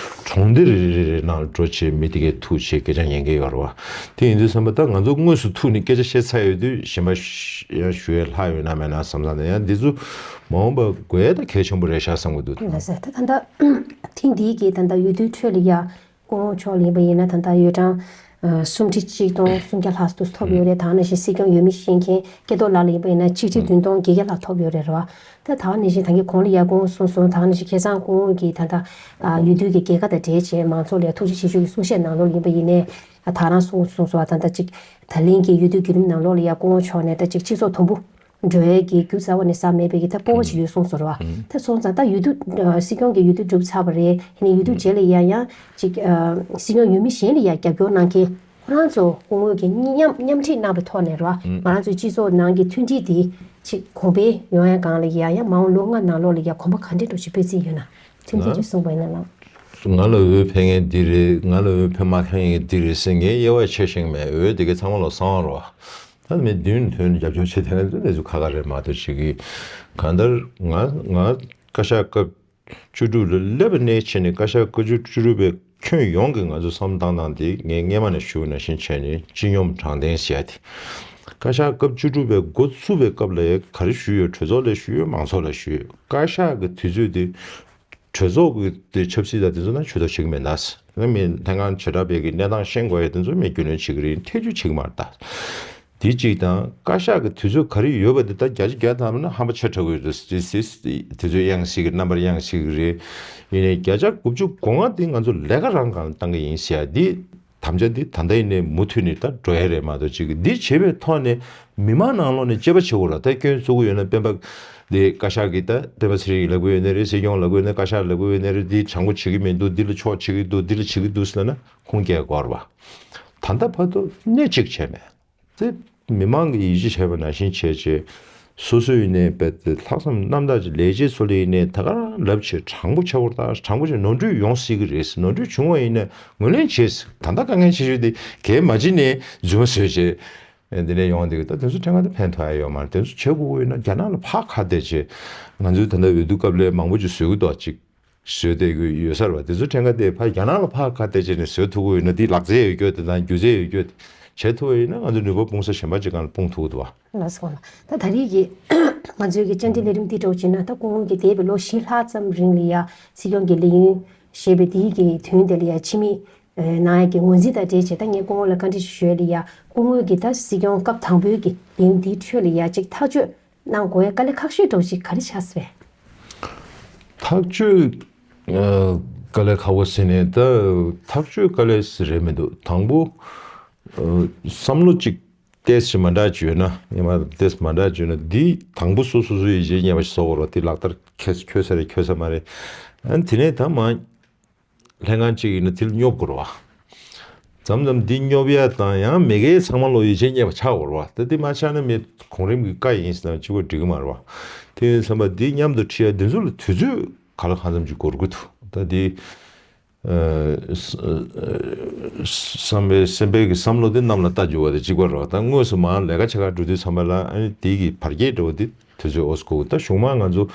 གྲོང་སྡེ་རེ་རེ་རེ་རེ་ནང་འགྲོ་བྱས་མི་དེ་གས་ཐུག་བྱས་སྐད་ཆ་ཉན་གྱི་ཡོད་རེད་བ། དེ་ཡིན་དུས་ཙམ་པ་ད་ང་ཚོ་དངོས་སུ་ཐུག་ནས་སྐད་ཆ་བཤད་ཚར་ཡོད་དུས་གཞན་པ་ཡང་ཞུ་ཡས་ལྷག་ཡོད་ན་མེད་ན་བསམ་བསམ་ནས་ཡང་འདི་ཚོ་མ་འོངས་པ་དགོས་ཡས་ད་གལ་ཆེན་པོ་རེད་ཤག་བསམ་གྱི་འདུག་ལགས་སོ། ད་ད་ལྟ་ཐེངས་འདིའི་གི་ད་ལྟ་འོས་བསྡུའི་ཁྲོད་ལ་ཡ་སྐུ་ངོ་མཆོག་ལ་ཡིན་པ་ཡིན་ན་ད་ལྟ་འོས་གྲངས་ཨ་སུམ་ཁྲི་གཅིག་སྟོང་སུམ་བརྒྱ་ལྷག་ཙམ་ཐོབ་ཡོད་རེད། ད་ནང་བཞིན་སྲིད་སྐྱོང་འོས་མི་བཞེངས་མཁན་སྐལ་རྡོར་ལགས་ལ་ཡིན་པ་ཡིན་ན་ཆིག་ཁྲི་བདུན་སྟོང་བརྒྱད་བརྒྱ་ལྷག་ཐོབ་ཡོད་རེད་ར། ད་ད་ནང་བཞིན་ད་གིན་གོང་ལ་ཡ་སྐུ་ངོ་གསུངས་སོང་། ད་ནང་བཞིན་ཁ་སང་སྐུ་ངོ་གིས་ད་ལྟ་ཨ་འོས་བསྡུ་གི་རྒྱལ་ཁ་དང་འབྲེལ་བྱས་མང་ཚོགས་ལ་ཡ་ཐུགས་རྗེ་ཆེ་ཞུ་གི་གསུང་བཤད་ནང་ལོགས་ལ་ཡིན་པ་ཡིན་ནའི་ད་རང་གསུངས་གསུངས་སོང་། ད་ད་ཅིག་ད་ལན་གྱི་འོས་བསྡུ་བརྒྱུད་རིམ་ནང་ལོགས་ལ་ཡ་སྐུ་ངོ་མཆོག་ནས་ད་ཅིག་སྤྱི་ཚོགས་དུམ་བུ་འགྲོ་ཡས་ཀྱི་རྒྱུ་རྩ་བ་ནས་ཟ་མེད་པའི་གི་ད་སྤོབས་པ་ཅིག་ཡོད་གསུངས་སོང་ར་བ། ད་སོང་ཙང་ད་འོས་བསྡུ་ཨ་སྲིད་སྐྱོང་གི་འོས་བསྡུ་གྲུབ་ཚར་བ་རེད། ཡིན་ནའི་འོས་བསྡུ་རྗེས་ལ་ཡང་ཡང་ཅིག་ཨ་སྲིད་སྐྱོང་འོས་མི་གཞན་ལ་ཡང་རྒྱབ་སྐྱོར་གནང་མཁན་ཁོ་རང་ཚོ་སྐུ་ངོ་གི་མཉམ་མཉམ་ཁྲིད་གནང་བའི་ཐོག་ནས་ར་བ། ང་རང་ཚོའི་སྤྱི་ཚོགས་ནང་གི་མཐུན་སྒྲིལ་དེ་ཅིག་གོང་འཕེལ་ཡོང་ཡ་སྒང་ལ་ཡང་ཡང་མ་འོངས་ལོ་ལྔ་ནང་ལོགས་ལ་ཡང་གོམ་པ་ག་འདྲ་འདྲ་ཞིག་སྤེལ་རྩིས་ཡོད་ན་ཁྲིམས་མཐུན་ཅིག་གསུངས་པ་ཡིན་ན་ལགས། ང་ལ་འོས་འཕེན་མཁན་འདི་རེད། ང་ལ་འོས་འཕེན་མ་མཁན་འདི་རེད་ཟེར་ངའི་དབྱེ་བ་ཕྱེ་ཤེས་ཀྱི་མེད། འོས་དེ་གའི་ཚང་མ་ལ་གསང་བ་རེད་བ། ད་མི་མདུན་ཐོན་རྒྱབ་སྐྱོར་བྱེད་མཁན་ཚོ་གནས་ཚུལ་ཁ་ཁ་རེད་མ་གཏོགས་ཅིག་གིས་གང་ལྟར་ང་ང་བཀའ་ཤག་སྐབས་བཅུ་དྲུག་ལ་སླེབས་པ་ནས་བྱས་ནས་བཀའ་ཤག་སྐབས་བཅུ་དྲུག་པའི་ཁྱོན་ཡོངས་ཀྱི་ང་ཚོ་བསམ་བློ་བཏང་སྟངས་དེ་ངས་སྔས་མ་ནས་ཞུ་ནང་བཞིན་བྱས་ནས་སྤྱི་སྙོམས་དྲང་བདེན་ཟེར་ཡ་དེ། བཀའ་ཤག་སྐབས་བཅུ་དྲུག་པའི་འགོ་བཙུགས་པའི་སྐབས་ལ་ག་རེ་ཞུས་ཡོད། གྲོས་ཚོགས་ལ་ཞུས་ཡོད། མང་ཚོགས་ལ་ཞུས་ཡོད། བཀའ་ཤག་གི་དུས་ཚོད་དེ་གྲོས་ཚོགས་ཀྱི་དེ་ཆབ་སྲིད་དང་དེ་ཚོ་ན་ཇུས་གཏོགས་བྱེད་ཀྱི་མེད་ན། ང་མི་ལྷན་ཁང་བྱེ་བྲག་པའི་གི་གནས་སྟངས་ཤེས་དགོས་ཡ་དེ་ཚོ་མི་རྒྱུས་ལོན་བྱེད་ཀྱི་རེད། ཐེ་ཇུས་བྱེད་ཀྱི་མ་རེད་ད། དེ་གཅིག་དང་བཀའ་ཤག་གི་དུས་ཚོད་ག་རེ་ཡོད་པ་དེ་ད་བརྒྱ་ཆ་བརྒྱ་ཐམ་ན་ཧམ་པ་ཆེ་དྲགས་ཡོད་དུས་དེ་དུས་ཚོད་གཡང་སྲིད་ཀྱི་རྣམ་པར་གཡང་སྲིད་ཀྱི་རེད། ཡིན་ནའི་བརྒྱ་ཆ་དགུ་བཅུ་གོ་ལྔ་དེ་ང་ཚོ་ལས་ཀ་རང་སྒང་ལ་བཏང་གི་ཡིན་ཟེར་ཡ་དེ། དམ་བཅའ་འདི་ད་ལྟ་ཡིན་ནའི་མུ་མཐུད་ནས་ད་འགྲོ་ཡ་རེད་མ་གཏོགས་ཅིག་འདི་བྱེད་པའི་ཐོག་ནས་མི་མང་ནང་ལོགས་ནས་དཔྱད་པ་བྱེད་དགོས་ར། ད་སྐྱོན་བཙུགས་ཀྱི་ཡོད་ན་སྤེན་པ་འདི་བཀའ་ཤག་གིས་ད་སྤེན་པ་ཚེ་རིང་ལབ་ཀྱི་ཡོད་ནའི་རེད། སྲིད་སྐྱོང་ལབ་ཀྱི་ཡོད་ནའི་བཀའ་ཤག་ལབ་ཀྱི་ཡོད་ནའི་རེད། འདི་དྲང་པོ་བྱེད་ཀྱི་མི་འདུག་འདི་ལ་ཕྱོགས་བྱེད་ཀྱི་འདུག་འདི་ལ་བྱེད་ཀྱི་འདུག་ཟེར་ན་ཁུངས་སྐྱེལ་དགོས་ར་བ། ད་ལྟ་བར་དུ་སྣེ་གཅིག་བྱས་མེད། དེ་མི་མང་གིས་ཡིད་ཆེས་བྱས་པ་ནང་བཞིན་བྱས་རྗེས། སོ་སོ་ཡིན་ནའི་རྦད་དེ་ལྷག་བསམ་རྣམ་དག་ཅིག་ལས་བྱེད་ཚོ་ལ་ཡིན་ནའི་ད་ག་རང་ལབ་བྱས་དྲང་པོ་བྱ་དགོས་རེད། ད་དྲང་པོ་བྱས་ནོར་འཁྲུལ་ཡོང་སྲིད་ཀྱི་རེད། ནོར་འཁྲུལ་བྱུང་བ་ཡིན་ན་ངོས་ལེན་བྱས། ད་ལྟ་དཀའ་ངལ་ཆེ་ཤོས་དེ་གས་མ་བྱེད་ནས་རྫུན་མ་བཟོས་བྱས་འདི་ནས་ཡོང་བསྡད་ཀྱི། ད་དེ་ཚོ་ཕྲན་ཁ་དེ་ཕན་ཐོགས་ཡ་ཡོད་མ་རེད། དེ་ཚོ་བྱེད་དགོས་ཀྱི་ཡོད་ན་རྒྱ་ནག་ལ་ཕར་ཁ་གཏད་བྱས། ང་ཚོའི་ད་ལྟ་འོས་བསྡུ་སྐབས་ལ་མང་པོ་ཅིག་བཟོས་ཀྱི་འདུག་ཅིག་བཟོས་བསྡད་ཀྱི་ཡོད་ས་རེད་བ། དེ་ཚོ་ཕྲན་ཁ་དེ་ཕར་རྒྱ་ནག་ལ་ཕར་ཁ་གཏད་བྱས་ནས་བཟོ་ཐུབ་ཀྱི་ཡོད་ན། དེ་ལག་རྩལ་ཡོད་རྒྱུ་དེ་དང་སྒྱུ་རྩལ་ཡོད་རྒྱུ་དེ་བྱེད་ཐུབ་པ་ཡིན་ན་ང་ཚོ་ནུས་པ་སྤུངས་ས་གཞན་པ་ཅིག་སྒང་ལ་སྤུངས་ཐུབ་ཀྱི་འདུག་བ། ལགས་སོ། ད་ད་རེས་ཀྱི་ང་ཚོའི་གི་བཅར་འདྲི་ལས་རིམ་འདི་འདྲ་བོ་བྱས་ན་ད་སྐུ་ངོ་གིས་འདས་པའི་ལོ་བཞི་ལྷག་ཙམ་རིང་ལ་ཡ་སྲིད་སྐྱོང་གི་ལས་ཡུན་བཞེས་པའི་དེའི་གི་དོན་དེ་ལ་ཡ་ཕྱི་མིག་ནང་ཡ་གི་ངོས་འཛིན་དང་འབྲེལ་བྱས་ད་ངས་སྐུ་ངོ་ལ་བཀའ་འདྲི་ཞུ་ཡ་ལ་ཡ་སྐུ་ངོ་གིས་ད་སྲིད་སྐྱོང་སྐབས་དང་པོའི་གི་ལས་ཡུན་འདིའི་ཁྲོད་ལ་ཡ་ཅིག་ཐག་གཅོད་གནང་དགོས་ཡ་དཀའ་ལས་ཁག་ཤོས་འདྲ་བོ་ཞིག་ག་རེ་ཆགས་སོང་བས། ཐག་གཅོད་ཨ་དཀའ་ལས་ཁག་པོ་ཟེར་ནས་ད་ཐག་གཅོད་དཀའ་ལས་ཟེར་རེད་མི་འདུག་དང་པོ་ཨ་བསམ་བློ་གཅིག་ཏོག་ཙམ་མ་འདྲ་བྱས་ཡོད་ན། ངས་མ་ཏོག་ཙམ་མ་འདྲ་བྱས་ཡོད་ན་འདི་དང་པོ་སོ་སོ་སོའི་ཡིད་ཆེས་རྙེད་པ་ཞིག་བཟོ་དགོས་རེད་བ། དེ་ལག་བསྟར་འཁེལ་འཁེལ་ས་རེད་འཁེལ་ས་མ་རེད། ཨ་ནི་དེ་ནས་ད་མ་ལྷན་ཁང་གཅིག་ཡིན་ན་དེ་ལ་སྙོབ་དགོས་རེད་བ། མཚམས་མཚམས་འདི་སྙོབ་ཡ་དང་ཡང་མི་སྒེར་ཚང་མ་ལོ་ཡིད་ཆེས་རྙེད་པ་ཆགས་དགོས་རེད་བ། ད་འདི་མ་ཆགས་ན་མི་གོང་རིམ་གྱི་བཀའ་ཡིན་ཟེར་ན་གཅིག་པ་འགྲིག་གི་མ་རེད་བ། དེ་ཡིན་བསམ་པ་འདི་མཉམ་དུ་ཁྲིད་ཡ་འདི་ཚོ་ལ་དུས་ཚོད་ག་ལ་གང་འཚམ་ཅིག་འགོར་གི་འདུག་ད་འདི་ཨ་ས་ཨ་བསམ་པའི་སེམས་པའི་གི་བསམ་བློ་དེ་གནམ་ལ་རྟ་རྒྱུག་པ་དང་གཅིག་པ་རེད་བ། ད་དངོས་སུ་མར་ལས་ཀ་བྱེད་གར་འགྲོ་དུས་ཙམ་པ་ལ་ཨ་ནི་དེ་གི་བར་ཁྱད་འདྲ་བོ་དེ་དུས་ཚོད་ཨོ་སི་ཁུག་ད་གཞུག་མ་ང་ཚོ་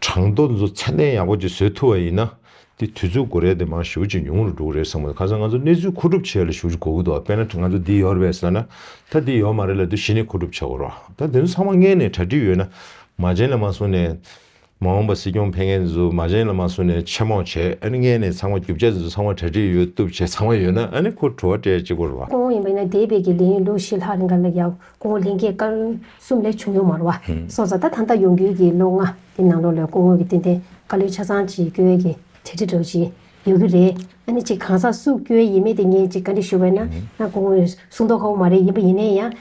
གྲངས་ཐོ་ཚོ་ཚད་ལྡན་ཡག་པོ་ཅིག་བཟོ་ཐུབ་པ་ཡིན་ན། དེ་དུས་ཚོད་འགོར་ཡ་དེ་མང་ཞེ་པོ་ཅིག་ཉུང་རུ་འགྲོ་གི་རེད་བསམ་གི། ཁ་སང་ང་ཚོ་གནས་ཚུལ་མཁོ་སྒྲུབ་བྱེད་ཡ་ལ་ཞེ་པོ་ཅིག་དགོས་ཀྱི་འདུག་དཔེར་ན་ང་ཚོ་འདི་ཡོད་རེད་པས་ཟེར་ན། ད་འདི་ཡོད་མ་རེད་ལབ་དུས་གཞི་ནས་མཁོ་སྒྲུབ་བྱེད་དགོས་རེད་བ། ད་དེ་ཚོ་ཚང་མ་སྔོན་ནས་གྲ་སྒྲིག་ཡོད་ན། མ་བྱན་ལ་མ་སོང་ནས། མ་འོངས་པ་སྲིད་སྐྱོང་ཕེབས་མཁན་ཚོ་མ་བྱན་ལ་མ་སོང་ནས་ཆེ་མོ་བྱས། ཨ་ནི་སྔོན་ནས་ཚང་མ་རྒྱུ་ཆ་ཚོ་ཚང་མ་གྲ་སྒྲིག་ཡོད་བཏུབ་བྱས་ཚང་མ་ཡོད་ན་ཨ་ནི་ཁོ་བྲོ་བ་སྤྲད་གཅིག་པོ་རེད་བ། སྐུ་ངོ་ཡིན་པ་ཡིན་ན་འདས་པའི་གི་ལས་ཡུན་ལོ་བཞི་ལྷག་རིང་ག་ལ་ཡ་སྐུ་ངོ་ལྷན་རྒྱས་བཀའ་བློན་གསུམ་ལས་བྱུང་ཡོད་མ་རེད་བ། སོང་ཙང་ད་ད་ལྟ་ཡོང་རྒྱུའི་གི་ལོ་ལྔ་དེ་ནང་ལོགས་ལ་སྐུ་ངོ་གི་ཏན་ཏན་བཀའ་བློན་ཆ་ཚང་ཅིག་བསྐོ་ཡས་ཀྱི་གྲ་སྒྲིག་འདྲ་བོ་ཅིག་ ཡོད་ཀྱི་རེད། ཨ་ནི་ཅིག་གང་ཟག་སུ་སྐྱོན་ཡིན་མེད་དེ་ངས་ཅིག་བཀའ་འདྲི་ཞུ་བས་ན་ན་ཁོང་གསུང་མདོག་ཁ་པོ་མ་རེད། ཡིན་པ་ཡིན་ནའི་ཡང་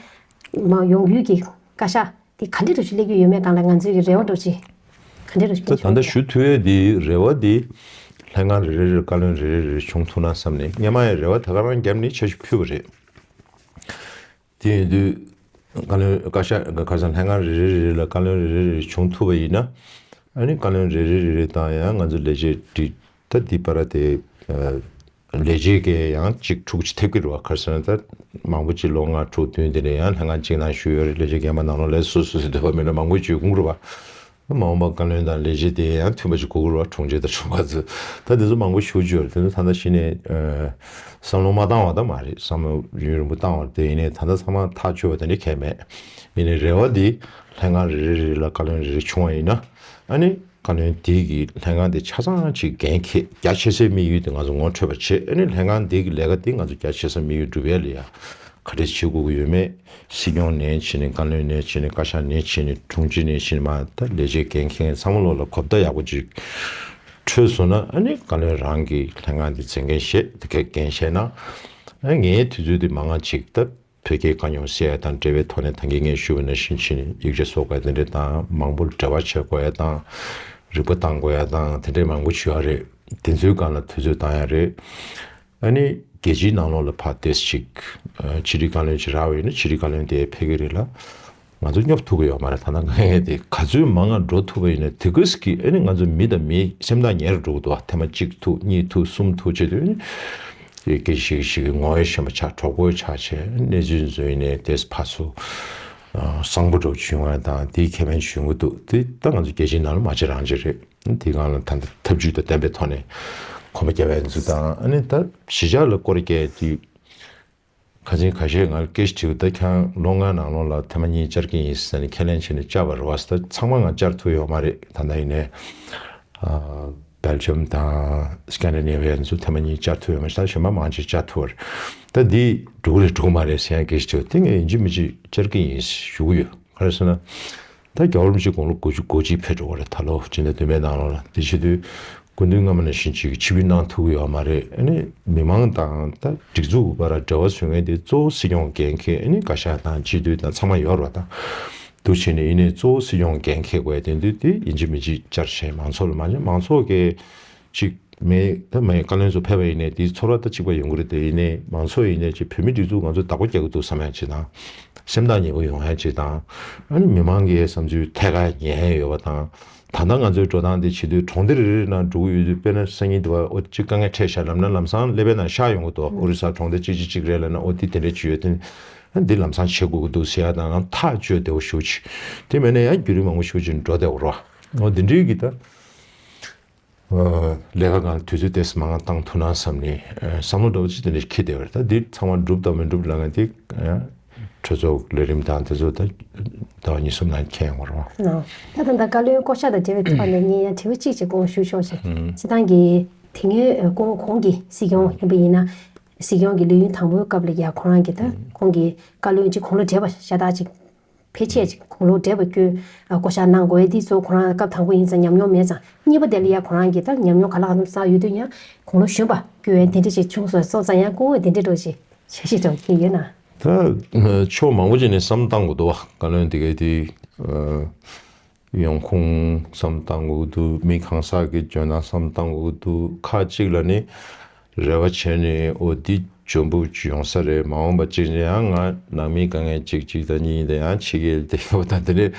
མ་ཡོང་རྒྱུའི་གི་བཀའ་ཤག་དེ་ག་འདྲ་འདྲ་ཞིག་སླེབས་ཀྱི་ཡོད་མེད་སྒང་ལ་ང་ཚོའི་གི་རེ་བ་འདྲ་ཅིག་ག་འདྲ་འདྲ་ཞིག་ད་ད་ལྟ་ཞུ་ཐུབ་ཡས་དེ་རེ་བ་དེ་ལྷན་ཁང་རེ་རེ་རེ་བཀའ་བློན་རེ་རེ་རེ་བྱུང་ཐུབ་ན་བསམ་ནས་སྔན་མ་ཡང་རེ་བ་ད་ག་རང་བརྒྱབ་ནས་ཆ་ཞིག་ཕུལ་བ་རེད། དེ་ཡིན་དུས་བཀའ་བློན་བཀའ་ཤག་ཁ་སང་ལྷན་ཁང་རེ་རེ་རེ་རེ་ལ་བཀའ་བློན་རེ་རེ་རེ་བྱུང་ཐུབ་པ་ཡིན་ན། ཨ་ནི་བཀའ་བློན་རེ་རེ་རེ་རེ་དང་ཡང་ང་ཚོ་ལས་བྱེད་སྒྲིག་ད་འདི་བར་དེ་ལས་བྱེད་ཀྱི་ཡང་གཅིག་དྲུག་ཅིག་ཐེབས་ཀྱི་རེད་བ། ཁ་སང་ད་མང་པོ་ཅིག་ལོ་ལྔ་དྲུག་བདུན་དེ་ནས་ཡང་ལྷན་ཁང་གཅིག་ནང་ཞུགས་ཡོད་རེད། ལས་བྱེད་རྒན་པ་ནང་ལོགས་ལས་སོ་སོ་སོའི་འདོད་པ་མིན་ན་མང་པོ་ཅིག་དགོངས་རེད་བ། མ་འོངས་པ་བཀའ་བློན་དང་ལས་བྱེད་དེ་ཡང་མཐུན་པ་ཞིག་དགོས་ཀྱི་རེད་བ། དྲུང་ཆེ་དང་དྲུང་ཁག་ཚོ་ད་དེ་ཚོ་མང་པོ་ཞུ་རྒྱུ་ཡོད་རེད། དེ་ཚོ་ད་ལྟ་གཞི་ནས་བསམ་བློ་མ་བཏང་བ་ད་མ་རེད། བསམ་བློ་ཡུན་རིང་པོ་བཏང་བ་རེད། དེ་ཡིན་ནའི་ད་ལྟ་ཚང་མ་ཐག་ཆོད་པ་དེ་འདྲ་གང་ཡང་མེད། ཡིན་ནའི་རེ་བ་འདི་ལྷན་ཁང་རེ་རེ་རེ་ལ་བཀའ་བློན་རེ་རེ་བྱུང་བ་ཡིན་ན། ཨ་ནི་བཀའ་བློན་དེ་གིས་ལྷན་ཁང་དེ་ཆ་ཚང་ཅིག་འགན་འཁྱེར་རྒྱ་ཆེ་སའི་དམིགས་ཡུལ་དེ་ང་ཚོ་ངོ་འཕྲོད་པ་བྱེད། ཨ་ནི་ལྷན་ཁང་དེ་གི་ལས་ཀ་དེ་ང་ཚོ་རྒྱ་ཆེ་ས་དམིགས་ཡུལ་འགྲུབ་ཡས་ལ་ཡ། ག་རེ་བྱེད་དགོས་ཀྱི་ཡོད་མེད། སྲིད་སྐྱོང་ནས་བྱས་ནས་བཀའ་བློན་ནས་བྱས་ནས་བཀའ་ཤག་ནས་བྱས་ནས་དྲུང་ཆེ་ནས་བྱས་ནས་མ་ད་ལས་བྱེད་འགན་འཁྱེར་མཁན་ཚང་མ་ལོག་ལ་གོ་བརྡ་ཡག་པོ་ཅིག་འཕྲོད་སོང་ན། ཨ་ནི་བཀའ་བློན་རང་གིས་ལྷན་ཁང་འདི་མཛད་འགན་བཞེས། དེ་གའི་འགན་བཞེས་ན། ཨ་ངའི་དུས་ཚོད་འདི་མང་ང་ཅིག་ད་བོད་སྐད་དཀའ་རྙོག་སེལ་ཡ་དང་འབྲེལ་བའི་ཐོག་ནས་ད་གིན་ངས་ཞུས་པ་ནང་བཞིན་བྱས་ནས་ཡིག་ཆ་བཟོ་དགོས་དེ་འདྲ་དང་མང་པོ་འབྲེལ་བ་བྱེད་དགོས་ཡ་དང་རིག་པ་བཏང་དགོས་ཡ་དང་དེ་འདྲ་མང་པོ་ཅིག་ཡོད་རེད། དེ་ཚོའི་སྒང་ལ་དུས་ཚོད་བཏང་ཡ་རེད། ཨ་ནི་རྒྱལ་སྤྱིའི་ནང་ལོགས་ལ་ཕར་ཏོག་ཙམ་ཅིག་ཕྱི་དྲིལ་བཀའ་བློན་ཅིག་རག་པ་ཡིན་ན་ཕྱི་དྲིལ་བཀའ་བློན་དེ་ཕེབས་ཀྱི་རེད་ལ། ང་ཚོ་སྙོབ་ཐུབ་ཀྱི་ཡོད་མ་རེད། ད་ལྟ་ང་ཡང་དེ་ག་ཚོད་མང་ང་འགྲོ་ཐུབ་པ་ཡིན་ན་དེ་ག་ཙམ་གྱིས་ཨ་ནི་ང་ཚོ་མི་དང་མི་སེམས་ཐག་ཉེ་རུ་འགྲོ་གི་འདུག་བ། ཐེངས་མ་གཅིག་ཐུག་གཉིས་ཐུག་གསུམ་ཐུག་བྱེད་དུས་ཨ་ནི་དེ་སྐད་ཤིག་ཤིག་གི་ངོ་བོ་ཤེས་པ་ཆགས། གྲོགས་པོ་ཆགས་བྱས་གནས་ཚུལ་ཚོ་ཡིན་ནའི་དེ་ཕར་ཚུར་གསང་པོ་འགྲོ་བྱུང་བ་དང་དེའི་ཁེ་ཕན་བྱུང་གི་འདུག་དེ་ད་ང་ཚོ་རྒྱལ་སྤྱིའི་ནང་ལ་མ་བྱེད་རང་བྱེད་རེད། དེའི་སྒང་ལ་ད་ལྟ་ཐབས་ཇུས་དང་ལྡན་པའི་ཐོག་ནས་གོམ་པ་རྒྱབ་ཡ་འཛུགས་དང་། ཨ་ནི་ད་གཞིས་ཆགས་ལ་སྐོར་སྐྱེལ་དུས་ཁ་སང་ཁ་ཤས་ང་ལ་སྐད་ཆ་དྲིས། ད་ཁྱེད་རང་ལོ་ལྔའི་ནང་ལོགས་ལ་ཐེངས་མ་གཉིས་བཅར་གྱི་ཡིན་ཟེར་ནས་ཁས་ལེན་བྱས་ནས་བཅར་བ་རེད་བ། ད་ཚང་མ་ང་བཅར་ཐུབ་ཡོད་མ་རེད། ད་ལྟ་ཡིན་ནའི་སྦེལ་ཇམ་དང་སྐན་ཌི་ནེ་ཝི་ཡ་ཚོ་ཐེངས་མ་གཉིས་བཅར་ཐུབ་ཡོད་མ་རེད། ད་གཞན་པ་མང་ཆེ་བཅར་ཐུབ་པ་རེད། ད་འདི་འགྲོ་གི་རེད་འགྲོ་གི་མ་རེད་ཟེར་ཡང་སྐད་ཆ་དྲིས། དེ་ངས་ཡིན་གཅིག་མིན་གཅིག་བཅར་གྱི་ཡིན་ཞུ་གི་ཡོད། ག་རེ་ཟེར་ན། ད་རྒྱལ་བ་རིན་པོ་ཆེ་དགུང་ལོ་དགུ་བཅུ་གོ་གཅིག་ཕེབས་འགྲོ་གི་རེད། ད་ལོ་ཕྱི་ཟླ་བདུན་པའི་ནང་ལོགས་ལ། དེ་བྱེད་དུས་སྐུ་མདུན་སྔ་མ་ནང་བཞིན་ཅིག་ཆིབས་བསྒྱུར་གནང་ཐུབ་ཀྱི་ཡོད་མ་རེད། ཨ་ནི་མི་མང་དང་ད་སྒྲིག་འཛུགས་བར་འབྲེལ་བ་བཟོ་མཁན་དེ་གཙོ་བོ་སྲིད་སྐྱོང་འགན་འཁྱེར། ཨ་ནི་བཀའ་ཤག་དང་སྤྱི་འཐུས་དང་ཚང་མ་ཡོད་རེད་བ། ད་འདུག་བྱས་ནས་ཡིན་ནའི་གཙོ་བོ་སྲིད་སྐྱོང་འགན་འཁྱེར་དགོས་དེ་དུས་དེ་ཡིན་གཅིག་མིན་གཅིག་བཅར་བྱས་མང་ཚོགས་ལ་མ་བྱས་མང་ཚོགས་ཀྱི་ཅིག་མེད། ད་མེད་བཀའ་བློན་ཚོ་ཕེབས་པ་ཡིན་ནའི་དེའི་ཚོར་བ་ད་གཅིག་པ་ཡོང་གི་རེད། དེ་ཡིན་ནའི་མང་ཚོགས་ཡིན་ནའི་ཅིག་བོད་མི་སྒྲིག་འཛུགས་ང་ཚོ་བདག་པོ་རྒྱག་གི་འདུག་བསམ་ཡ་ཅིག་དང་། སེམས་ཐག་ཉེ་པོ་ཡོང་ཡ་ཅིག་དང་། ཨ་ནི་མི་མང་གི་བསམ་ཚུལ་ཐད་ཀར་ཉན་ཡ་ཡོད་པ་དང་། ད་ལྟ་ང་ཚོའི་འགྲོ་སྟངས་དེ་བྱེད་དུས་གྲོང་སྡེ་རེ་རེ་ནང་འགྲོ་གི་ཡོད་དུས་དཔེར་ན་སང་ཉིན་དུ་བ་ཨོ་ཅིག་དཀའ་ངལ་འཕྲད་ཤག་ལབ་ན་ལམ་སང་ཀླད་པའི་ནང་ཤར་ཡོང་གི་འདུག་ཨོ་རི་ས་གྲོང་སྡེ་གཅིག་གཅིག་གཅིག་རེད་ལབ་ན་ཨོ་དེ་དེ་འདྲ་ཅིག་ཡོད་དེ། ཨ་འདི་ལམ་སང་བྱེད་དགོས་ཀྱི་འདུག་ཟེར་ཡ་དང་ཐག་གཅོད་བདེ་བོ་ཞེ་པོ་ཅིག་དེ་མིན་ན་ཡང་བརྒྱུད་རིམ་མང་པོ་ཞེ་པོ་ཅིག་འགྲོ་བདེ་བོ་རེད་བ། ཨོ་འདི་འདྲའི་གི་ད། ལས་ཀ་སྒང་དུས་ཚོད་ཏོག་ཙམ་མང་བ་བཏང་ཐུབ་ན་བསམ་ནས་བསམ་བློ་འདྲ་བོ་ཅིག་དེ་འདྲ་འཁྱེར་བསྡད་པ་རེད། ད་འདི་ཚང་མ་འགྲུབ་དང་མི་འགྲུབ་ལབ་མཁན་དེ་ཡང་གྲོས་ཚོགས་ལས་རིམ་དང་དེ་ཚོ་ད་ཟླ་བ་གཉིས་གསུམ་ནང་འཁྱེར་ཡོང་བ་རེད་བ། ད་ད་ལྟ་བཀའ་བློན་བསྐོ་བཞག་དང་འབྲེལ་བའི་ཐོག་ནས་ངས་ཡང་དྲི་བ་གཅིག་ཅིག་དགོངས་ཞུ་ཆོག་ཅིག་སྤྱི་བཏང་གི་དེ་སྔོན་སྐུ་ངོ་གོང་གི་སྲིད་སྐྱོང་ཡིན་པ་ཡིན་ན་སྲིད་སྐྱོང་གི་ལས་ཡུན་དང་པོའི་སྐབས་ལ་ཡ་ཁོ་རང་གིས་ད་ཁོང་གི་བཀའ་བློན་གཅིག་དགུང་ལོ་བགྲེས་པ་ཤ་སྟག་ཅིག་ཕལ་ཆེར་ཅིག་དགུང་ལོ་བགྲེས་པ་ཁྱོད་བསྐོ་བཞག་གནང་དགོས་འདི་ཚོ་ཁོ་རང་སྐབས་དང་པོ་ཡིན་ཙང་ཉམས་མྱོང་མེད་ཙང་གཉིས་པ་དེ་ལ་ཡ་ཁོ་རང་གིས་ད་ཉམས་མྱོང་ག་ལ་ག་ཙམ་བསགས་ཡོད་དུས་ཡང་དགུང་ལོ་གཞོན་པ་བསྐོ་བའི་དེ་འདྲ་ཅིག་བྱུང་སོང་སོང་ཙང་ཡང་སྐུ་ངོ་དེ་འདྲ་འདྲ་ཅིག་འཆར་གཞི་འདྲ་བ་ཁྱེད་ཡོད་ན། ད་ཕྱོགས་མང་པོ་ཅིག་ནས་བསམ་བཏང་དགོས་འདུག་བ། བཀའ་བློན་དེ་གའི་དེ་ཡོང་ཁུངས་བསམ་བཏང་དགོས་འདུག་མི་གང་ཟག་གི་འཇོན་ཐང་བསམ་བཏང་དགོས་འདུག་ཁ་ཅིག་ལ་ནི་རེ་བ་བྱས་ནས་ཨོ་འདི་འཇོན་པོ་ཅིག་ཡོང་ས་རེད། མ་འོངས་པ་ཅིག་ཡང་ང་ནང་མི་དཀའ་ངལ་ཅིག་ཅིག་དང་གཉིས་དང་ཡང་ཕྱི་རྒྱལ་བསྡད་ཡོད་དང་དེ་འདྲས་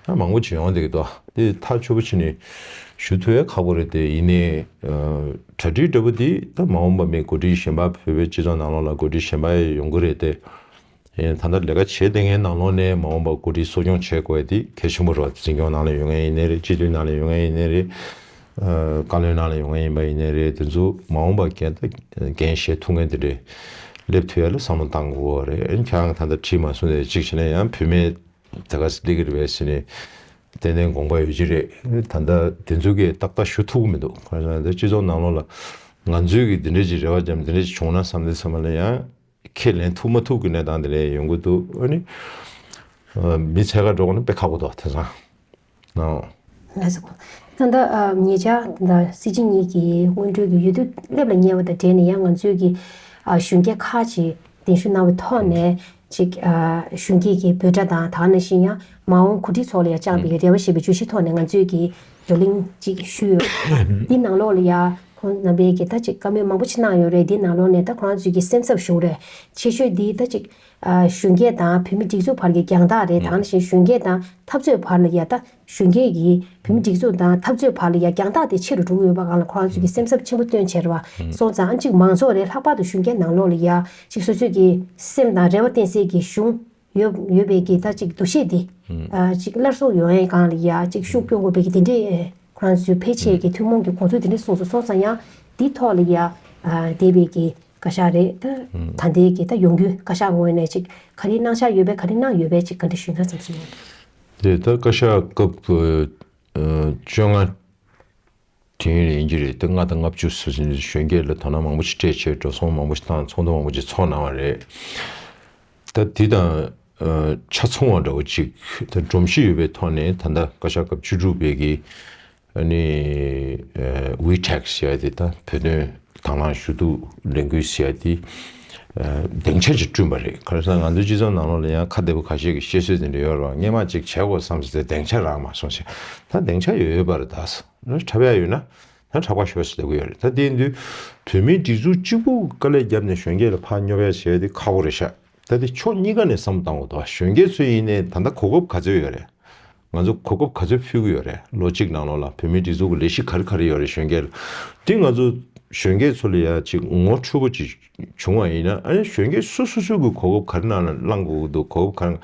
ཡང་མང་པོ་ཅིག་ཡོང་བསྡད་ཀྱི་འདུག་དེ་ཐག་ཆོད་པོ་བྱས་ནས་ཞུ་ཐུབ་ཡ་ཁག་པོ་རེད། དེ་ཡིན་ནའི་གྲ་སྒྲིག་འདྲ་པོ་འདི་ད་མ་འོངས་པ་མི་འགོ་ཁྲིད་གཞན་པ་བོད་པའི་སྤྱི་ཚོགས་ནང་ལོགས་ལ་འགོ་ཁྲིད་གཞན་པ་ཡོང་གི་རེད་དེ། ཡིན་ད་ལྟ་ལས་ཀ་བྱེད་བསྡད་མཁན་ནང་ལོགས་ནས་མ་འོངས་པ་འགོ་ཁྲིད་གསོ་སྐྱོང་བྱེད་དགོས་ཡ་དེ་གལ་ཆེན་པོ་རེད། འཛིན་སྐྱོང་ནང་ལ་ཡོད་མཁན་ཡིན་ནའི་རེད། སྤྱི་འཐུས་ནང་ལ་ཡོད་མཁན་ཡིན་ནའི་རེད། ཨ་བཀའ་བློན་ནང་ལ་ཡོད་མཁན་ཡིན་པ་ཡིན་ནའི་རེད། དེ་ཚོ་མ་འོངས་པ་འགན་ད་འགན་བཞེས་ཐུབ་མཁན་དེ་འདྲས་སླེབས་ཐུབ་ཡ་ལ་བསམ་བློ་བཏང་དགོས་རེད། ཨ་ནི་ཁྱེད་རང་ད་ལྟ་བྲིས་མ་སོང་ནས་གཅིག་བྱས་ན་ཡང་བུད་མེད་དེ་ག་སླེབས་ཀྱི་རེད་པས་ཟེར་ནས་ཏན་ཏན་དགོངས་པ་ཡོད་ཀྱི་རེད། ད་ལྟ་དེ་ཚོ་གིས་ཏག་ཏག་ཞུ་ཐུབ་ཀྱི་མི་འདུག་གང་ཟེར་ན་ད་སྤྱི་ཚོགས་ནང་ལོགས་ལ་ང་ཚོས་ཀྱི་དེ་འདྲས་ཅིག་རེ་བ་བརྒྱབ་དེ་འདྲས་ཅིག་བྱུང་ན་བསམ་དེ་བསམ་པ་ལ་ཡང་། ཁས་ལེན་ཐུབ་མ་ཐུབ་ཀྱི་གནས་སྟངས་དེ་འདྲ་ཡོང་གི་འདུག་ཨ་ནི་མི་འཚོལ་ག་འགྲོ་དགོས་ན་དཔེ་ཁག་པོ་འདུག་དེང་སང་། ཨོ། ལགས་སོ། ད་ལྟ་ཨ་ཉེ་ཆར་ད་ལྟ་སྲིད་སྤྱི་གཉིས་ཀྱི་སྔོན་འགྲོའི་གི་འོས་བསྡུ་སླེབས་ལ་ཉེ་བ་དང་འབྲེལ་ནས་ཡང་ང་ཚོའི་གི་ཨ་གཞོན་སྐྱེས་ཁག་ཅིག་གདན་ཞུ་གནང་བའི་ཐོག་ནས་ཅིག་ཨ་གཞོན་སྐྱེས་ཀྱི་འབོད་སྒྲ་དང་དེ་ག་ནང་བཞིན་ཡང་མ་འོངས་གོ་སྒྲིག་ཚོགས་ལ་ཡང་བཅངས་པའི་གི་རེ་བ་ཞེས་པའི་བརྗོད་གཞིའི་ཐོག་ནས་ང་ཚོའི་གི་བགྲོ་གླེང་ཅིག་ཞུས་ཡོད། འདི་ནང་ལོགས་ལ་ཡང་ཁོང་རྣམ་པས་གི་ད་ཅིག་བཀའ་མོལ་མང་པོ་ཅིག་གནང་ཡོད་རེད། འདི་ནང་ལོགས་ནས་ད་ཁོང་རང་ཚོའི་གི་སེམས་འཚབ་ཞུ་རེད། ཆེ་ཤོས་འདི་ད་ཅིག་ཨ་གཞོན་སྐྱེས་དང་བོད་མི་སྒྲིག་འཛུགས་བར་གྱི་རྒྱང་ཐག་རེད། དེ་ག་ནང་བཞིན་གཞོན་སྐྱེས་དང་འཐབ་རྩོད་བར་ལ་ཡ་ད་གཞོན་སྐྱེས་ཀྱིས་བོད་མི་སྒྲིག་འཛུགས་དང་འཐབ་རྩོད་བར་ལ་ཡ་རྒྱང་ཐག་དེ་ཆེ་རུ་འགྲོ་གི་ཡོད་པ་སྒང་ལ་ཁོ་རང་ཚོ་གིས་སེམས་འཚབ་ཆེན་པོ་བཏོན་བྱས་རེད་བ། སོང་ཙང་ཨ་ཅིག་མང་ཚོགས་རེད། ལྷག་པར་དུ་གཞོན་སྐྱེས་ནང་ལོགས་ལ་ཡ་ཅིག་སོ་སོས་ཀྱི་སེམས་དང་རེ་བ་བརྟེན་སའི་གི་གཞུང་ཡོད་ཡོད་པའི་གི་ད་ཅིག་འདུ་ཤེས་དེ་ཨ་ཅིག་སླར་གསོ་ཡོང་ཡའི་སྒང་ལ་ཡ་ཅིག་ཤུགས་སྐྱོན་དགོས་པའི་གི་དེ་འདྲའི་ཁོ་རང་ཚོའི་ཕལ་ཆེར་གྱི་ཐུན་མོང་གི་དགོངས་ཚུལ་དེ་འདྲ་གསུངས་སོང་། སོང་ཙང་ཡང་འདི་ཐོག་ལ་ཡ་ཨ་འདས་པའི་གི་བཀའ་ཤག་རེད། ད་ད་ལྟའི་གི་ད་ཡོང་རྒྱུའི་བཀའ་ཤག་ངོས་ནས་ཅིག་ག་རེ་གནང་འཆར་ཡོད་པས། ག་རེ་གནང་ཡོད་པས་ཅིག་བཀའ་འདྲི་ཞུས་ན་བསམ་སོང་། དེ་ད་བཀའ་ཤག་སྐབས་ཨ་བཅོ་ལྔ་དུས་ཡུན་ཡིན་གྱི་རེད། ད་ལྔ་དང་ལྔ་བཅུ་ཟེར་ནས་གཞོན་སྐྱེས་ལ་དོ་སྣང་མང་པོ་ཞིག་སྤྲད་བྱས་འགྲོ་སོང་མང་པོ་ཞིག་བཏང་། ཚོགས་འདུ་མང་པོ་ཞིག་ཚོགས་གནང་བ་རེད། ད་འདི་དང་ཨ་ཆ་མཚུངས་པ་འདྲ་བོ་ཅིག་ད་སྒྲོམ་གཞི་ཡོད་པའི་ཐོག་ནས་ད་ལྟ་བཀའ་ཤག་སྐབས་བཅུ་དྲུག་པའི་གི་ཨ་ནི་ཨ་ཝི་ཊེག་ཟེར་ཡ་དེ་ད་བོད་དོན་དང་བླངས་ཞུ་གཏུག་ལས་འགུལ་ཟེར་ཡ་དེ་ཨ་སྡིངས་ཆ་ཅིག་བསྐྲུན་པ་རེད། ག་རེ་ཟེར་ན་ང་ཚོའི་སྤྱི་ཚོགས་ནང་ལོགས་ལ་ཡང་ཁ་བདེ་པོ་ཁ་ཤས་ཀྱི་བཤད་སྲོལ་དེ་འདྲ་ཡོད་རེད་བ། སྔོན་མ་ཅིག་བྱེད་དགོས་བསམ་ཟེར་ཏེ་སྡིངས་ཆ་རག་མ་སོང་ཞེས། ད་སྡིངས་ཆ་ཡོད་ཡོད་པ་རེད། ད་འཁྲབ་ཡ་ཡོད་ན་ད་འཁྲབ་ཁ་ཤོར་ཟེར་ལབ་ཀྱི་ཡོད་རེད། ད་དེ་ཡིན་དུས་བོད་མིའི་སྒྲིག་འཛུགས་གཅིག་པུ་དཀའ་ལས་བརྒྱབ་ནས་གཞོན་སྐྱེས་ལ་ཕར་སྙོབ་ཡ་བྱས་ཏེ་ཁག་པོ་རེད་ཤག་ད་དེ་ཕྱོགས་གཉིས་ཀ་ནས་བསམ་བློ་བཏང་དགོས་འདུག་གཞོན་སྐྱེས་ཚོ་ཡིན་ནའི་ད་ལྟ་གོ་སྐབས་ག་ཚོད་ཡོད་རེད། ང་ཚོ་གོ་སྐབས་ག་ཚོད་ཕུལ་གྱི་ཡོད་རེད། ལོ་གཅིག་ནང་ལོགས་ལ་བོད་མིའི་སྒྲིག་འཛུགས་ཀྱི་ལས་གཞི་ག་རེ་ག་རེ་ཡོད་རེད་གཞོན་སྐྱེས་ལ། དེ་ང་ཚོ་གཞོན་སྐྱེས་ཚོ་ལ་ཡ་ཅིག་ངོ་འཕྲོད་པོ་ཅིག་བྱུང་བ་ཡིན་ན། ཨ་ནི་གཞོན་སྐྱེས་སོ་སོ་སོ་གི་གོ་སྐབས་ག་རེ་ནང་ལ་བླང་དགོས་ཀྱི་འདུག་གོ་སྐབས་ག་རེ།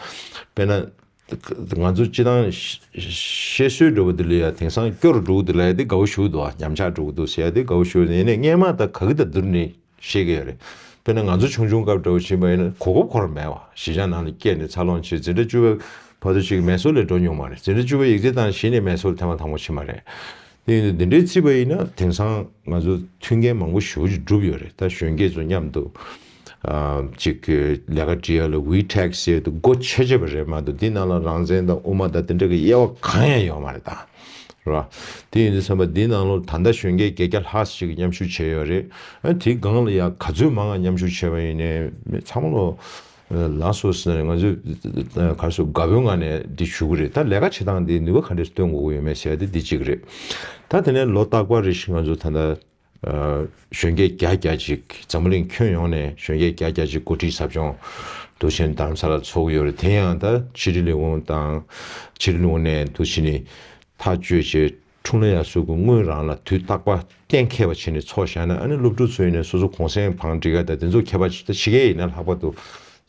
དཔེར་ན། ང་ཚོ་སྤྱི་བཏང་བཤད་སྲོལ་འདྲ་བོ་འདི་ལ་ཡ་དེང་སང་སྐྱོ་རུ་འགྲོ་གི་འདུག་ལབ་ཡ་དེ་དགའ་བོ་ཞེ་པོ་འདུག་ཉམས་ཆག་འགྲོ་གི་འདུག་ཟེར་ཡ་དེ་དགའ་བོ་ཞེ་པོ། ཡིན་ནའི་སྔོན་མ་དང་ག་གི་དང་བསྡུར་ནས་བཤད་ཀྱི་ཡོད་རེད། དཔེར་ན་ང་ཚོ་ཆུང་ཆུང་སྐབས་འདྲ་བོ་ཕྱིན་པ་ཡིན་ན་གོ་སྐབས་ཁོ་རང་མེད་བ། གཞིས་ཆགས་ནང་ལ་སྐྱེས་ནས་འཚར་ལོངས་བྱས། འཛིན་གྲྭ་བཅུ་པ་བར་དུ་ཅིག་མེ་སོར་ལ་འགྲོ་མྱོང་མ་རེད། འཛིན་གྲྭ་བཅུ་པ་ཡིག་ཚད་བཏང་གཞི་ནས་མེ་སོར་ལ་ཐེངས་མ་དང་པོ་ཕྱིན་པ་རེད། དེ་ཡིན་དུས་འདི་འདྲའི་བརྩིས་པ་ཡིན་ན་དེང་སང་ང་ཚོ་མཐུན་རྐྱེན་མང་པོ་ཞེ་པོ་ཅིག་བསྒྲུབས་ཡོད་རེད། ད་གཞོན་སྐྱེས་ཚོ་མཉམ་དུ་ཨ་ཅིག་གི་ལས་ཀ་འབྲི་ཡ་ལ་ཝི་ཊེག་ཟེར་དུས་སྒོ་ཕྱེ་ཕྱེ་བ་རེད་མ་གཏོགས་འདི་ནང་ལ་རང་བཙན་དང་དབུ་མ་དང་དེ་འདྲ་གི་དབྱེ་བ་གང་ཡང་ཡོད་མ་རེད་ད། རེད་བ། དེ་ཡིན་དུས་ཙམ་པ་འདི་ནང་ལོགས་ད་ལྟ་གཞོན་སྐྱེས་བརྒྱད་བརྒྱ་ལྷག་ཞིག་མཉམ་ཞུགས་བྱས་ཡོད་རེད། ཨ་དེའི་སྒང་ལ་ཡ་ག་ཚོད་མང་ང་མཉམ་ཞུགས་བྱས་པ་ཡིན་ནའི་མི་ཚང་མ་ལོ་ལགས་སོ་ཟེར་ནས་ང་ཚོས་ག་རེ་ཟེར་དགའ་པོའི་ངང་ནས་འདི་ཞུ་གི་རེད། ད་ལས་ཀ་བྱེད་སྟངས་འདི་ནུས་པ་ག་འདྲས་སྟོན་དགོས་ཀྱི་ཡོད་མེད་ཟེར་ཡ་དེ་འདི་གཅིག་རེད། ད་དེ་ནས་ལོ་རྟག་པར་རེ་བཞིན་ང་ཚོ་ད་ལྟ་ཨ་གཞོན་སྐྱེས་བརྒྱ་བརྒྱ་ཅིག་འཛམ་བུ་གླིང་ཁྱོན་ཡོངས་ནས་གཞོན་སྐྱེས་བརྒྱ་བརྒྱ་ཅིག་གོ་སྒྲིག་ཟབ་སྦྱོང་འདུག་བྱས་ནས་རྡ་རམ་ས་ལར་ཚོགས་ཀྱི་ཡོད་རེད། དེ་ཡང་ད་ཕྱི་དྲིལ་ལས་ཁུངས་དང་ཕྱི་དྲིལ་ལས་ཁུངས་ནས་འདུག་བྱས་ནས་ཐག་གཅོད་བྱས། འཁྲུངས་ལྷ་དབྱར་གསོལ་གྱི་སྔོན་རང་ལ་དུས་རྟག་པར་གཏན་འཁེལ་བ་བྱས་ནས་ཚོགས་བཞག་ན། ཨ་ནི་སློབ་ཕྲུག་ཚོ་ཡིན་ནའི་སོ་སོ་གུང་སེང་བང་སྒྲིག་ཡ་དང་དེ་ཚོ་ཁྱད་པར་ཅིག་ད་ཕྱི་རྒྱལ་ཡིན་ན་ལྷག་པར་དུ་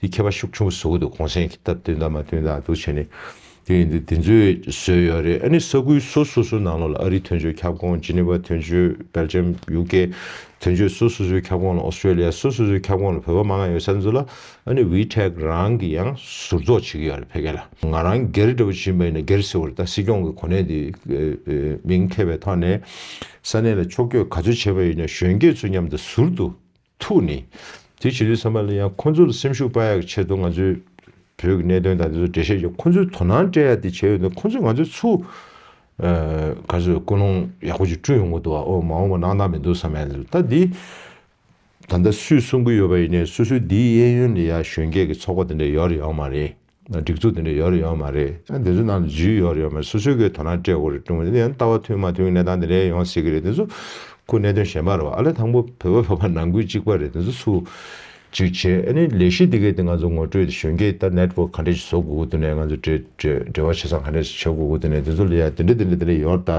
དེ་ཁྱད་པར་ཤུགས་ཆེན་པོ་བཟོ་གི་འདུག་གུང་སེང་གི་སྟབས་བསྟུན་དང་མ་བསྟུན་དང་འདུག་བྱས་ནས་དེ་ཡིན་དུས་དེ་ཚོས་བཟོས་ཡོད་རེད། ཨ་ནི་ས་ཁུལ་སོ་སོ་སོའི་ནང་ལོགས་ལ་ཨ་རིའི་དོན་གཅོད་ཁྱབ་ཁོངས། ཇི་ནི་ཝ་དོན་གཅོད། སྦེལ་ཇམ། ཡུ་ཀེ་དོན་གཅོད་སོ་སོ་སོའི་ཁྱབ་ཁོངས་ལ། ཨོ་སི་ཀྲེ་ལི་ཡ་སོ་སོ་སོའི་ཁྱབ་ཁོངས་ལ་བོད་པ་མང་ང་ཡོད་ས་ཚོ་ལ་ཨ་ནི་ཝི་ཊེག་རང་གི་ཡང་ཟུར་གཏོགས་བྱེད་ཀྱི་ཡོད་རེད་ཕ་གི་ལ། ང་རང་སྒེར་འདྲ་བོ་ཕྱིན་པ་ཡིན་ན་སྒེར་ཟེར་བ་རེད། ད་སྲིད་སྐྱོང་གི་གོ་གནས་དེ་མིང་འཁྱེར་བའི་ཐོག་ནས་ས་གནས་ལ་ཕྱོགས་བསྐྱོད་ག་ཚོད་བྱས་པ་ཡིན་ན་གཞོན་སྐྱེས་ཚོ་མཉམ་དུ་ཟུར་དུ་ཐུག་ནས་དེ་བྱེད་དུས་ཙམ་པ་ལ་ཡང་ཁོང་ཚོ་ལ་སེམས་ཤུགས་སྤར་ཡག་གི་ཆེད་དུ་ང་ཚོས་བོད་ཀྱི་གནད་དོན་དང་དེ་ཚོ་འགྲེལ་བཤད་བྱས། ཁོང་ཚོས་དོ་སྣང་སྤྲད་ཡག་དེ་བྱས་ཡོད་ན་ཁོང་ཚོས་ང་ཚོ་ཚུར་ག་ཚོད་ཀུན་སློང་ཡག་པོ་ཅིག་བསྐྲུན་ཡོང་གི་འདུག་བ། ཨོ་མ་འོངས་པ་གནང་སྟངས་མི་འདུག་བསམ་ཡག་དེ། ད་འདི་ད་ལྟ་སུས་གསུང་གི་ཡོད་པ་ཡིན་ནའི་སོ་སོའི་འདིའི་གཡས་གཡོན་ལ་ཡ་གཞོན་སྐྱེས་ཀྱི་ཚོགས་པ་དེ་འདྲ་ཡོད་རེད་ཡོད་མ་རེད། སྒྲིག་འཛུགས་དེ་འདྲ་ཡོད་རེད་ཡོད་མ་རེད། ཨ་འདི་ཚོའི་ནང་ལ་འཇུས་ཡོད་རེད་ཡོད་མ་རེད། སོ་སོའི་གི་དོ་སྣང་སྤྲད་དགོས་རེད། ཀྲུང་གོ་དེ་ཡང་ལྟ་བ་མཐུན་མ་མཐུན་གནས་སྟངས་དེ་འདྲ་ཡོང་སྲིད་གི་རེད། དེ་ཚོ་ཁོ་གནད་དོན་གཞན་པ་རེད་བ། ཨ་ལས་དང་པོ་བོད་པ་བོད་པ་ནང་ཁུལ་གཅིག་པ་རེད། དེ་ཚོ་སུ་གཅིག་བྱས། ཨ་ནི་ལས་གཞི་འདི་གའི་དེ་ང་ཚོ་ངོ་སྤྲོད་དེ་གཞོན་སྐྱེས་ད་ནེཊ་ཝོག་ག་འདྲ་ཞིག་བཟོ་དགོས་ཀྱི་འདུག་ནས། ང་ཚོ་འབྲེལ་འབྲེལ་འབྲེལ་བ་བྱེད་སྟངས་ག་འདྲ་ཞིག་བྱེད་དགོས་ཀྱི་འདུག་ནས། དེ་ཚོ་ལ་ཡ་དེ་འདྲ་དེ་འདྲ་དེ་འདྲ་ཡོད་ད།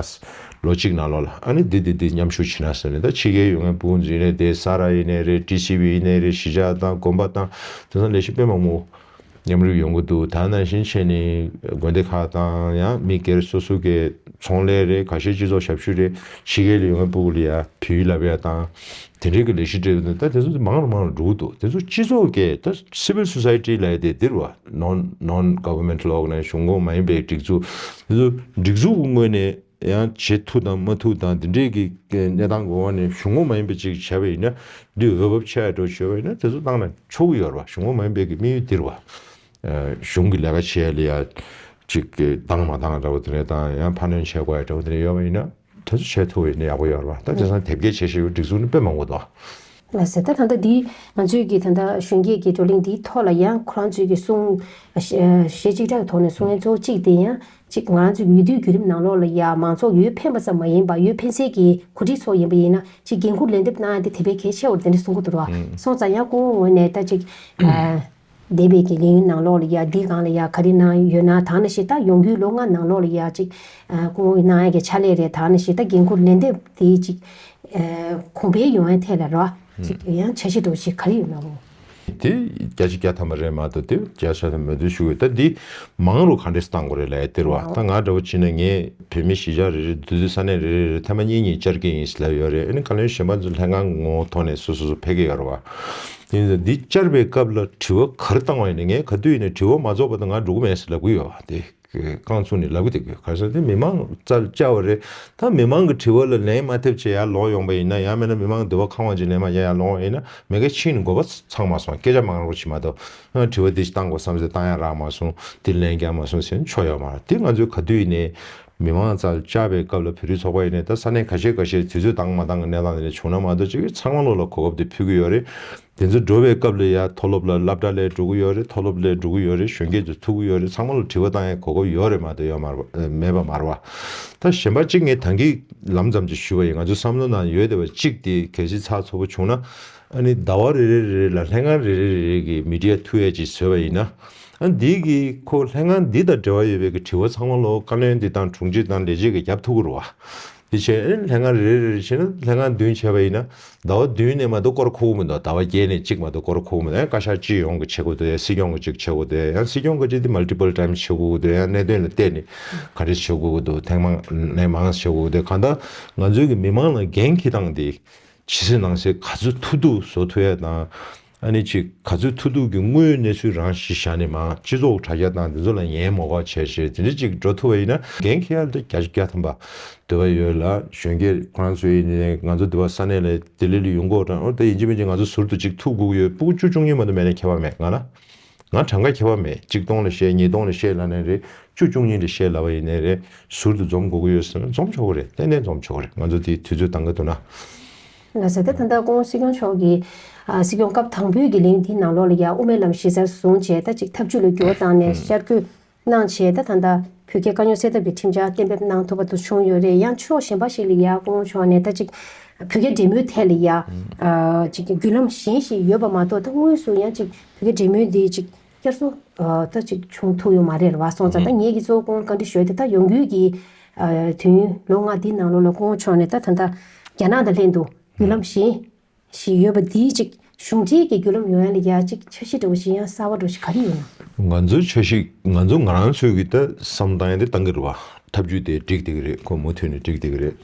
ལོ་གཅིག་ནང་ལོགས་ལ་ཨ་ནི་འདི་འདི་འདི་མཉམ་ཞུགས་བྱེད་ན་ཟེར་ནས། ད་ཕྱི་རྒྱལ་ཡོད་མཁན་ཕྲུ་གུ་ཚོ་ཡིན་ནའི་རེད། ས་ར་ཡིན་ནའི་རེད། ཊི་སི་ཝི་ཡིན་ནའི་རེད། གཞིས་ཆགས་དང་དགོན་པ་དང་དེང་སང་ལས་གཞི་དཔེ་མང་པོ་མཉམ་རུབ་ཡོང་གི་འདུག་ད་ནང་བཞིན་བྱས་ནས་དགོན་སྡེ་ཁག་དང་ཡང་མི་སྒེར་སོ་སོ་གི་ཚོང་ལས་རེད། ཁ་ཤས་སྤྱི་ཚོགས་ཞབས་ཞུ་རེད། ཕྱི་རྒྱལ་ལ་ཡོད་མཁན་ཕྲུ་གུ་ལ་ཡ་བོད་ཡིག་བསླབ་ཡ་དང་དེ་འདྲའི་གི་ལས་གཞི་སྤྲད་ཡོད་འདུག་ད་དེ་ཚོ་མང་རུ་མང་རུ་འགྲོ་གི་འདུག་དེ་ཚོ་སྤྱི་ཚོགས་ཀྱི་ད་སི་ཝིལ་སོ་སའི་ཊི་ལབ་ཡ་དེ་འདིར་བ། ནོན་ནོན་གྷ་བྷར་མེན་ཊལ་ཨོར་ག་ནའི་ཛེ་ཤན། གཞུང་ཁོངས་མ་ཡིན་པའི་སྒྲིག་འཛུགས། དེ་ཚོ་སྒྲིག་འཛུགས་ཀྱི་ངོས་ནས་ཡང་བྱེད་ཐུབ་དང་མ་ཐུབ་དང་དེ་འདྲའི་གི་གནས་སྟངས་ཀྱི་འོག་ནས་གཞུང་ཁོངས་མ་ཡིན་པ་ཅིག་བྱས་པ་ཡིན་ན་འདི་འོས་བབ་ཆགས་ཡ་འགྲོ་བྱས་པ་ཡིན་ན་དེ་ཚོ་བཏང་ན་ཆོག་གི་ཡོད་རེད་བ། གཞུང་ཁོངས་མ་ཡིན་པའི་གི་དམིགས་ཡུལ་འདིར་བ། ཨ་གཞུང་གི་ལས་ཀ་བྱེད་ཡ་ལ་ཡ་ ཅིག་གི་འདང་མ་འདང་འདྲ་བོ་དེ་འདྲ་དང་། ཡང་ཕར་སྣོན་བྱེད་དགོས་ཡ་འདྲ་བོ་དེ་འདྲ་ཡོད་པ་ཡིན་ན། དེ་ཚོ་བྱེད་ཐུབ་པ་ཡིན་ན་ཡག་པོ་ཡོད་རེད་པ། ད་དེང་སང་དེབ་སྐྱེལ་བྱེད་བཞིན་པའི་སྒྲིག་འཛུགས་ནི་དཔེ་མང་པོ་འདུག་ལགས་སོ། ད་ད་ལྟ་འདི་ང་ཚོའི་གི་ད་ལྟ་གཞོན་སྐྱེས་ཀྱི་བགྲོ་གླེང་འདིའི་ཐོག་ལ་ཡང་ཁོ་རང་ཚོའི་གི་གསུང་གཞས་གཅིག་ཕྲག་གི་ཐོག་ནས་གསུང་མཁན་གཙོ་བོ་གཅིག་དེ་ཡང་ཅིག་ང་རང་ཚོའི་འོས་བསྡུའི་བརྒྱུད་རིམ་ནང་ལོགས་ལ་ཡ་མང་ཚོགས་འོས་འཕེན་པ་ཙམ་མ་ཡིན་པ། འོས་འཕེན་སའི་གི་གོ་སྒྲིག་ཚོགས་ཡིན་པ་ཡིན་ན་ཅིག་འགན་ཁུར་ལན་འདེབས་གནང་ཡ་དེ་དེ་བས་གལ་ཆེ་བ་རེད་དེ་འདྲ་གསུང་གི་འདུག་ར། སོང་ཙང་ཡང་ཁོང་ངོས་ནས་ད་ཅིག་འདས་པའི་གི་ལས་ཡུན་ནང་ལོགས་ལ་ཡ་འདིའི་སྒང་ལ་ཡ་ག་རེ་གནང་ཡོད་ན། ད་ནང་བཞིན་ད་ཡོང་རྒྱུའི་ལོ་ལྔ་ནང་ལོགས་ལ་ཡ་ཅིག་ཨ་སྐུ་ངོ་གནང་ཡ་གི་ཕྱག་ལས་རེད། ད་ནང་བཞིན་ད་འགན་ཁུར་ལན་འདེབས་དེ་ཅིག་ཨ་གོང་འཕེལ་ཡོང་ཡ་ཐད་ལ་རོ། ཅིག་ཡང་འཆར་གཞི་འདྲ་བོ་ཞིག་ག་རེ་ཡོད་ན་འོ། དེ་བརྒྱ་ཆ་བརྒྱ་ཐམ་པ་རེད་མ་གཏོགས་དེ་བརྒྱ་ཆ་ཐམ་པ་མེད་དུ་ཞུ་གི། ད་འདི་མང་རུ་ག་འདྲས་བཏང་དགོས་རེད་ལབ་ཡ་དེ་རེད་བ། ད་ང་འདྲ་བོ་བྱས་ན་ངས་བོད་མི་གཞིས་ཆགས་རེ་རེ། འདུས་སྡོད་ས་གནས་རེ་རེ་རེ་ཐེངས་མ་གཉིས་གཉིས་བཅར་གྱི་ཡིན་ཟེར་ལབ་ཡོད་རེད། ཨ་ནི་བཀའ་བློན་གཞན་པ་ཚོ་ལྷན་ཁང་ངོ་བོ་ཐོག་ནས་སོ་སོ་སོ་ཕེབས་ཀྱི་ཡོད་རེད་བ། དེ་ཡིན་ཙང་འདི་བཅར་བའི་སྐབས་ལ་དྲི་བ་ག་རེ་བཏང་བ་ཡིན་ན། ངས་ག་དུས་ཡིན་ནའི་དྲི་བ་མ་རྫོགས་བར་དུ་ང་འགྲོ་གི་མེད་ཟེར་ལབ་ཀྱི་ཡོད་བ། དེ་རྐང་བཙུགས་ནས་ལབ་ཀྱི་བསྡད་ཀྱི་ཡོད། ག་རེ་ཟེར་ན་དེ་མི་མང་རྩར་བཅར་བ་རེད། ད་མི་མང་གི་དྲི་བ་ལ་ལན་མ་ཐེབས་བྱས་ཡར་ལོག་ཡོང་པ་ཡིན་ན། ཡང་མིན་ན་མི་མང་འདོད་པ་ཁེངས་པ་ཅིག་ལན་མ་རྒྱག་ཡར་ལོག་ཡིན་ན། མི་འགའ་ཕྱིན་ནས་འགོ་པ་ཚང་མ་སོང་། སྐད་ཆ་མང་རུ་ཕྱིན་མ་གཏོགས། ཨ་དྲི་བ་འདི་ཞིག་བཏང་དགོས་བསམ་ཚེ་བཏང་ཡ་རག་མ་སོང་། འདི་ལན་རྒྱག་མ་སོང་ཟེར་ན་ཆོ་ཡོད་མ་རེད། དེ་ང་ཚོས་ག་དུས་ཡིན་ནའི་མི་མང་རྩར་བཅར་བའི་སྐབས་ལ། བོད་རིགས་ཚོགས་པ་ཡིན་ནའི་ད་ས་གནས་ཁ་ཤས་ཁ་ཤས་དུས་ཚོད་འདང་མ་འདང་གི་གནས་སྟངས་དེ་འདྲ་བྱུང་ན་མ་གཏོགས། ཅིག་ཚང་མ་ལོག་ལ་གོ་སྐབས་དེ་ཕུལ་གྱི་ཡོད་རེད། དེ་ཚོ་འགྲོ་བའི་སྐབས་ལ་ཡ་མཐོ་སློབ་ལ་སློབ་གྲྭ་ལ་འགྲོ་གི་ཡོད་རེད། མཐོ་སློབ་ལ་འགྲོ་གི་ཡོད་རེད། གཞོན་སྐྱེས་ཚོ་ཐུག་གི་ཡོད་རེད། ཚང་མ་ལ་དྲི་བ་བཏང་ཡའི་གོ་སྐབས་ཡོད་རེད་མ་གཏོགས་ཡོད་མ་རེད་པ། ཨ་མེད་པ་མ་རེད་པ། ད་གཞན་པ་གཅིག་ངས་ད་གིན་ལམ་ཙམ་ཅིག་ཞུས་པ་ཡིན། ང་ཚོའི་བསམ་བློ་ནང་ཡོད་བསྡད་པ་གཅིག་དེ། གལ་སྲིད་ཚགས་ཚུད་པོ་བྱུང་ན། ཨ་ནི་ཟླ་བ་རེ་རེ་རེ་རེ་ལ་ལྷན་ཁང་རེ་རེ་རེ་རེ་གི་མི་ཌི་ཡ་ཐུག་ཡས་ཅིག་བཟོས་པ་ཡིན་ན། ཨ་འདི་གི་ཁོ་ལྷན་ཁང་འདི་དང་འབྲེལ་བ་ཡོད་པའི་གི་དྲི་བ་ཚང་མ་ལོ་བཀའ་བློན་འདི་དང་དྲུང་ཆེ་དང་ལས་བྱེད་ཀྱིས་རྒྱབ་ཐུབ་ཀྱི་རེད་པ། དེ་བྱས་ཨ་ནི་ལྷན་ཁང་རེ་རེ་རེ་རེ་བྱས་ན། ལྷན་ཁང་བདུན་བྱས་པ་ཡིན་ན། ཟླ་བ་བདུན་ནས་མ་གཏོགས་སྐོར་ཁུག་མི་འདུག་ཟླ་བ་བརྒྱད་ནས་གཅིག་མ་གཏོགས་སྐོར་ཁུག་མི་འདུག་ཡང་བཀའ་ཤག་སྤྱི་ཡོངས་ཀྱི་བྱེད་དགོས་འདུག་ཡང་སྲིད་སྐྱོང་གི་གཅིག་བྱེད་དགོས་འདུག་ཡང་སྲིད་སྐྱོང་གི་གཅིག་དེ་མལ་ཊི་པལ་ཊའིམ་བྱེད་དགོས་འདུག་ཡང་གནད་དོན་ལ་བལྟས་ནས་ག་རེ་བྱེད་དགོས་འདུག་ཐེངས་མང་ནས་མང་བྱེད་དགོས་འདུག་གང་ལྟར་ང་ཚོའི་གི་མི་མང་ལ་འགན་འཁྱེར་སྟངས་དེ་ཇི་སྲིད་ནང་སྲིད་ག་ཚོད་ཐུབ་ཐུབ་བཟོ་ཐུབ་ཡ་དང་། ཨ་ནི་ཅིག་ག་ཚོད་ཐུབ་ཐུབ་ཀྱི་དངོས་ཡོད་གནས་ཚུལ་རང་གཞི་བཞག་ནས། མར་སྤྱི་ཚོགས་དྲ་རྒྱ་དང་དེ་ཚོ་ལ་ཉན་མ་དགོས་པ་བྱས་བྱས། དེ་འདྲ་ཅིག་འགྲོ་ཐུབ་པ་ཡིན་ན། འགན་འཁྱེར་ཡ་ལ་བརྒྱ་ཆ་བརྒྱ་ཐམ་པ་འདོད་པ་ཡོད་ལ། གཞོན་སྐྱེས་ཁོ་རང་ཚོ་ཡིན་ནའི་ང་ཚོ་འདི་བ་ས་གནས་ལ་ལྡི་ལི་ལ་ཡོང་གི་ཡོད་དྲ། འོ་ད་ཡིན་གཅིག་མིན་གཅིག་ང་ཚོ་ཟུར་དུ་ཅིག་ཐུག་དགོས་ཀྱི་ཡོད། སྤུ་གུ་བཅུ་བཅུ་གཉིས་མ་གཏོགས་མེད་ན་ཁྱད་པར་མེད། ང་ལ་ང་གྲངས་ཀ་ཁྱད་པར་མེད། གཅིག་སྟོང་ལ་བཤད། ཉིས་སྟོང་ལ་བཤད་ལབ་ནའི་རེད། བཅུ་བཅུ་གཉིས་ལ་བཤད་ལབ་པ་ཡིན་ནའི་རེད། ཟུར་དུ་འཛོམས་དགོས་ཀྱི་ཡོད་ཟེར་ན་འཛོམས་ཆོག་གི་རེད། ཏན་ཏན་འཛོམས་ཆོག་གི་རེད། ང་ཚོ་དེའི་དུས་ཚོད་འདང་གི་འདུག་ན། ལགས་སོ། ད་ད་ལྟ་སྐུ་ངོ་སྲིད་སྐྱོང་མཆོག་གིས་ཨ་སྲིད་སྐྱོང་སྐབས་དང་པོའི་གི་ལས་ཡུན་འདིའི་ནང་ལོགས་ལ་ཡ་དབུ་མའི་ལམ་གཞི་རྩར་བཟུང་བྱས། ད་ཅིག་ཐབས་ཇུས་ལ་འགྱུར་བ་བཏང་ནས་ཤར་བསྐྱོད་གནང་བྱས། ད་ད་ལྟ་བོད་རྒྱའི་དཀའ་རྙོག་སེལ་ཐབས་ཀྱི་ཁྲིམས་འཆར་གཏན་འབེབས་གནང་ཐུབ་པ་དེ་བྱུང་ཡོད་རེད། ཡང་ཕྱོགས་གཞན་པ་ཞིག་ལ་ཡ་སྐུ་ངོ་མཆོག་ནས་ད་ཅིག་བོད་རྒྱ་འབྲེལ་མོལ་ཐད་ལ་ཡ་ཨ་ཅིག་བརྒྱུད་ལམ་གཞན་ཞིག་ཡོད་པ་མ་གཏོགས། ད་དངོས་སུ་ཡང་ཅིག་བོད་རྒྱ་འབྲེལ་མོལ་འདི་ཅིག་བསྐྱར་གསོ་ཨ་ད་ཅིག་བྱུང་ཐུབ་ཡོད་མ་རེད་ལ་བ། སོང་ཙང་ད་ངེད་ཀྱིས་གཙོ་བོ་སྐུ་ངོ་བཀའ་འདྲི་ཞུ་ཡ་དེ། ད་ཡོང་རྒྱུའི་གི་ཨ་དུས་ཡུན་ལོ་ལྔ་འདིའི་ནང་ལོགས་ལ་སྐུ་ངོ་མཆོག་ནས་ད་ད་ལྟ་རྒྱ་ནག་དང་ལྷན་དུ་བརྒྱུད་ལམ་གཞན་ཞིག་ཡོད་པ་འདིའི་ཅིག་གཞུང་འབྲེལ་གྱི་བརྒྱུད་ལམ་ཡོང་ཡ་ལ་ཡ་ཅིག་འཆར་གཞི་འདྲ་བོ་ཞིག་ཡང་གསར་བ་འདྲ་བོ་ཞིག་ག་རེ་ཡོད་ན། ང་ཚོའི་འཆར་གཞི། ང་ཚོ་ང་རང་ཚོའི་གི་ད་བསམ་བཏང་ཡ་དེ་བཏང་གི་རེད་བ། ཐབས་ཇུས་དེ་འགྲིག་བསྡད་ཀྱི་རེད། ཁོ་མུ་མཐུད་ནས་འགྲིག་བསྡད་ཀྱི་རེད།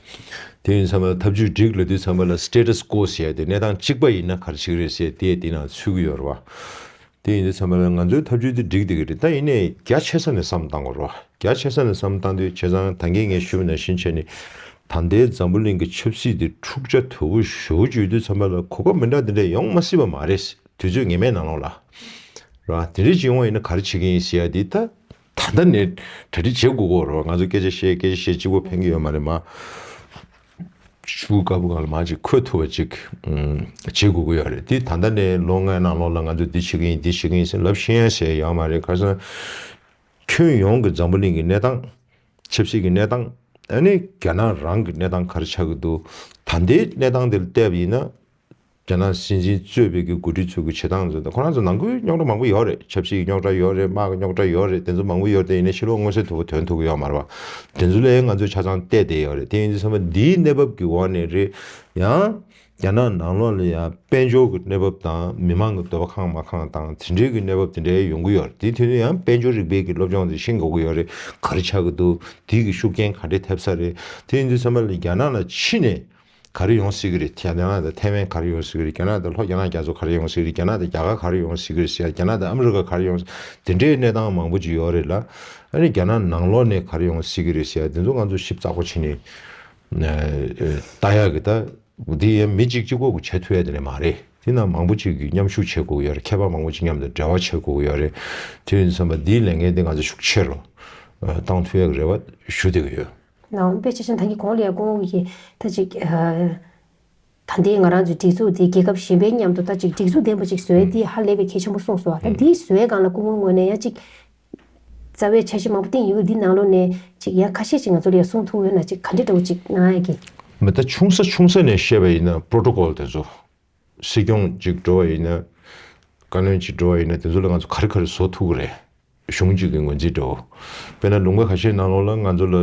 དེ་ཡིན་ཙང་ད་ཐབས་ཇུས་འགྲིག་ལབ་དུས་ཙམ་པ་ལ་སི་ཊེ་ཊས་ཀོ་ཟེར་ཡ་དེ། གནས་སྟངས་གཅིག་པ་ཡིན་ན་ག་རེ་བྱེད་ཀྱི་རེད་ཟེར་ཡ་དེ་དེ་ནང་ཚུད་ཀྱི་ཡོད་རེད་བ། དེ་ཡིན་དུས་ཙམ་པ་ལ་ང་ཚོའི་ཐབས་ཇུས་དེ་འགྲིག་བསྡད་ཀྱི་རེད། ད་ཡིན་ནའི་རྒྱ་ཆེ་ས་ནས་བསམ་བཏང་དགོས་རེད་བ། རྒྱ་ཆེ་ས་ནས་བསམ་བཏང་དུས། བྱས་ཙང་ད་གིན་ངས་ཞུས་པ་ནང་བཞིན་བྱས་ནས། ད་ལྟའི་འཛམ་བུ་གླིང་གི་ཆབ་སྲིད་དེ་འཁྲུག་ཆ་དོད་པོ་ཞེ་པོ་ཅིག་ཡོད་དུས་ཙམ་པ་ལ། གོ་སྐབས་མི་འདྲ་དེ་འདྲ་ཡོང་མ་སྲིད་པ་མ་རེད། དུས་ཚོད་ངེས་མེད་ནང་ལོགས་ལ་རེད་བ། དེ་འདྲ་ཅིག་ཡོང་བ་ཡིན་ན་ག་རེ་བྱེད་ཀྱི་ཡིན་ཟེར་ཡ་དེ་ད་ད་ལྟ་ནས་གྲ་སྒྲིག་བྱེད་དགོས་ཀྱི་ཡོད་རེད་བ། ང་ཚོ་སྐད་ཆ་བཤད། སྐད་ཆ་བཤད་གཅིག་པོ་ཕན་གྱི་ཡོད་མ་རེད་མ། ཤུགས་དཀར་པོ་སྒང་ལ་མར་ཅིག་འཁོད་ཐུབ་པ་ཅིག་ཨུམ་བྱེད་དགོས་ཀྱི་ཡོད་རེད། དེ་ད་ལྟ་ནས་ལོ་ལྔའི་ནང་ལོགས་ལ་ང་ཚོ་འདི་བྱེད་ཀྱི་ཡིན། འདི་བྱེད་ཀྱི་ཡིན་ཟེར་ལབ་ཤེས་ཡ་ཟེར་ཡ་ཡོད་མ་རེད། ག་རེ་ཟེར་ན། ཁྱོན་ཡོངས་ཀྱི་འཛམ་བུ་གླིང་གི་གནས་སྟངས། ཆབ་སྲིད་ཀྱི་གནས་སྟངས། ཨ་ནི་རྒྱ་ནག་རང་གི་གནས་སྟངས་ག་རེ་ཆགས་ཀྱི་འདུག་ད་ལྟའི་གནས་སྟངས་དེ་ལ་བལྟས་པ་ཡིན་ན། རྒྱ་ནག་སྲིད་འཛིན་གཙོས་པའི་གི་འགོ་ཁྲིད་ཚོ་གི་བྱེད་སྟངས་ཚོ་དང་། ཁོ་རང་ཚོ་ནང་ཁུལ་རྙོག་དྲ་མང་པོ་ཡོད་རེད། ཆབ་སྲིད་ཀྱི་རྙོག་དྲ་ཡོད་རེད། དམག་གི་རྙོག་དྲ་ཡོད་རེད། དེ་ཚོ་མང་པོ་ཡོད་རེད། དེ་ཡིན་ནའི་ཕྱི་ལོགས་མངོན་གསལ་དོད་པོ་ཐོན་ཐུབ་ཀྱི་ཡོད་མ་རེད་བ། དེ་ཚོ་ལ་ཡང་ང་ཚོས་ཆ་ཚང་བལྟས་བསྡད་ཡོད་རེད། དེ་ཡིན་དུས་ཙམ་པ་འདིའི་གནས་བབ་ཀྱི་འོག་ནས་རེད། ཡང་རྒྱ་ནག་ནང་ལོགས་ལ་ཡང་དཔལ་འབྱོར་གྱི་གནས་བབ་དང་། མི་མང་གི་འདོད་པ་ཁེངས་མ་ཁེངས་དང་། དེ་འདྲའི་གི་གནས་བབ་དེ་འདྲའི་ཡོང་གི་ཡོད་རེད། དེ་དུས་ནས་ཡང་དཔལ་འབྱོར་རིག་པའི་གི་སློབ་སྦྱོང་དེ་ཤེས་དགོས་ཀྱི་ཡོད་རེད། ག་རེ་ཆགས་ཀྱི་འདུག་དེའི་གི་ཤུགས་རྐྱེན་ག་འདྲས་ཐེབས་ས་རེད། དེ་ཡིན་དུས་ཙམ་པ་ལ་རྒྱ་ནག་ལ་ཕྱི་ནས་ག་རེ་ཡོང་སྲིད་ཀྱི་རེད། རྒྱ་ནག་དང་ཐའེ་ཝན་ག་རེ་ཡོང་སྲིད་ཀྱི་རེད། རྒྱ་ནག་དང་ལྷོ་རྒྱ་ནག་རྒྱ་མཚོ་ག་རེ་ཡོང་སྲིད་ཀྱི་རེད། རྒྱ་ནག་དང་རྒྱ་གར་ག་རེ་ཡོང་སྲིད་ཀྱི་རེད་ཟེར་ཡ། རྒྱ་ནག་དང་ཨ་མི་རི་ཀ་ག་རེ་ཡོང་སྲིད། དེ་འདྲའི་གནས་སྟངས་མང་པོ་ཅིག་ཡོད་རེད་ལ། ཨ་ནི་རྒྱ་ནག་ནང་ལོགས་ནས་ག་རེ་ཡོང་སྲིད་ཀྱི་རེད་ཟེར་ཡ་དེ་ཚོ་ང་ཚོ་ཞིབ་ཚགས་པོ་བྱས་ནས་ལྟ་ཡག་གི། ད་འདི་ཡང་མི་གཅིག་གཅིག་པོ་གིས་བྱེད་ཐུབ་ཡ་དེ་འདྲ་མ་རེད། དེ་ནང་མང་པོ་ཅིག་གིས་མཉམ་ཞུགས་བྱེད་དགོས་ཀྱི་ཡོད་རེད། མཁས་པ་མང་པོ་ཅིག་མཉམ་དུ་འབྲེལ་བ་བྱེད་དགོས་ཀྱི་ཡོད་རེད། དེ་ཡིན་དུས་ཙམ་པ་འདིའི་ལས་འགན་དེ་ང་ཚོ་ཤུགས་ཆེ་རུ་ བཏང་ཐུབ་ཡག་གི་རེ་བ་ཞུ་བསྡད་ཀྱི་ཡོད། ནའང་དཔེ་ཆ་ཆེན་ད་གི་གོང་ལ་ཡང་སྐུ་ངོ་གིས་ད་ཅིག་ད་ལྟའི་ང་རང་ཚོའི་སྒྲིག་འཛུགས་དེ་རྒྱལ་ཁབ་གཞན་པའི་མཉམ་དུ་ད་ཅིག་སྒྲིག་འཛུགས་ལྡན་པ་ཅིག་བཟོ་ཡ་དེ་ཧ་ལས་པའི་གལ་ཆེན་པོ་གསུངས་སོང་བ། ད་འདི་བཟོ་ཡ་སྒང་ལ་སྐུ་ངོའི་ངོས་ནས་ཡང་ཅིག་རྩ་བའི་འཆར་གཞི་མང་པོ་བཏིང་ཡོད། འདི་ནང་ལོགས་ནས་ཅིག་ཡང་ཁ་ཤས་ཅིག་ང་ཚོ་ལ་ཡང་གསུང་ཐུབ་ཡོད་ན་ཅིག་ག་འདྲ་འདྲ་བོ་ཅིག་གནང་ཡ་གི། མི་ད་ཆུང་ས་ཆུང་ས་ནས་བཤད་པ་ཡིན་ན་པྲོ་ཊོ་ཀོལ་དེ་ཚོ། སྲིད་སྐྱོང་ཅིག་འགྲོ་བ་ཡིན་ན། བཀའ་བློན་ཅིག་འགྲོ་བ་ཡིན་ན་དེ་ཚོ་ལ་ང་ཚོ་ག་རེ་ག་རེ་བཟོ་ཐུབ་ཀྱི་རེད། གཞུང་གཅིག་གི་ངོས་འཛིན་འདྲ་བོ། དཔེར་ན་ལུང་པ་ཁ་ཤས་ནང་ལོགས་ལ་ང་ཚོ་ལ་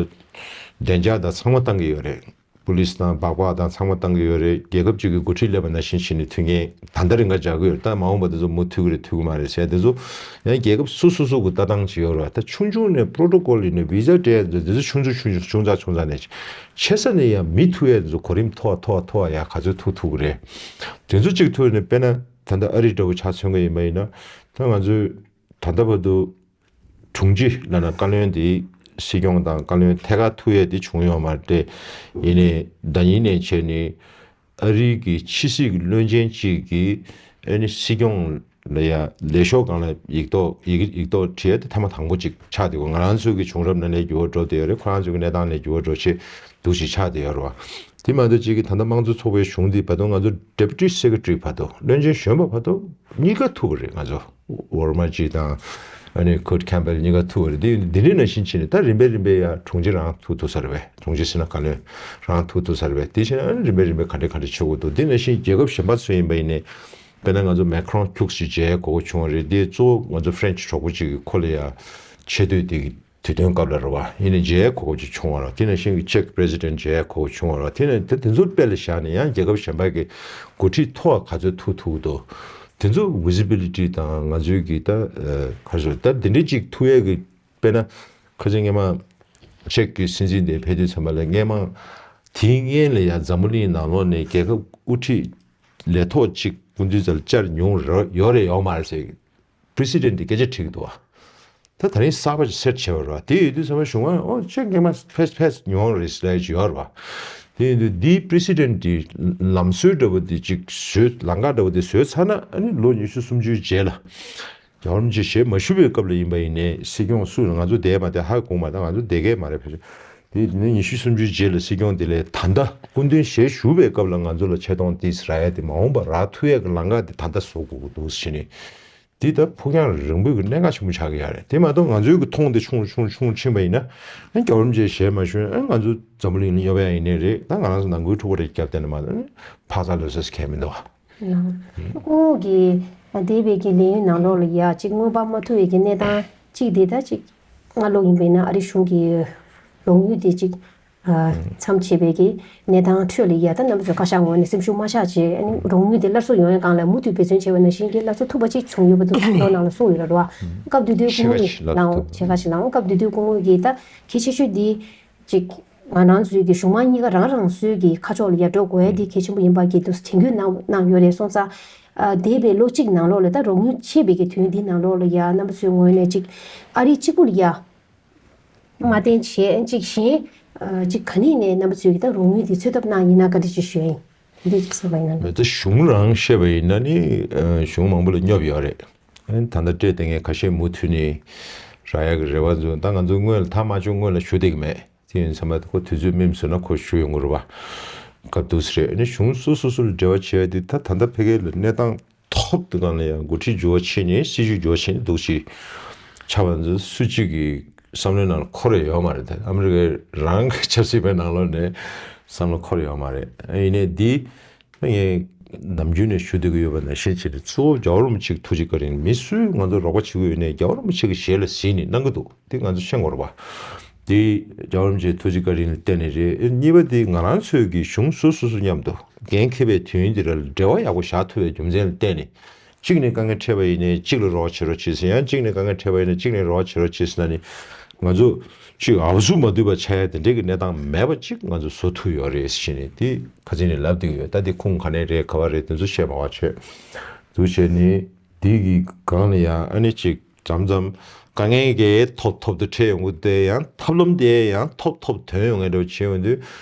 བདེ་འཇགས་དང་ཚང་མ་བཏང་གི་ཡོད་རེད། པུ་ལིས་དང་སྦག་སྦག་དང་ཚང་མ་བཏང་གི་ཡོད་རེད། རྒྱལ་ཁབ་ཅིག་གི་འགོ་ཁྲིད་སླེབས་པ་ནང་བཞིན་བྱས་ནས་མཐུན་རྐྱེན་ད་ལྟ་རིང་ག་འཇགས་ཀྱི་ཡོད་རེད། ད་མ་འོངས་པ་དེ་ཚོ་མུ་མཐུད་ཀྱི་རེད་མཐུད་ཀྱི་མ་རེད་ཟེར་དེ་ཚོ་ཡང་རྒྱལ་ཁབ་སོ་སོ་སོ་གི་ལྟ་སྟངས་ཅིག་ཡོད་རེད་བ། ད་ཆུང་ཆུང་ནས་པྲོ་ཊོ་ཀོལ་ཡིན་ནས་བི་ཟ་སྤྲད་ཡ་དེ་ཚོ་ཆུང་ཆུང་ཆུང་ཆུང་ཆུང་ཙག་ཆུང་ཙག་ནས་ཆེ་ས་ནས་ཡང་མི་ཐུག་ཡ་དེ་ཚོ་གོ་རིམ་མཐོ་བ་མཐོ་བ་མཐོ་བ་ཡ་ག་ཚོད་ཐུག་ཐུག་གི་རེད། དེ་ཚོ་གཅིག་ཐུག་ནས་དཔེར་ན་ད་ལྟ་ཨ་རི་འདྲ་བོ་ཆ་མཚོན་གྱི་ཡིན་པ་ཡིན་ན་ད་ང་ཚོས་ད་ལྟ་བར་དུ་དྲུང་ཆེ་ལབ་ན་བཀའ་བློན་དེ་སྲིད་སྐྱོང་དང་བཀའ་བློན་ཐད་ཀར་ཐུག་ཡས་དེ་བྱུང་ཡོད་མ་རེད། ཡིན་ནའི་ཟླ་ཉིན་ནས་བྱས་ནས་ཨ་རིའི་གི་ཕྱི་སྲིད་ཀྱི་བློན་ཆེན་གཅིག་གིས་ཨ་ནི་སྲིད་སྐྱོང་ལ་ཡ་ལས་ཤོག་སྒང་ལ་ཡིག་ཐོག་ཡིག་ཡིག་ཐོག་བྲིས་ཡས་དེ་ཐེངས་མ་དང་པོ་ཅིག་ཆགས་བསྡད་ཡོད། ང་རང་ཚོའི་གི་བྱུང་རབས་ནང་ནས་འགྱུར་བ་འགྲོ་བསྡད་ཡོད་རེད། ཁོ་རང་ཚོའི་གི་གནས་སྟངས་ནས་འགྱུར་བ་འགྲོ་ཆེད་འདུག་ཅིག་ཆགས་བསྡད་ཡོད་རེད་བ། དེ་མ་གཏོགས་གཅིག་གི་ད་ལྟ་དམངས་གཙོ་ཚོགས་པའི་གཞུང་འདི་བར་དུ་ང་ཚོ་Deputy Secretary་བར་དུ་བློན་ཆེན་གཞོན་པ་བར་དུ་གཉིས་ཀ་ཐུག་གི་རེད། ང་ཚོ་ཝོར་མ་ཇི་དང་ཨ་ནི་Kurt Campbell་གཉིས་ཀ་ཐུག་གི་རེད། དེ་འདི་འདྲའི་ནང་བཞིན་བྱས་ནས་ད་རིམ་པས་རིམ་པས་ཡ་དྲུང་ཆེ་རང་ཐུག་ཐུག་ས་རེད་པས། དྲུང་ཆེ་ཟེར་ན་བཀའ་བློན་རང་ཐུག་ཐུག་ས་རེད་པས། དེ་བྱས་ན་ཨ་ནི་རིམ་པས་རིམ་པས་ག་འདྲས་ག་འདྲས་བྱེད་དགོས་འདུག་དེ་ནང་བཞིན་རྒྱལ་ཁབ་གཞན་པ་ཚོ་ཡིན་པ་ཡིན་ནའི་དཔེར་ན་ང་ཚོ་མེ་ཁ་རོན་ཁྱུག་ཙམ་མཇལ་དགོས་མཁོ་བྱུང་བ་རེད། དེ་གཙོ་བོ་ང་ཚོ་French་གྲོགས་པོ་གཅིག་གིས་ཁོ་ལ་ཡ་ཆེ་བསྟོད་དེ་དུས་སྟོན་སྐབས་ལ་རེད་བ། ཡིན་ནའི་མཇལ་ཡ་གོ་སྐབས་ཅིག་བྱུང་བ་རེད། དེ་ནང་བཞིན་གྱི་Czech President་མཇལ་ཡ་གོ་སྐབས་བྱུང་བ་རེད་བ། དེ་ནས་དེ་དེ་ཚོ་དཔེ་ལ་བཞག་ནས་ཡང་རྒྱལ་ཁབ་གཞན་པ་གི་འགོ་ཁྲིད་མཐོ་བ་ག་ཚོད་ཐུག་ཐུག་འདུག་དེ་ཚོ་visibility་དང་ང་ཚོའི་གི་ད་ཨ་ག་རེ་ཟེར་ད་འདི་འདྲའི་ཅིག་ཐུག་ཡས་གི་དཔེར་ན་ཁ་སང་སྔོན་མ་Czech་གི་སྲིད་འཛིན་དེ་ཕེབས་དུས་ཙམ་པ་ལ་སྔོན་མ་དེའི་སྔོན་ལ་ཡང་འཛམ་བུ་གླིང་ནང་ལོགས་ནས་རྒྱལ་ཁབ་དབུ་ཁྲིད་ལས་ཐོག་ཅིག་སྐུ་མདུན་རྩ་ལ་བཅར་མྱོང་ར་ཡོད་རེད་ཡོད་མ་རེད་ཟེར། President་དེ་སྐད་ཆ་དྲིས་ཀྱི་འདུག་བ། ད་ད་རིང་གསར་པ་ཅིག་སེཊ་བྱས་པ་རེད་བ། དེ་ཡོད་དུས་ཚང་མ་གཞུང་ཨོ་ཆེ་སྔོན་མ་ཕེབས་ཕེབས་མྱོང་རེད་ཟེར་ཡ་ཅིག་ཡོད་རེད་བ། དེ་ཡིན་དུས་འདིའི་President་དེ་ལམ་སྲོལ་འདྲ་བོ་དེ་ཅིག་བཟོས་ལམ་ཁ་འདྲ་བོ་དེ་བཟོས་ཚར་ན་ཨ་ནི་ལོ་ཉི་ཤུ་སུམ་ཅུའི་རྗེས་ལ་རྒྱལ་བ་རིན་པོ་ཆེ་ཞལ་མ་བཞུགས་པའི་སྐབས་ལ་ཡིན་པ་ཡིན་ནའི་སྲིད་སྐྱོང་སུ་ང་ཚོ་བསྡད་མ་བསྡད་ཧ་གོ་མ་ད་ང་ཚོ་བསྡད་མཁན་མ་རེད་ཕལ་ཆེར། དེ་ནི་ཉི་ཤུ་སུམ་ཅུའི་རྗེས་ལ་སྲིད་སྐྱོང་དེ་ལས་ད་ལྟ་སྐུ་མདུན་ཞལ་བཞུགས་པའི་སྐབས་ལ་ང་ཚོ་ལ་ཆེ་མཐོང་ཏིས་རག་ཡ་དེ་མ་འོངས་པ་རག་ཐུབ་ཡ་གི་ལམ་ཁ་དེ་ད་ལྟ་བཟོ་དགོས་ཀྱི་འདུག་ཟེར་ནས། འདི་ལྟར་ཕུགས་རྒྱང་རིང་པོའི་གི་གནད་འགག་ཆེན་པོ་ཆགས་ཀྱི་ཡོད་རེད། དེ་མ་གཏོགས་ང་ཚོའི་གི་མཐོང་དེ་ཆུང་ཆུང་ཆུང་ཕྱིན་པ་ཡིན་ན་ཨ་རྒྱལ་བ་རིན་པོ་ཆེའི་ཞལ་མ་བཞུགས་ཨ་ང་ཚོ་འཛམ་བུ་གླིང་ལ་གཡོ་བ་ཡིན་ནའི་རེད། ད་ང་རང་ཚོ་ནང་ཁུལ་འཁྲུག་པ་རེ་བརྒྱབ་བསྡད་ན་མ་གཏོགས་ཕག་ཚག་ལོས་ས་ཁེལ་མི་འདུག་བ། སྐུ་ངོ་གིས་འདས་པའི་གི་ལས་ཡུན་ནང་ལོགས་ལ་ཡ་གཅིག་སྔོན་དཔག་མ་ཐུབ་པའི་གི་གནས་སྟངས་གཅིག་དེ་ད་གཅིག་སྔ་ལོ་ཡིན་པ་ཡིན་ན་ཨ་རི་གཞུང་གི་རོགས་དངུལ་དེ་གཅིག་མཚམས་ཆད་པའི་གི་གནས་སྟངས་ཁྲོད་ལ་ཡ་ད་རྣམ་པ་ཚོ་བཀའ་ཤག་ངོས་ནས་སེམས་ཤུགས་མ་ཆག་བྱས་ཨ་ནི་རོགས་དངུལ་དེ་སླར་གསོ་ཡོང་ཡ་སྒང་ལ་མུ་མཐུད་འབད་བརྩོན་བྱས་པ་ནང་བཞིན་གྱི་སླར་གསོ་ཐུབ་པ་ཅིག་བྱུང་ཡོད་པ་འདུག་ལོ་ནང་ལ་གསུངས་ཡོད་རེད་བ། སྐབས་དེ་དུས་སྐུ་ངོ་གིས་ལའང་ཕྱེད་ཀ་ཞིག་ལའང་སྐབས་དེ་དུས་སྐུ་ངོ་གིས་ད་གལ་ཆེ་ཤོས་འདི་ཅིག་ང་རང་ཚོའི་གི་གཞུང་མང་གཉིས་ཀ་རང་རང་སོའི་གི་ཁ་ཕྱོགས་ལ་ཡ་འགྲོ་དགོས་ཡ་འདི་གལ་ཆེན་པོ་ཡིན་པ་གི་འདུག་དྲན་སྐུལ་གནང་གནང་ཡོད་རེད་སོང་ཙང་། འདས་པའི་ལོ་གཅིག་ནང་ལོགས་ལ་ད་རོགས་དངུལ་ཆད་པའི་གི་དུས་འདི་ནང་ལོགས་ལ་ཡ་རྣམ་པ་ཚོའི་ངོས་ནས་ཅིག་ཨ་རི་གཅིག་པུ་ལ་ཡ། མ་བརྟེན་བྱས་གཅིག་གཞན་གཅིག་ག་ནས་ནས་རྣམ་པ་ཚོས་ཀྱི་ད་རོགས་དངུལ་འདི་འཚོལ་ཐབས་གནང་ཡིན་ན་བཀའ་འདྲི་ཅིག་ཞུ་ཡིན། འདི་གཅིག་གསུངས་པ་ཡིན་ན། ད་གཞུང་རང་བཤད་པ་ཡིན་ན་ནི་གཞུང་མང་པོ་ལ་སྙོབ་ཡོད་རེད། ད་ལྟ་སྤྲད་བསྡད་མཁན་ཁ་ཤས་མུ་མཐུད་ནས་རག་ཡག་གི་རེ་བ་འཛོམས། ད་ང་ཚོ་སྔོན་ལ་ཐག་མ་ཆོད་སྔོན་ལ་ཞུ་བསྡད་ཀྱི་མེད། དེ་ཡིན་ཙང་མ་ཁོ་དུས་ཚོད་སྨིན་སོང་ན་ཁོ་ཞུ་ཡོང་གི་རེད་བ། སྐབས་འདུག་སེ་རེད། ནི་གཞུང་སོ་སོ་སོ་ལ་འབྲེལ་བ་བྱས་ཏེ་ད་ད་ལྟ་ཕ་གི་ལ་གནས་སྟངས་ཐོབ་དུས་སྒང་ལ་ཡང་འགོ་ཁྲིད་འགྱུར་བ་ཕྱིན་ནས་སྲིད་བྱུས་འགྱུར་བ་ཕྱིན་ནས་འདུག་ཅིག་ཆགས་པ་ཚོ་སུ་གཅིག་གི་བསམ་བློའི་ནང་ལ་འཁོར་ཡོད་མ་རེད། ད་ཨ་མི་རི་ཀའི་རང་གི་ཆབ་སྲིད་པའི་ནང་ལོགས་ནས་བསམ་བློ་འཁོར་ཡོད་མ་རེད། ཡིན་ནའི་འདི་ངས་ནམ་རྒྱུན་ནས་ཞུ་བསྡད་ཀྱི་ཡོད་པ་ནང་བཞིན་བྱས་ཏེ་གཙོ་བོ་རྒྱལ་བ་རིན་པོ་ཆེའི་ཐུགས་རྗེ་བཀའ་དྲིན་མི་སུས་ང་ཚོ་རོགས་པ་བྱེད་ཀྱི་ཡོད་ནའི་རྒྱལ་བ་རིན་པོ་ཆེ་གི་ཞལ་ལ་གཟིགས་ནས་གནང་གི་འདུག་དེ་ང་ཚོ་ཤེས་དགོས་རེད་པ། དེ་རྒྱལ་བ་རིན་པོ་ཆེའི་ཐུགས་རྗེ་བཀའ་དྲིན་ལ་བརྟེན་ནས་རེད། གཉིས་པ་དེ་ང་རང་ཚོའི་གི་གཞུང་སོ་སོ་སོ་མཉམ་དུ་འགན་འཁྱེར་བའི་དུས་ཡུན་དེ་ར་ལ་འབྲེལ་བ་ཡག་པོ་བཞག་ཐུབ་པའི་རྒྱུ་མཚན་ལ་བརྟེན་ནས། གཅིག་ནས་དཀའ་ངལ་འཕྲད་པ་ཡིན་ནའི་གཅིག་ལ་རོགས་བྱེད་རོགས་བྱེད་ཟེར། ཡང་གཅིག་ནས་དཀའ་ངལ་འཕྲད་པ་ཡིན་ནའི་གཅིག་ནས་རོགས་བྱེད་རོགས་བྱེད་ཟེར་ན་ནི། ང་ཚོ་གཅིག་ཨབ་སུ་མ་འདུས་པ་ཆགས་ཡ་དེ་འདྲའི་གི་གནས་སྟངས་མེད་པ་གཅིག་ང་ཚོ་བཟོ་ཐུབ་ཡོད་རེད་ཟེར་ནས་དེ་ཁ་སང་ནས་ལབ་བསྡད་ཀྱི་ཡོད། ད་དེ་ཁུངས་ག་ནས་རེད་ག་བ་རེད་དེ་ཚོ་བཤད་མ་བ་བྱས་འདུག་བྱས་ནི། འདི་གི་སྒང་ལ་ཡང་ཨ་ནི་གཅིག་མཚམས་མཚམས་དཀའ་ངལ་གྱི་ཐོབ་ཐོབ་ཏུ་འཕྲད་ཡོང་གི་དེ་ཡང་ཐབས་ལམ་དེ་ཡང་ཐོབ་ཐོབ་ཐོན་ཡོང་ངེས་འདྲ་བོ་བྱེད་ཡོང་དུས་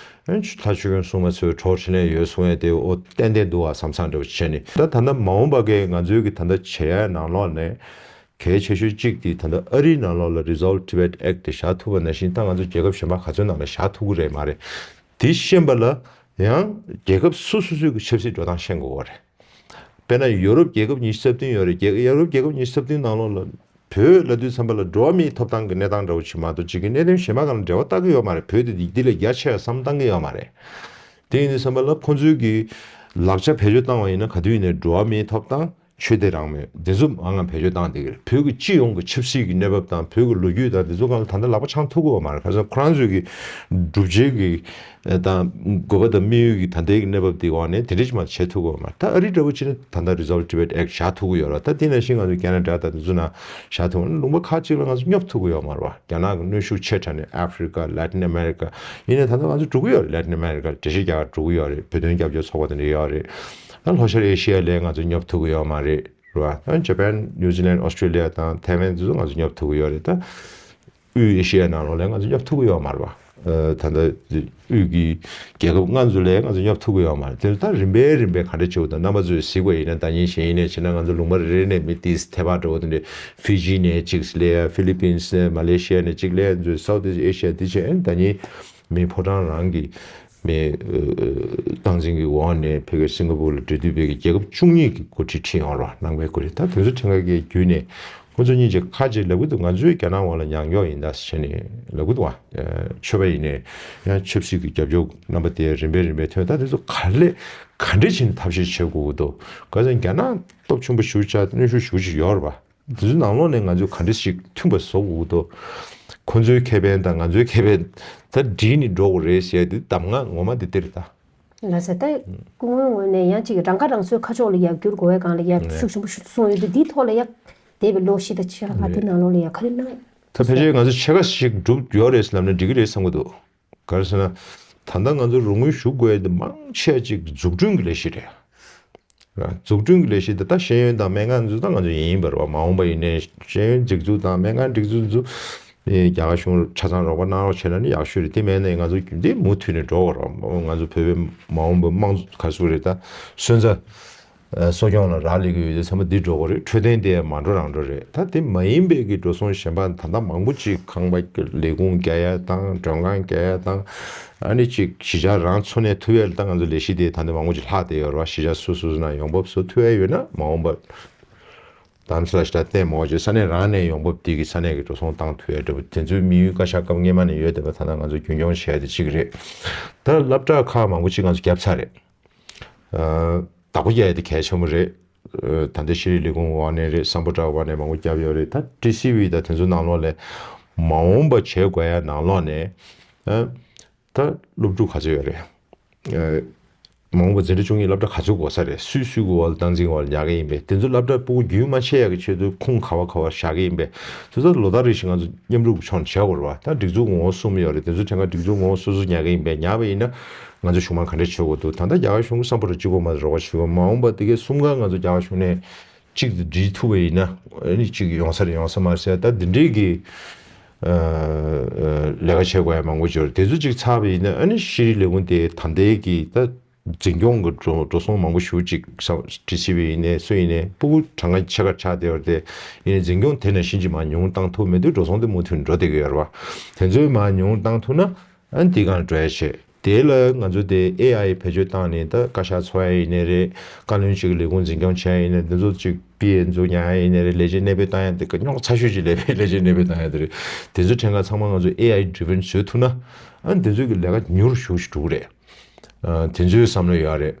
ཨ་ནི་ལྷ་ཆོས་སྐྱོང་སྲུང་མ་ཚོས་གྲོགས་འཕྲིན་ལས་ཡོད་གསུང་ཡས་དེ་ཨོ་ཏན་ཏན་འདུག་བ་བསམ་བསམ་འདྲ་བོ་བྱས་ནས། ད་ད་ལྟ་མ་འོངས་པ་གི་ང་ཚོའི་གི་ད་ལྟ་བྱེད་ཡ་ནང་ལོགས་ནས་ གལ་ཆེ་ཤོས་གཅིག་དེ་ད་ལྟ་ཨ་རིའི་ནང་ལོགས་ལ་Resolve Tibet Act་དེ་བཞག་ཐུབ་པ་ནང་བཞིན་ད་ང་ཚོ་རྒྱལ་ཁབ་གཞན་པ་ག་ཚོད་ནང་ལ་བཞག་ཐུབ་ཀྱི་རེད་མ་རེད། དེ་ཤེས་པ་ལ་ཡང་རྒྱལ་ཁབ་སོ་སོ་སོའི་གི་ཆབ་སྲིད་འགྲོ་སྟངས་ཤེས་དགོས་པ་རེད། དཔེར་ན་ཡོ་རོབ་རྒྱལ་ཁབ་ཉི་ཤུ་རྩ་བདུན་ཡོད་རེད། རྒྱལ་ཡོ་རོབ་རྒྱལ་ཁབ་ཉི་ཤུ་རྩ་བདུན་ནང་ལོགས་ལ་བོད་ལབ་དུས་ཙམ་པ་ལ་འགྲོ་བ་མིའི་ཐོབ་ཐང་གི་གནས་སྟངས་འདྲ་བོ་ཅིག་མ་གཏོགས་ཅིག་གི་གནད་དོན་གཞན་པ་གང་ལ་འབྲེལ་བ་བཏང་གི་ཡོད་མ་རེད། བོད་དེ་འདི་ལས་རྒྱ་ཆེ་བ་བསམ་བཏང་གི་ཡོད་མ་རེད། དེ་ཡིན་དུས་ཙམ་པ་ལ་ཁོང་ཚོའི་གི་ལག་ཆ་བེད་སྤྱོད་བཏང་བ་ཡིན་ན་ག་དུས་ཡིན་ནའི་འགྲོ་བ་མིའི་ཐོབ་ཐང་ཆོས་དད་རང་མོས་འདི་ཚོ་མང་ང་བེད་སྤྱོད་བཏང་བསྡད་ཀྱི་རེད། བོད་ཀྱི་སྤྱི་ཡོངས་ཀྱི་ཆབ་སྲིད་ཀྱི་གནས་བབ་དང་བོད་ཀྱི་ལོ་རྒྱུས་དང་འདི་ཚོ་སྒང་ལ་ད་ལྟ་ལག་པ་འཆང་ཐུབ་ཀྱི་ཡོད་མ་རེད། ག་ཚོད་ཁོ་རང་ཚོའི་གི་སྒྲུབ་བྱེད་ཀྱི་དང་དགོས་པ་དང་དམིགས་ཡུལ་གྱི་ད་ལྟའི་གནས་བབ་དེའི་འོག་ནས་དེ་འདྲ་ཞིག་མ་བྱེད་ཐུབ་ཀྱི་ཡོད་མ་རེད། ད་ཨ་རི་འདྲ་བོ་བྱས་ན་ད་ལྟ་Resolve Tibet Act་བཞག་ཐུབ་ཀྱི་ཡོད་རེད། ད་དེ་ནང་བཞིན་ང་ཚོ་ཁེ་ན་ཌ་དང་དེ་ཚོ་ནང་བཞག་ཐུབ་ཀྱི་ཡོད། ལུང་པ་ཁག་ཅིག་ལ་ང་ཚོ་སྙོབ་ཐུབ་ཀྱི་ཡོད་མ་རེད་བ། རྒྱ་ནག་གི་གནོན་ཤུགས་ཆེ་དྲགས་ནས་ཨ་ཧྥི་རི་ཀ་Latin America་ཡིན་ནའི་ད་ལྟ་ང་ཚོ་འགྲོ་གི་ཡོད་རེད། Latin America་འགྲེལ་བཤད་རྒྱག་གར་འགྲོ་གི་ཡོད་རེད། བོད་དོན་རྒྱབ་སྐྱོར་ཚོགས་པ་དེ་འདྲ་ཡོད་རེད། ད་ལྷོ་ཤར་ཨེ་ཤི་ཡ་ལ་ང་ཚོ་སྙོབ་ཐུབ་ཀྱི་ཡོད་མ་རེད་རེད་བ། ད་Japan New Zealand Australia་དང་ཐའེ་ཝན་དེ་ཚོ་ང་ཚོ་སྙོབ་ཐུབ་ཀྱི་ཡོད་རེད། ད་དབུས་ཨེ་ཤི་ཡའི་ནང་ལོགས་ལ་ང་ཚོ་སྙོབ་ཐུབ་ཀྱི་ཡོད་མ་རེད་བ། ཨ་ད་ལྟ་དབུས་ཀྱི་རྒྱལ་ཁབ་ལྔ་ཚོ་ལ་ང་ཚོ་སྙོབ་ཐུབ་ཀྱི་ཡོད་མ་རེད། དེ་ཚོ་ད་རིམ་པས་རིམ་པས་ག་འདྲ་བྱེད་དགོས་དང་རྣམ་པ་ཚོས་གཟིགས་པ་ཡིན་ན་ད་ཉིན་གཞན་ཡིན་ནའི་བྱས་ན་ང་ཚོ་ལུང་པ་རེ་རེ་ནས་མི་ཏིས་ཐེ་བག་འགྲོ་བ་དེ་འདྲ་ཧྥི་ཇི་ནས་གཅིག་སླེབས་ཡ། ཧྥི་ལི་པིན་སི་ནས་མ་ལེ་ཤི་ཡ་ནས་གཅིག་སླེབས་ཡ། ཚོའི་South East Asia་དེ་བྱས་ད་ཉིན་མི་ཕོ་བྲང་རང་གི་མི་སྟངས་འཛིན་གྱི་འོག་ནས་ཕ་གིའི་སིང་ག་པུར་ལ་འབྲེལ་མཐུད་པའི་རྒྱལ་ཁབ་བཅུ་གཉིས་ཀྱི་འགོ་ཁྲིད་ཁྲིད་ཡོང་རོགས་གནང་པའི་སྐོར་རེད། ད་དེ་ཚོ་ཁྲིམས་ཁང་གི་བརྒྱུད་ནས་ཁོ་ཚོ་གཉིས་ཀྱིས་ཁ་ཅིག་ལབ་གི་འདུག་ང་ཚོས་རྒྱ་ནག་འོག་ལ་ཉག་ཉོག་ཡིན་ད་ཟེར་ནས་ལབ་གི་འདུག་བ། ཆོས་པ་ཡིན་ནའི་ཡང་ཆབ་སྲིད་ཀྱི་རྒྱབ་སྐྱོར་རྣམ་པ་དེ་རིམ་པས་རིམ་པས་ཐོན། ད་དེ་ཚོ་ག་ལེ་ག་འདྲ་བྱས་ནས་ཐབས་ཤེས་བྱེད་དགོས་ཀྱི་འདུག་ག་ཚོད་རྒྱ་ནག་སྟོབས་ཆེན་པོ་ཞེ་པོ་ཅིག་གནོན་ཤུགས་ཞེ་པོ་ཅིག་ཡོད་རེད་བ། དེ་ཚོའི་ནང་ལོགས་ནས་ང་ཚོས་ག་འདྲ་ཞིག་མཐུན་པ་བཟོ་དགོས་འདུག་ཁོ་ཚོའི་ཁེ་ཕན་དང་ང་ཚོའི་ཁེ་ཕན་ད་འགྲིག་ནས་འགྲོ་དགོས་རེད་ཟེར་ཡ་དེ་གདམས་ངག་ངོ་མ་དེ་དེ་རེད་ད། ལགས་སོ། ད་སྐུ་ངོའི་ངོས་ནས་ཡང་ཅིག་རང་ཁ་རང་གསོའི་ཁ་ཕྱོགས་ལ་ཡར་བསྒྱུར་དགོས་པའི་སྒང་ལ་ཡར་ཤུགས་ཆེན་པོ་ཞིག་གསུངས་ཡོད་དུས་འདིའི་ཐོག་ལ་ཡར་འདས་པའི་ལོ་བཞི་དང་ཕྱེད་ཀ་ལྷག་དེ་ནང་ལོགས་ལ་ཡར་ག་རེ་གནང་ཡོད། ད་ཕལ་ཆེར་ང་ཚོ་ཕྱེད་ཀ་ཞིག་འགྲུབ་ཡོད་རེད་ལབ་ན་འགྲིག་གི་རེད་བསམ་གི་འདུག་ག་རེ་ཟེར་ན། ད་ལྟ་ང་ཚོ་རོགས་དངུལ་ཞུ་དགོས་ཡ་འདི་མང་ཆེ་ཅིག་འཛུགས་སྐྲུན་གྱི་ལས་གཞི་རེད། འཛུགས་སྐྲུན་གྱི་ལས་གཞི་འདི་ད་ཤེས་ཡོན་དང་སྨན་ཁང་འཛུགས་ད་ང་ཚོ་ཡིན་པ་རེད་བ། མ་འོངས་པ་ཡིན་ནའི་ཤེས་ཡོན་སྒྲིག་འཛུགས་དང་སྨན་ཁང་སྒྲིག་འཛུགས་འཛུགས་ནས་རྒྱ་གར་གཞུང་ཆ་ཚང་རོགས་པ་གནང་རོགས་བྱས་ན་ནི་ཡག་ཤོས་རེད། དེ་མེད་ན་ང་ཚོ་རྒྱུན་ལྡན་མུ་མཐུད་ནས་འགྲོ་དགོས་རེད་བ། ང་ཚོ་བོད་པའི་མ་འོངས་པའི་དམངས་ག་རེ་ཟེར་དགོས་རེད། ད་སོན་རྩ་གསོ་སྐྱོང་ལ་རག་ལས་ཀྱི་ཡོད་དེ་ཚང་མ་འདི་འགྲོ་དགོས་རེད། འཕྲོད་བསྟེན་དེ་མ་འགྲོ་རང་འགྲོ་རེད། ད་དེ་མ་ཡིན་པའི་གི་འགྲོ་སོང་གཞན་པ་ད་ལྟ་མང་པོ་ཅིག་ཁང་པ་ལས་ཁུངས་རྒྱག་ཡ་དང་མགྲོན་ཁང་རྒྱག་ཡ་དང་ཨ་ནི་ཅིག་གཞིས་ཆགས་རང་འཚོ་གནས་ཐུབ་ཡ་ལ་ད་ང་ཚོ་ལས་གཞི་དེ་ད་ལྟ་མང་པོ་ཅིག་ལྷག་བསྡད་ཡོད་རེད་བ། གཞིས་ཆགས་སོ་སོ་སོ་ནང་ཡོང་འབབ་བཟོ་ཐུབ་ཡ་ཡོད་ན་མ་འོངས་པ་དམ་ཚིག་ལ་ཞེ་དྲག་བརྟེན་མ་དགོས་ཅིག་ས་གནས་རང་ནས་ཡོང་འབབ་དེ་གི་ས་གནས་ཀྱི་འགྲོ་སོང་བཏང་ཐུབ་ཡ་འདྲ་པོ་དེ་ཚོའི་དམིགས་ཡུལ་བཀའ་ཤག་སྐབས་སྔོན་མ་ནས་ཡོད་བསྡད་པ་ད་ལྟ་ང་ཚོ་རྒྱུན་སྐྱོང་བྱེད་ཡ་དེ་གཅིག་རེད། ད་སློབ་གྲྭ་ཁག་མང་པོ་ཅིག་ང་ཚོ་བརྒྱབ་ཚར་རེད། བདག་པོ་རྒྱག་ཡ་དེ་གལ་ཆེན་པོ་རེད། ད་ལྟ་ཤེས་རིག་ལས་ཁུངས་འོག་ནས་རེད། སམ་བྷོ་ཊ་འོག་ནས་མང་པོ་བརྒྱབ་ཡོད་རེད། ད་ཊི་སི་ཝི་དང་དེ་ཚོའི་ནང་ལོགས་ལས་མ་འོངས་པ་བྱེད་དགོས་ཡ་ནང་ལོགས་ནས་ད་སློབ་ཕྲུག་ག་ཚོད་ཡོད་རེད། མ་འོངས་པ་འཛིན་གྲྭ་བཅུ་གཉིས་སློབ་གྲྭ་ག་ཚོད་དགོས་ས་རེད། སུས་སུའི་གི་འོག་ལ་སྟངས་འཛིན་འོག་ལ་ཉར་གི་ཡིན་པས་དེ་ཚོ་སློབ་གྲྭ་ཕྲུ་གུ་རྒྱུན་མ་ཆད་ཡ་གི་ཆེད་དུ་ཁུངས་ག་བ་ག་བ་བཞག་གི་ཡིན་པས་དེ་ཚོ་ལོ་ལྟར་རེ་བཞིན་ང་ཚོ་མཉམ་རུབ་ཀྱི་ཕྱོགས་ནས་བྱེད་དགོས་རེད་བ། ད་སྒྲིག་འཛུགས་ངོ་བོ་གསུམ་ཡོད་རེད། དེ་ཚོ་ཕྲན་ཁ་སྒྲིག་འཛུགས་ངོ་བོ་སོ་སོ་ཉར་གི་ཡིན་པས་ཉར་བ་ཡིན་ན་ང་ཚོ་གཞུང་མང་ག་འདྲས་བྱེད་དགོས་འདུག་ད་ལྟ་རྒྱ་གར་གཞུང་གི་སམ་བྷོ་ཊ་གཅིག་པོ་མ་རེད་རོགས་པ་བྱེད་དགོས། མ་འོངས་པ་དེ་གའི་གསུམ་ཀ་ང་ཚོ་རྒྱ་གར་གཞུང་ནས་གཅིག་ཏུ་སྒྲིལ་ཐུབ་པ་ཡིན་ན་ཨ་ནི་གཅིག་ཡོང་ས་རེད་ཡོང་ས་མ་རེད་ཟེར། ད་འདི་འདྲས་ཀྱི་ལས་ཀ་བྱེད་དགོས་ཡ་མང་པོ་ཅིག་ཡོད་རེད། དེ་ཚོ་གཅིག་ཚར་བ་ཡིན་ན་ཨ་ནི་ཤེས་རིག་ལས་ཁུངས་དེ་ད་ལྟའི་གི་ད་འཛིན་སྐྱོང་གི་འགྲོ་འགྲོ་སོང་མང་པོ་ཞེ་པོ་ཅིག་ཊི་སི་ཝི་ཡིན་ནའི་སུ་ཡིན་ནའི་ཕྲུ་གུ་གྲངས་ཀ་ཕྱེད་ཀ་ཆགས་བསྡད་ཡོད་རེད། དེ་ཡིན་ནའི་འཛིན་སྐྱོང་དེ་ནང་བཞིན་གྱི་མར་ཉུང་བཏང་ཐུབ་མེད་དུས་འགྲོ་སོང་དེ་མུ་མཐུད་འགྲོ་བསྡད་ཀྱི་ཡོད་རེད་བ། དེ་ཚོའི་མར་ཉུང་བཏང་ཐུབ་ན་ཨ་ནི་དེའི་སྒང་ལ་འགྲོ་ཡ་བྱེད། དེ་ལ་ང་ཚོ་དེ་ཨེ་ཨའི་བེད་སྤྱོད་བཏང་ནས་ད་བཀའ་ཤག་འཚོགས་ཡ་ཡིན་ནའི་རེད། བཀའ་བློན་གཅིག་གི་ལས་ཁུངས་འཛིན་སྐྱོང་བྱེད་ཡ་ཡིན་ནའི་འདི་ཚོ་གཅིག་པི་ཨེ་འཛུགས་ཉར་ཡ་ཡིན་ནའི་རེད། ལས་བྱེད་གནས་སྤོས་བཏང་ཡ་དེ་ཉོག་ཚ་ཤོས་ཀྱི་ལས་ལས་བྱེད་གནས་སྤོས་བཏང་ཡ་དེ་རེད། དེ་ཚོ་ཕྲན་ཁ་ཚང་མ་ང་ཚོ་ཨེ་ཨའི་ཌི་རི་ཝན་བཟོས་ཐུབ་ན་ཨ་ནི་དེ་ཚོའི་གི་ལས་ཀ་མྱུར་ཞུ་ཞིག་འགྲོ་གི་རེད། ཨ་དེ་ཚོའི་བསམ་བློ་ཡོད་རེད།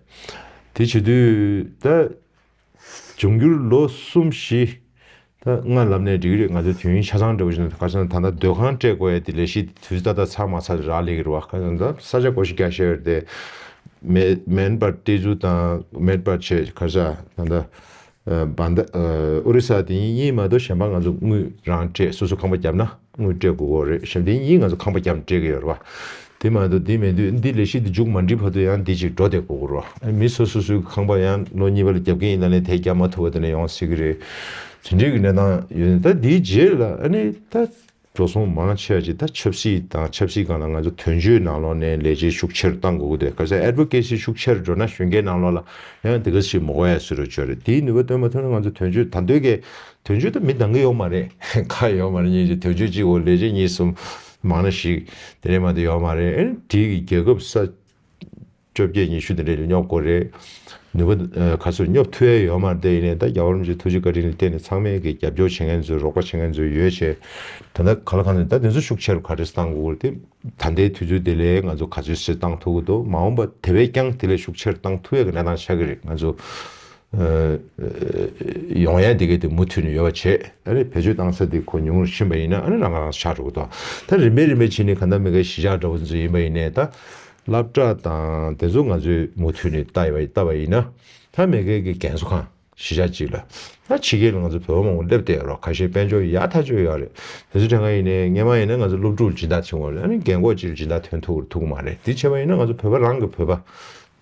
དེ་བྱེད་དུས་ད་འབྱུང་འགྱུར་ལོ་གསུམ་བཞི་ད་ལྔ་ལབ་ནས་འགྲིག་གི་རེད། ང་ཚོ་དུས་ཡུན་ཆ་ཚང་འདྲ་བོ་ཞིག་ན་ག་རེ་ཟེར་ན་ད་ལྟ་སྡོད་ཁང་སྤྲད་དགོས་ཡ་དེ་ལས་གཞི་དུས་ད་ལྟ་ཚར་མ་ཚར་རག་ལས་ཀྱི་རེད་བ། ག་རེ་ཟེར་ན་ད་ས་ཆ་བགོ་བཤའ་རྒྱག་བཞིན་ཡོད་རེད་དེ། མེ་མེན་པར་ཏེ་ཛུ་དང་མེན་པར་ཆེ་ག་རེ་ཟེར་ད་ལྟ་བན་ད་ཨོ་རི་ས་དེ་གཉིས་མ་གཏོགས་གཞན་པ་ང་ཚོ་དངུལ་རང་སྤྲད་སོ་སོ་ཁང་པ་བརྒྱབ་ན། དངུལ་སྤྲད་དགོས་ཀྱི་རེད། གཞན་དེ་གཉིས་ང་ཚོ་ཁང་པ་བརྒྱབ་སྤྲད་ཀྱི་ཡོད་རེད་བ། དེ་མ་གཏོགས་དེ་མེད་དུས་འདི་ལས་གཞི་འདི་མཇུག་མ་འགྲིལ་བར་དུ་ཡང་འདི་ཅིག་འགྲོ་བསྡད་དགོས་ཀྱི་རེད་བ། མི་སོ་སོ་སོའི་ཁང་པ་ཡང་ལོ་གཉིས་པ་ལ་རྒྱབ་ཀྱི་ཡིན་ད་ནས་དེ་རྒྱབ་མ་ཐུབ་པ་དེ་ནས་ཡོང་སྲིད་ཀྱི་རེད། དེ་འདྲའི་གི་གནས་སྟངས་ཡོད་ནས་ད་འདིའི་རྗེས་ལ་ཨ་ནི་ད་ འགྲོ་སོང་མང་ཆེ་བ་ཅིག་ད་ཆབ་སྲིད་དང་ཆབ་སྲིད་སྒང་ལ་ང་ཚོ་དོན་གཅོད་ནང་ལོགས་ནས་ལས་བྱེད་ཤུགས་ཆེར་གཏང་དགོས་ཀྱི་འདུག་ག་ཚོད་ཨེ་ཌི་ཝོ་ཀེ་སི་ཤུགས་ཆེར་འགྲོ་ན་གཞོན་སྐྱེས་ནང་ལོགས་ལ་ཡང་དེ་ག་ཞིག་མི་དགོས་ཡ་བཟོ་འདྲ་ཅིག་ཡོད་རེད། དེའི་ནུས་པ་འདོན་མ་ཐུབ་ན་ང་ཚོ་དོན་གཅོད་ད་འདོད་ཀྱི་དོན་གཅོད་ད་མི་འདང་གི་ཡོད་མ་རེད། ཁག་ཡོད་མ་རེད། སྙིང་རྗེ་དོན་གཅོད་གཅིག་འོ་ལས་བྱེད་གཉིས་གསུམ་མང་ན་ཞིག་དེ་ནས་མ་དེ་ཡོད་མ་རེད། ཨེ་དེ་གི་རྒྱལ་ཁབ་ས་བཅོ་བརྒྱད་ཉི་ཤུ་དེ་འདྲ་ལ་སྙོབ་དགོས་རེད། ནུས་པ་ཨ་ག་ཚོད་སྙོབ་ཐུབ་ཡ་ཡོད་མ་རེད། དེ་ཡིན་ནའི་ད་རྒྱལ་བ་རིན་པོ་ཆེ་ཐུགས་རྗེ་བཀའ་དྲིན་ལ་བརྟེན་ནས་ཚང་མས་ཀྱི་རྒྱབ་སྐྱོར་བྱེད་མཁན་ཚོ་རོགས་པ་བྱེད་མཁན་ཚོ་ཡོད་བྱས། ད་ལྟ་ག་ལ་གང་འཚམ་ད་དེ་ཚོ་ཤུགས་ཆེ་རུ་ག་རེ་བཏང་དགོས་རེད་དེ། ད་ལྟའི་དུས་ཚོད་དེ་ལས་ང་ཚོ་ག་ཚོད་ཞིག་བཏང་ཐུབ་ཀྱི་འདུག་མ་འོངས་པ་དེ་བས་ཀྱང་དེ་ལས་ཤུགས་ཆེར་བཏང་ཐུབ་ཡ་གི་གནས་སྟངས་ཆགས་ཀྱི་རེད། ང་ཚོ་ཨ་ཡོང་ཡ་དེ་ག་དེ་མུ་མཐུད་ནས་ཡོད་པ་བྱས། ཨ་ནི་བེད་སྤྱོད་བཏང་ས་དེ་ཁོ་ཉུང་རུ་ཕྱིན་པ་ཡིན་ན་ཨ་ནི་རང་ག་རང་ཆགས་འགྲོ་གི་འདུག་ད་རིམ་པས་རིམ་པས་ཕྱིན་ནས་ག་འདྲ་མི་འགའ་གཞིས་ཆགས་འདྲ་བོ་ཚོ་ཡིན་པ་ཡིན་ནའི་ད་སློབ་གྲྭ་དང་དེ་ཚོ་ང་ཚོས་མུ་མཐུད་ནས་ལྟ་ཡ་ལྟ་བ་ཡིན་ན་ད་མི་འགའ་གི་རྒན་གསོ་ཁང་གཞིས་ཆགས་གཅིག་ལ་ད་ཕྱི་རྒྱལ་ལ་ང་ཚོ་བོད་པ་མང་པོ་སླེབས་བསྡད་ཡོད་རེད། ཁ་ཤས་དཔལ་འབྱོར་ཡག་ཐག་ཆོད་ཡོད་རེད། དེ་ཚོ་དྲན་ག་ཡིན་ནའི་སྔོན་མ་ཡིན་ན་ང་ཚོ་སློབ་ཕྲུག་སྦྱིན་བདག་བྱེད་དགོས་རེད། ཨ་ནི་རྒན་གོག་ཅིག་ལ་སྦྱིན་བདག་ཐོན་ཐུབ་ཐུབ་ཀྱི་མ་རེད། དེ་བྱས་པ་ཡིན་ན་ང་ཚོ་བོད་པ་རང་གི་བོད་པ་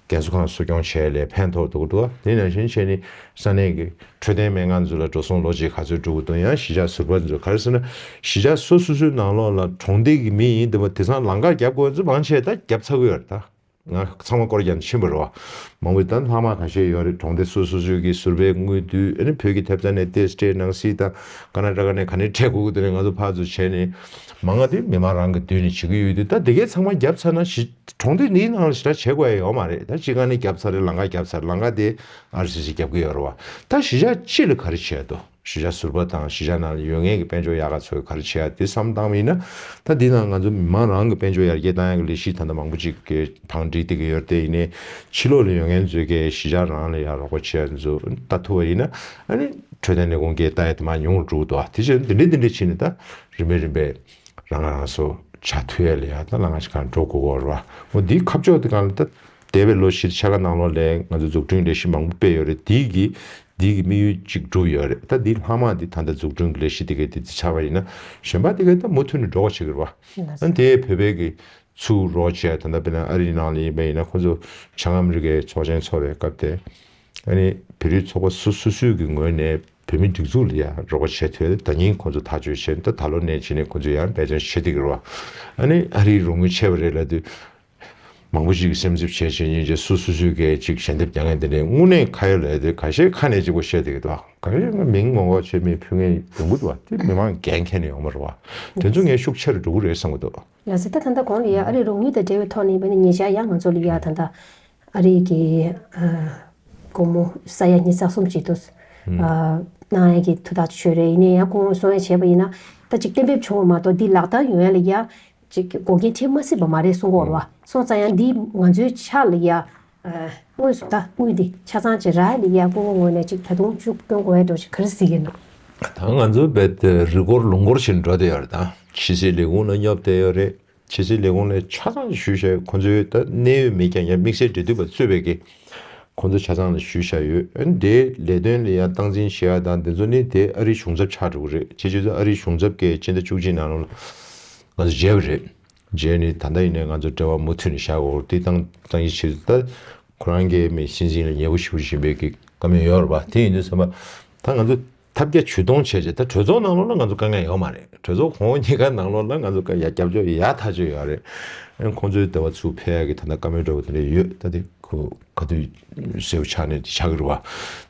རྒན་གསོ་ཁང་གསོ་སྐྱོང་བྱས་ལས་ཕན་ཐོགས་འདུག་འདུག་དེ་ནང་བཞིན་བྱས་ནས་ས་གནས་ཀྱི་འཕྲོད་བསྟེན་སྨན་ཁང་ཚོ་ལ་འགྲོ་སོང་ལོ་གཅིག་ག་ཚོད་འགྲོ་གི་འདུག་ཡང་གཞིས་ཆགས་ཟུར་པ་ཚོ་ག་རེ་ཟེར་ན་གཞིས་ཆགས་སོ་སོ་སོའི་ནང་ལོགས་ལ་གྲོང་སྡེ་གི་མི་ཡིན་དུས་དེང་སང་ལམ་ཁ་རྒྱབ་དགོས་ཚོ་མང་ཆེ་ད་རྒྱབ་ཚར་གི་ཡོད་རེད་ད། ང་ཚང་མ་སྐོར་རྒྱག་ཕྱིན་པ་རེད་བ། མང་པོ་ད་ལྷག་མ་ཁ་ཤས་ཡོད་རེད། གྲོང་སྡེ་སོ་སོ་སོ་གི་ཟུར་པའི་དངུལ་བསྡུས་ཨ་ནི་བོད་ཀྱི་ཐེབས་རྩ་ནས་ཏེ་སྤྲད་ནང་སྲིད་དང་ཀ་ན་ཊ་ཀ་ནས་ག་ནས་སྤྲད་དགོས་ཀྱི་འདུག་ནས་ང་ཚོ་ཕར་ཚུར་བྱས་ནས་མང་ང་དེ་མི་མང་རང་གི་མདུན་ནས་བྱེད་ཀྱི་ཡོད་དུས་ད་དེ་གས་ཚང་མ་བརྒྱབ་ཚར་ན་གཞི་གྲོང་སྡེ་འདིའི་ནང་ལ་ཞེ་དྲག་བྱེད་དགོས་ཡ་ཡོད་མ་རེད། ད་སྤྱི་ཁང་ནས་བརྒྱབ་ཚར་རེད། ལམ་ཁ་བརྒྱབ་ཚར་ལམ་ཁ་དེ་ཨར་སི་སི་བརྒྱབ་ཀྱི་ཡོད་རེད་བ། ད་གཞིས་ཆགས་སྤྱི་ལ་ག་རེ་བྱས་འདུག་གཞིས་ཆགས་ཟུར་པ་དང་གཞིས་ཆགས་ནང་ལ་ཡོད་མཁན་གྱི་དཔལ་འབྱོར་ཡག་ག་ཚོས་ག་རེ་བྱེད་ཡ་དེ་བསམ་བཏང་བ་ཡིན་ན། ད་འདི་ནང་ང་ཚོ་མི་མང་རང་གི་དཔལ་འབྱོར་ཡར་རྒྱས་བཏང་ཡ་གི་ལས་གཞི་ད་ལྟ་མང་པོ་ཅིག་གི་བང་སྒྲིག་བསྡད་ཀྱི་ཡོད་རེད། དེ་ཡིན་ནའི་ཕྱི་ལོགས་ལ་ཡོད་མཁན་ཚོས་ཀྱི་གཞིས་ཆགས་རང་ལ་ཡར་རོགས་པ་བྱེད་ཡ་ཚོ་ལྟ་ཐུབ་པ་ཡིན་ན་ཨ་ནི་འཕྲོད་བསྟེན་ལས་ཁུངས་ཀྱི་ལྟ་ཡ་དེ་མར་ཉུང་རུ་འགྲོ་གི་འདུག་དེ་བཞིན་འདི་འདྲ་འདི་འདྲ་བྱས་ནས་ད་རིམ་པས་རིམ་པས་རང་ང་རང་སོ་ཆ་མཐུན་ཡ་ལ་ཡ་ད་ལ་ང་ཞིག་གང་འགྲོ་དགོས་གོ་ར་བ། འོ་འདིའི་ཁ་ཕྱོགས་དེ་གང་ལ་ད་འདས་པའི་ལོ་བཞི་ཕྱེད་ཀ་ནང་ལོགས་ལ་ང་ཚོ་འཛུགས་སྐྲུན་ལས་གཞི་མང་པོ་སྤེལ་ཡོད་རེད། འདི་གི་འདི་གི་དམིགས་ཡུལ་གཅིག་གྲུབ་ཡོད་རེད། ད་འདི་ལྷག་མ་འདི་ད་ལྟ་འཛུགས་སྐྲུན་གྱི་ལས་གཞི་དེ་གའི་དེ་ཆགས་པ་ཡིན་ན་གཞན་པ་དེ་གའི་ད་མུ་མཐུད་ནས་འགྲོ་བ་བྱེད་ཀྱི་རེད་བ། ཨ་ནི་དེ་བོད་པའི་གི་ཚུར་རོགས་བྱས་ད་ལྟ་དཔེར་ན་ཨ་རིའི་ནང་ལ་ཡིན་པ་ཡིན་ན་ཁོ་ཚོ་བྱང་ཨ་མི་རི་ཀའི་ཚོགས་ཆེན་ཚོགས་པའི་སྐབས་དེ་ཨ་ནི་བོད་རིགས་ཚོགས་པ་སོ་སོ་སོའི་གི་ངོས་ནས་བོད་མི་སྒྲིག་འཛུགས་ལ་ཡ་རོགས་པ་བྱས་ཐུབ་ཡ་ད་ཉིན་ཁོ་ཚོ་ཐག་གཅོད་བྱས་ད་ད་ལོ་ནས་བྱས་ནས་ཁོ་ཚོ་ཡང་འབད་བརྩོན་བྱེད་བསྡད་ཀྱི་རེད་བ། ཨ་ནི་ཨ་རིའི་རོགས་དངུལ་ཆད་པ་རེད་ལབ་དུས། མང་པོ་ཞིག་གིས་སེམས་འཚབ་བྱས་བྱས་ཉིན་བྱས་སོ་སོ་སོའི་གའི་ཅིག་ཞལ་འདེབས་རྒྱག་མཁན་དེ་འདྲའི་དངོས་གནས་ཁ་ཡོད་ལས་དེ་ཁ་ཤས་ཁ་ནས་གཅིག་པོ་བཤད་བསྡད་ཀྱི་འདུག་ག་རེ་ཡོད་ན་མིང་ངོ་ངོ་བྱས་མི་ཕུལ་མཁན་ཡོང་གི་འདུག་བ། དེ་མི་མང་འགན་འཁྱེར་ནས་ཡོང་བ་རེད་བ། དེ་ཚོ་ངས་ཤུགས་ཆེ་རུ་འགྲོ་གི་རེད་བསམ་གྱི་འདུག་ལགས་སོ། ད་ད་ལྟ་གོང་ལ་ཡ་ཨ་རིའི་རོགས་དངུལ་དང་འབྲེལ་བའི་ཐོག་ནས་ཡིན་པ་ནི་ཉེ་ཆར་ཡང་ང་ཚོ་ལ་ཡ་ད་ལྟ་ཨ་རིའི་གི་ཨ་སྒོར་མོ་ས་ཡ་ཉི་ཤུ་རྩ་གསུམ་ཅིག་ཏུ་ཨ་གནང་ཡ་གི་ཐུགས་ཐག་ཆོད་རེད། ཡིན་ནའི་ཡང་སྐུ་ངོ་གསུང་ཡ་བྱས་པ་ཡིན་ན་ད་ཅིག་གཏན་འབེབས་བྱུང་བ་མ་གཏོགས་འདི་ལག་བསྟར་ཡོང་ཡ་ལ་ཡ། ཅིག་གི་འགོག་རྐྱེན་འཕྲད་མ་སྲིད་པ་མ་རེད་གསུང་གི་ཡོད་རེད་བ། སོང་ཙང་ཡང་འདི་ང་ཚོའི་ཕྱག་ལ་ཡ། ཨ་དངོས་སུ་ད་དངུལ་འདི་ཆ་ཚང་ཅིག་རག་ལ་ཡ་སྐུ་ངོ་ངོས་ནས་ཅིག་ད་དུང་ཅིག་སྐྱོན་དགོས་ཡ་འདྲ་ཅིག་ག་རེ་གཟིགས་ཀྱི་ཡོད་ན། ད་ང་ཚོ་རྦད་དེ་རི་སྐོར་ལུང་སྐོར་བྱས་འགྲོ་བསྡད་ཡོད་རེད། ད་ཕྱི་སྲིད་ལས་ཁུངས་ལ་སྙོབ་བསྡད་ཡོད་རེད། ཕྱི་སྲིད་ལས་ཁུངས་ལ་ཆ་ཚང་ཞུས་བྱས་ཁོ་ཚོའི་ད་གནད་ཡོད་མི་རྐྱང་རྐྱང་དམིགས་བསལ་འབྲེལ་མཐུད་པ་གཙོས་པའི་གི་ཁོང་ཚོ་ཆ་ཚང་ལ་ཞུས་བཞག་ཡོད། ཨ་ནི་དེའི་ལས་དོན་ལ་ཡང་སྟངས་འཛིན་བྱེད་ཡ་དང་དེ་ཚོ་ནི་དེ་ཨ་རིའི་གཞུང་ཚབ་ཆགས་འགྲོ་གི་རེད། ཅི་བྱས་ཚོད་ཨ་རིའི་གཞུང་ཚབ་ཀྱིས་སྤྱི་ཟླ་བཅུ་གཅིག་ནང་ལོགས་ལ་ང་ཚོ་མཇལ་བ་རེད། མཇལ་ནས་ད་ལྟ་ཡིན་ནའི་ང་ཚོ་འབྲེལ་བ་མུ་མཐུད་ནས་བཞག་དགོས་རེད། དེ་སྟངས་སྟངས་ཀྱི་ཆེད་དུ་ད་ཁོ་རང་གིས་མི་སྲིད་འཛིན་ལ་ཉེ་པོ་ཞེ་པོ་ཅིག་ཡིན་པའི་གི་བཀའ་མོལ་ཡོད་རེད་པ། དེ་ཡིན་དུས་ཙམ་པ་ད་ང་ཚོ་ཐབས་བརྒྱ་ཇུས་སྟོང་བྱས་བྱས་ད་གྲོས་ཚོགས་ནང་ལོགས་ལ་ང་ཚོ་དཀའ་ངལ་ཡོད་མ་རེད། གྲོས་ཚོགས་གོང་འོག་གཉིས་ཀ་ནང་ལོགས་ལ་ང་ཚོ་དཀའ་ཡ་རྒྱབ་སྐྱོར་ཡག་ཐག་ཆོད་ཡོད་རེད། ཨ་ཁོང་ཚོའི་འདི་བ་ཚུར་ཕེབས་ཡག་གི་ད་ལྟ་བཀའ་མོལ་འདྲ་བོ་དེ་འདྲ་ཡོད། ད་དེ་ཁོ་ག་དུས་གསལ་པོ་ཆགས་ནས་དེ་ཆགས་ཀྱི་རེད་བ།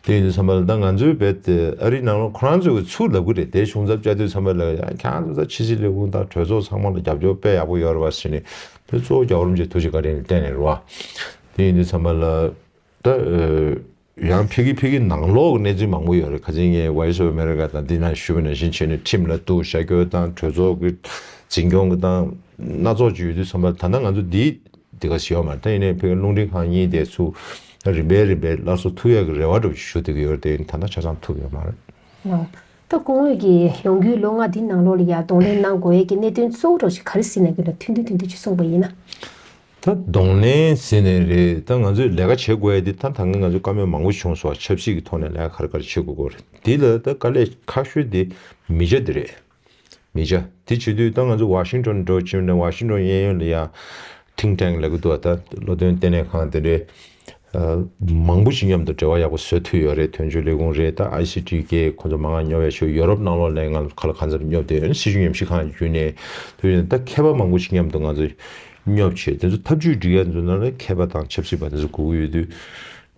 དེ་ཡིན་དུས་ཙམ་པ་ལ་ད་ང་ཚོའི་རྦད་དེ་ཨ་རིའི་ནང་ལོགས་ཁོ་རང་ཚོས་ཚུར་ལབ་ཀྱི་རེད། དེ་གཞུང་ཚབ་བཅའ་དུས་ཙམ་པ་ལ་ཡ་ཁྱེད་རང་ཚོ་ད་ཕྱི་སྲིད་ལས་ཁུངས་དང་གྲོས་ཚོགས་ཚང་མ་ལ་རྒྱབ་སྐྱོར་དཔེ་ཡག་པོ་ཡོད་རེད་བ་ཟེར་ནས་དེ་གཙོ་བོ་རྒྱལ་བ་རིན་པོ་ཆེ་ཐུགས་རྗེ་བཀའ་དྲིན་ལ་བརྟེན་ནས་རེད་བ། དེ་ཡིན་དུས་ཙམ་པ་ལ། ད་ཡང་ཕ་གི་ཕ་གི་ནང་ལོགས་ཀྱི་གནས་ཚུལ་མང་པོ་ཡོད་རེད། ཁ་སང་ངས་Voice of America་དང་འདི་ནང་ཞུས་པ་ནང་བཞིན་བྱས་ནས་ཁྲིམས་ལ་གཏུག་བྱ་རྒྱུ་དང་གྲོས་ཚོགས་ཀྱི་འཛིན་སྐྱོང་གི་དང་སྣ་ཚོགས་ཅིག་ཡོད་དུས་ཙམ་པ་ད་ལྟ་ང་ཚོ་འདི་འདི་ག་ཞིག་ཡོད་མ་རེད། ད་ཡིན་ནའི་ཕ་གི་རླུང་འཕྲིན་ཁང་གཉིས་དེ་ཚུར་རིམ་པས་རིམ་པས་སླར་གསོ་ཐུབ་ཡག་གི་རེ་བ་འདྲ་པོ་ཞིག་ཞུ་བསྡད་ཀྱི་ཡོད་རེད། དེ་ད་ལྟ་ཆ་ཚང་ཐུབ་ཡོད་མ་རེད། ལགས། ད་སྐུ་ངོ་གིས་ཡོང་རྒྱུའི་ལོ་ལྔ་འདི་ནང་ལོགས་ལ་ཡ་གདོང་ལེན་གནང་དགོས་ཡས་ཀྱི་གནད་དོན་གཙོ་བོ་འདྲ་པོ་ཞིག་ག་རེ་ཟེར་ན་གི་ལ་ཐུང་ཐུང་ཐུང་ཐུང་ཅིག་གསུངས་པ་ཡིན་ན། ད་གདོང་ལེན་ཟེར་ནས་རེད། ད་ང་ཚོས་ལས་ཀ་བྱེད་དགོས་ཡ་དེ་ད་ད་སྔ་ང་ཚོས་བཀའ་མོལ་མང་པོ་བྱུང་སོང་བ། ཆབ་སྲིད་ཀྱི་ཐོག་ནས་ལས་ཀ་ག་རེ་ག་རེ་བྱེད་དགོས་དགོས་རེད། དེ་ལ་ད་དཀའ་ལས་ཁག་ཤོས་དེ་མི་ཆ་དེ་རེད། མི་ཆ་དེ་བྱེད་དུས་ད་ང་ཚོ་ཝ་ཤིང་ཊོན་འགྲོ་ཕྱིན་ནས་ཝ་ཤིང་ཊོན་གཡས་གཡོན་ལ་ཡ་ཐིང་ཊེང་ལབ་ཀྱི་འདུག་ད་བློ་འདོན་ལྟེ་གནས་ཁང་དེ་འདྲའི་ མང་པོ་ཞིག་མཉམ་དུ་འབྲེལ་བ་ཡག་པོ་བཟོ་ཐུབ་ཡོད་རེད། དོན་གཅོད་ལས་ཁུངས་རེད། ད་ཨའི་སི་ཊི་གི་ཁོང་ཚོ་མང་ང་སྙོབ་ཡ་ཞུ་ཡོ་རོབ་ནང་ལོགས་ལ་ང་ཁ་ལ་གང་འཚམ་སྙོབ་བསྡད་ཡོད། སྲིད་བྱུས་ཉམས་ཞིབ་ཁང་བརྒྱུད་ནས་དུས་ཡུན་ད་མཁས་པ་མང་པོ་ཞིག་མཉམ་དུ་ང་ཚོ་སྙོབ་བྱས། དེ་ཚོ་ཐབས་ཇུས་སྒྲིག་ཡ་ཚོ་ནང་ལ་མཁས་པ་དང་ཆབ་སྲིད་པ་དེ་ཚོ་དགོས་ཀྱི་ཡོད་དུས།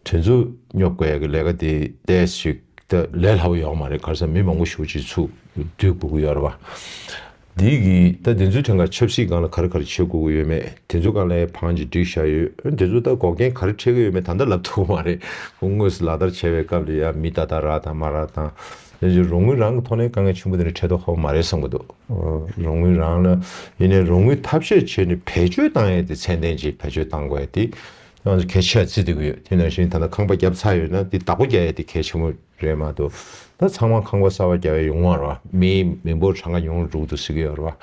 དེ་ཚོ་སྙོབ་དགོས་ཡ་གི་ལས་ཀ་དེ་ཏོག་ཙམ་ཞིག་ད་ལས་སླ་པོ་ཡོད་མ་རེད། ག་རེ་ཟེར་མི་མང་པོ་ཞེ་པོ་ཅིག་ཚུར་བསྡུ་དགོས་ཀྱི་ཡོད་རེད་པ། འདི་གི་ད་དེ་ཚོའི་ཐད་ཀར་ཆབ་སྲིད་སྒང་ལ་ག་རེ་ག་རེ་བྱེད་དགོས་ཀྱི་ཡོད་མེད། དེ་ཚོ་སྒང་ལ་བང་ཅིག་བསྒྲིགས་བཞག་ཡོད། དེ་ཚོ་ད་འགོག་རྐྱེན་ག་རེ་འཕྲད་ཀྱི་ཡོད་མེད་ད་ལྟ་ལབ་ཐུབ་ཀྱི་མ་རེད། ཁོང་དངོས་སུ་ལག་བསྟར་བྱས་པའི་སྐབས་ལ་ཡ་མི་ད་ལྟ་རག་དང་མ་རག་དང་། དེ་བཞིན་རོགས་དངུལ་རང་གི་ཐོག་ནས་དཀའ་ངལ་ཆེན་པོ་དེ་འདྲ་འཕྲད་མདོག་ཁ་པོ་མ་རེད་བསམ་གྱི་འདུག་རོགས་དངུལ་རང་ལ་ཡིན་ནའི་རོགས་དངུལ་ཐབས་ཤེས་བྱས་ནས་བེད་སྤྱོད་བཏང་ཡས་དེ་ཚད་ལྡན་ཅིག་བེད་སྤྱོད་བཏང་དགོས་ཡས་དེ་ང་ཚོ་གལ་ཆེ་བརྩི་བསྡད་ཀྱི་ཡོད། དེ་ནང་བཞིན་ད་ལྟ་ཁང་པ་བརྒྱབ་ཚར་ཡོད་ན་དེ་བདག་པོ་རྒྱག་ཡས་དེ་གལ་ཆེན་པོ་རེད་མ་གཏོགས། ད་ཚང་མ་ཁང་པ་གསར་པ་རྒྱག་ཡས་ཡོང་བ་རེད་བ། མིའི་མི་འབོར་གྲངས་ཀ་ཉུང་རུ་འགྲོ་གི་འདུག་ཟེར་གྱི་ཡོད་རེད་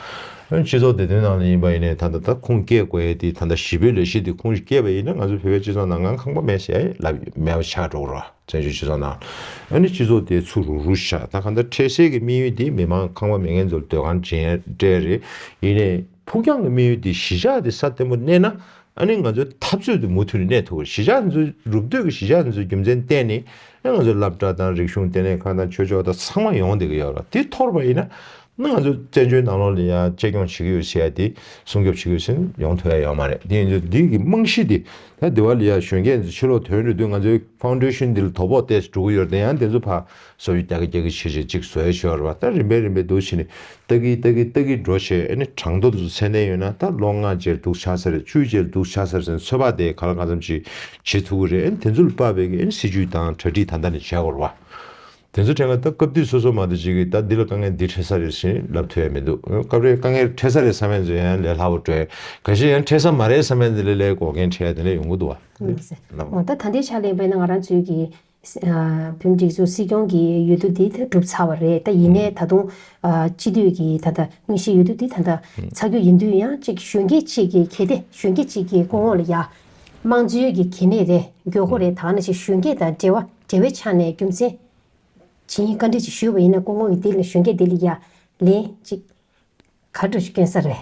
བ། སྤྱི་ཚོགས་བདེ་དོན་ནང་ལ་ཡིན་པ་ཡིན་ནའི་ད་ལྟ་ད་ཁུངས་སྐྱེལ་དགོས་ཡས་དེ་ད་ལྟ་ཞི་བའི་ལས་གཞི་དེ་ཁུངས་སྐྱེལ་བ་ཡིན་ན་ང་ཚོ་བོད་པའི་སྤྱི་ཚོགས་ནང་ང་ཁང་པ་མེད་ཟེར་ཡས་ལབ་མེད་པ་ཆགས་འགྲོ་གི་རེད་བ། བཙན་བྱོལ་སྤྱི་ཚོགས་ནང་། ཨ་ནི་སྤྱི་ཚོགས་དེ་ཚུར་རུག་རུག་བཞག་ད་གང་ལྟར་འཕྲལ་སེལ་གྱི་དམིགས་ཡུལ་དེ་མི་མང་ཁང་པ་མེད་མཁན་ཚོར་སྡོད་ཁང་སྦྱིན་ཡས་སྤྲད་རེད། ཡིན་ནའི་ཕུགས་རྒྱང་གི་དམིགས་ཡུལ་དེ་གཞིས་ཆགས་དེ་ས་བརྟན་པོ་གནས་ན་ཨ་ནི་ང་ཚོའི་འཐབ་རྩོད་དེ་མུ་མཐུད་ནས་གནས་ཐུབ་ཀྱི་རེད། གཞིས་ཆགས་ཚོའི་རུབ་སྟོད་ཀྱི་གཞིས་ཆགས་ཚོའི་རྒྱུ་མཚན་བརྟེན་ནས་ཨ་ང་ཚོའི་སློབ་གྲྭ་དང་རིག་གཞུང་ལྟེ་གནས་ཁང་དང་ཆོས་ཕྱོགས་དང་ཚང་མ་ཡོང་བསྡད་ཀྱི་ཡོད་རེད། དེ་འཐོར་བ་ཡིན་ན། ང་ཚོ་བཙན་བྱོལ་ནང་ལོགས་ལ་ཡ་གཅེས་སྐྱོང་བྱེད་ཀྱི་ཡོད་ཟེར་ཡ་དེ་སྲུང་སྐྱོབ་བྱེད་ཀྱི་ཡོད་ཟེར་ཡོང་ཐུབ་ཡ་ཡོད་མ་རེད། དེ་ཡིན་དུས་འདི་གི་རྨང་གཞི་དེ་ད་འདི་བ་ལ་ཡ་གཞོན་སྐྱེས་ཚོ་ཕྱི་ལོགས་ཐོན་རེད་དུས་ང་ཚོའི་ཕའུན་ཌེ་ཤན་འདི་ལ་དོ་ཕོག་ཏོག་ཙམ་འགྲོ་གི་ཡོད་རེད། དེ་ཡང་དེ་ཚོ་ཕར་སོ་ཡུ་རྒྱག་གི་རྒྱག་གི་བྱེད་བྱེད་ཅིག་བཟོ་ཡ་ཤོར་བ་ད་རིམ་པས་རིམ་པས་འདུག་བྱས་ནས་ལྟ་གི་ལྟ་གི་ལྟ་གི་འགྲོ་བྱས་ཨ་ནི་གྲངས་ཐོ་དེ་ཚོ་ཚད་ལྡན་ཡོད་ན་ད་ལོ་ལྔ་རྗེས་སྡུག་ཆགས་ས་རེད། བཅུ་རྗེས་སྡུག་ཆགས་ས་རེད་ཟེར་ནས་ཚོད་དཔག་དེ་ག་ལ་གང་འཚམ་ཅིག་བྱེད་ཐུབ་ཀྱི་རེད། ཨ་ནི་དེ་ཚོ་ལ་དཔག་པའི་གི་ཨ་ནི་སྲིད་ཇུས་དང་གྲ་སྒྲིག་ད་ལྟ་ནས་བྱས་དགོས་རེད་བ། དེ་ཚོ་དྲན་ལ་ད་སྐབས་དུས་སོ་སོ་མ་གཏོགས་ཅིག་གིས་ད་འདི་ལ་དཀའ་ངལ་འདི་འཕྲད་ས་རེད་ཟེར་ལབ་ཐུབ་ཡ་མི་འདུག་སྐབས་རེ་དཀའ་ངལ་འཕྲད་ས་རེད་བསམ་ཡ་ཚོ་ཡང་ལས་སླ་པོ་འགྲོ་ཡ། གལ་སྲིད་ཡང་འཕྲད་ས་མ་རེད་བསམ་ཡ་ཚོ་ལས་ལས་འགོག་རྐྱེན་འཕྲད་ཡ་དེ་འདྲ་ཡོང་གི་འདུག་བ། ལགས་སེ། འོ་ད་ད་ལྟའི་ཆ་ལ་ཡིན་པ་ཡིན་ན་ང་རང་ཚོའི་གི་ཨ་བོད་མི་སྒྲིག་འཛུགས་སྲིད་སྐྱོང་གི་འོས་བསྡུ་འདི་ད་གྲུབ་ཚར་བ་རེད། ད་ཡིན་ནའི་ད་དུང་ཨ་སྤྱི་འཐུས་ཀྱི་ད་ལྟ་དངོས་གཞིའི་འོས་བསྡུ་འདི་ད་ལྟ་ཚར་རྒྱུ་ཡིན་དུས་ཡང་ཅིག་གཞོན་སྐྱེས་གཅིག་གི་གལ་ཏེ་གཞོན་སྐྱེས་གཅིག་གི་སྐུ་ངོ་ལ་ཡ་དམངས་གཙོའི་གི་གལ་གནད་རེད། དགོས་མཁོ་རེད། ད་ག་ནང་བཞིན་གཞོན་སྐྱེས་དང་འབྲེལ་བ་འབྲེལ་བའི་ཆ་ནས་རྒྱུ་མཚན་བྱིན་བཀའ་འདྲི་ཅིག་ཞུས་པ་ཡིན་ན་སྐུ་ངོ་ཡིས་འདི་ལ་གཞོན་སྐྱེས་འདི་ལ་ཡ་ལན་ཅིག་ག་འདྲ་ཞིག་སྐྱོན་ས་རེད།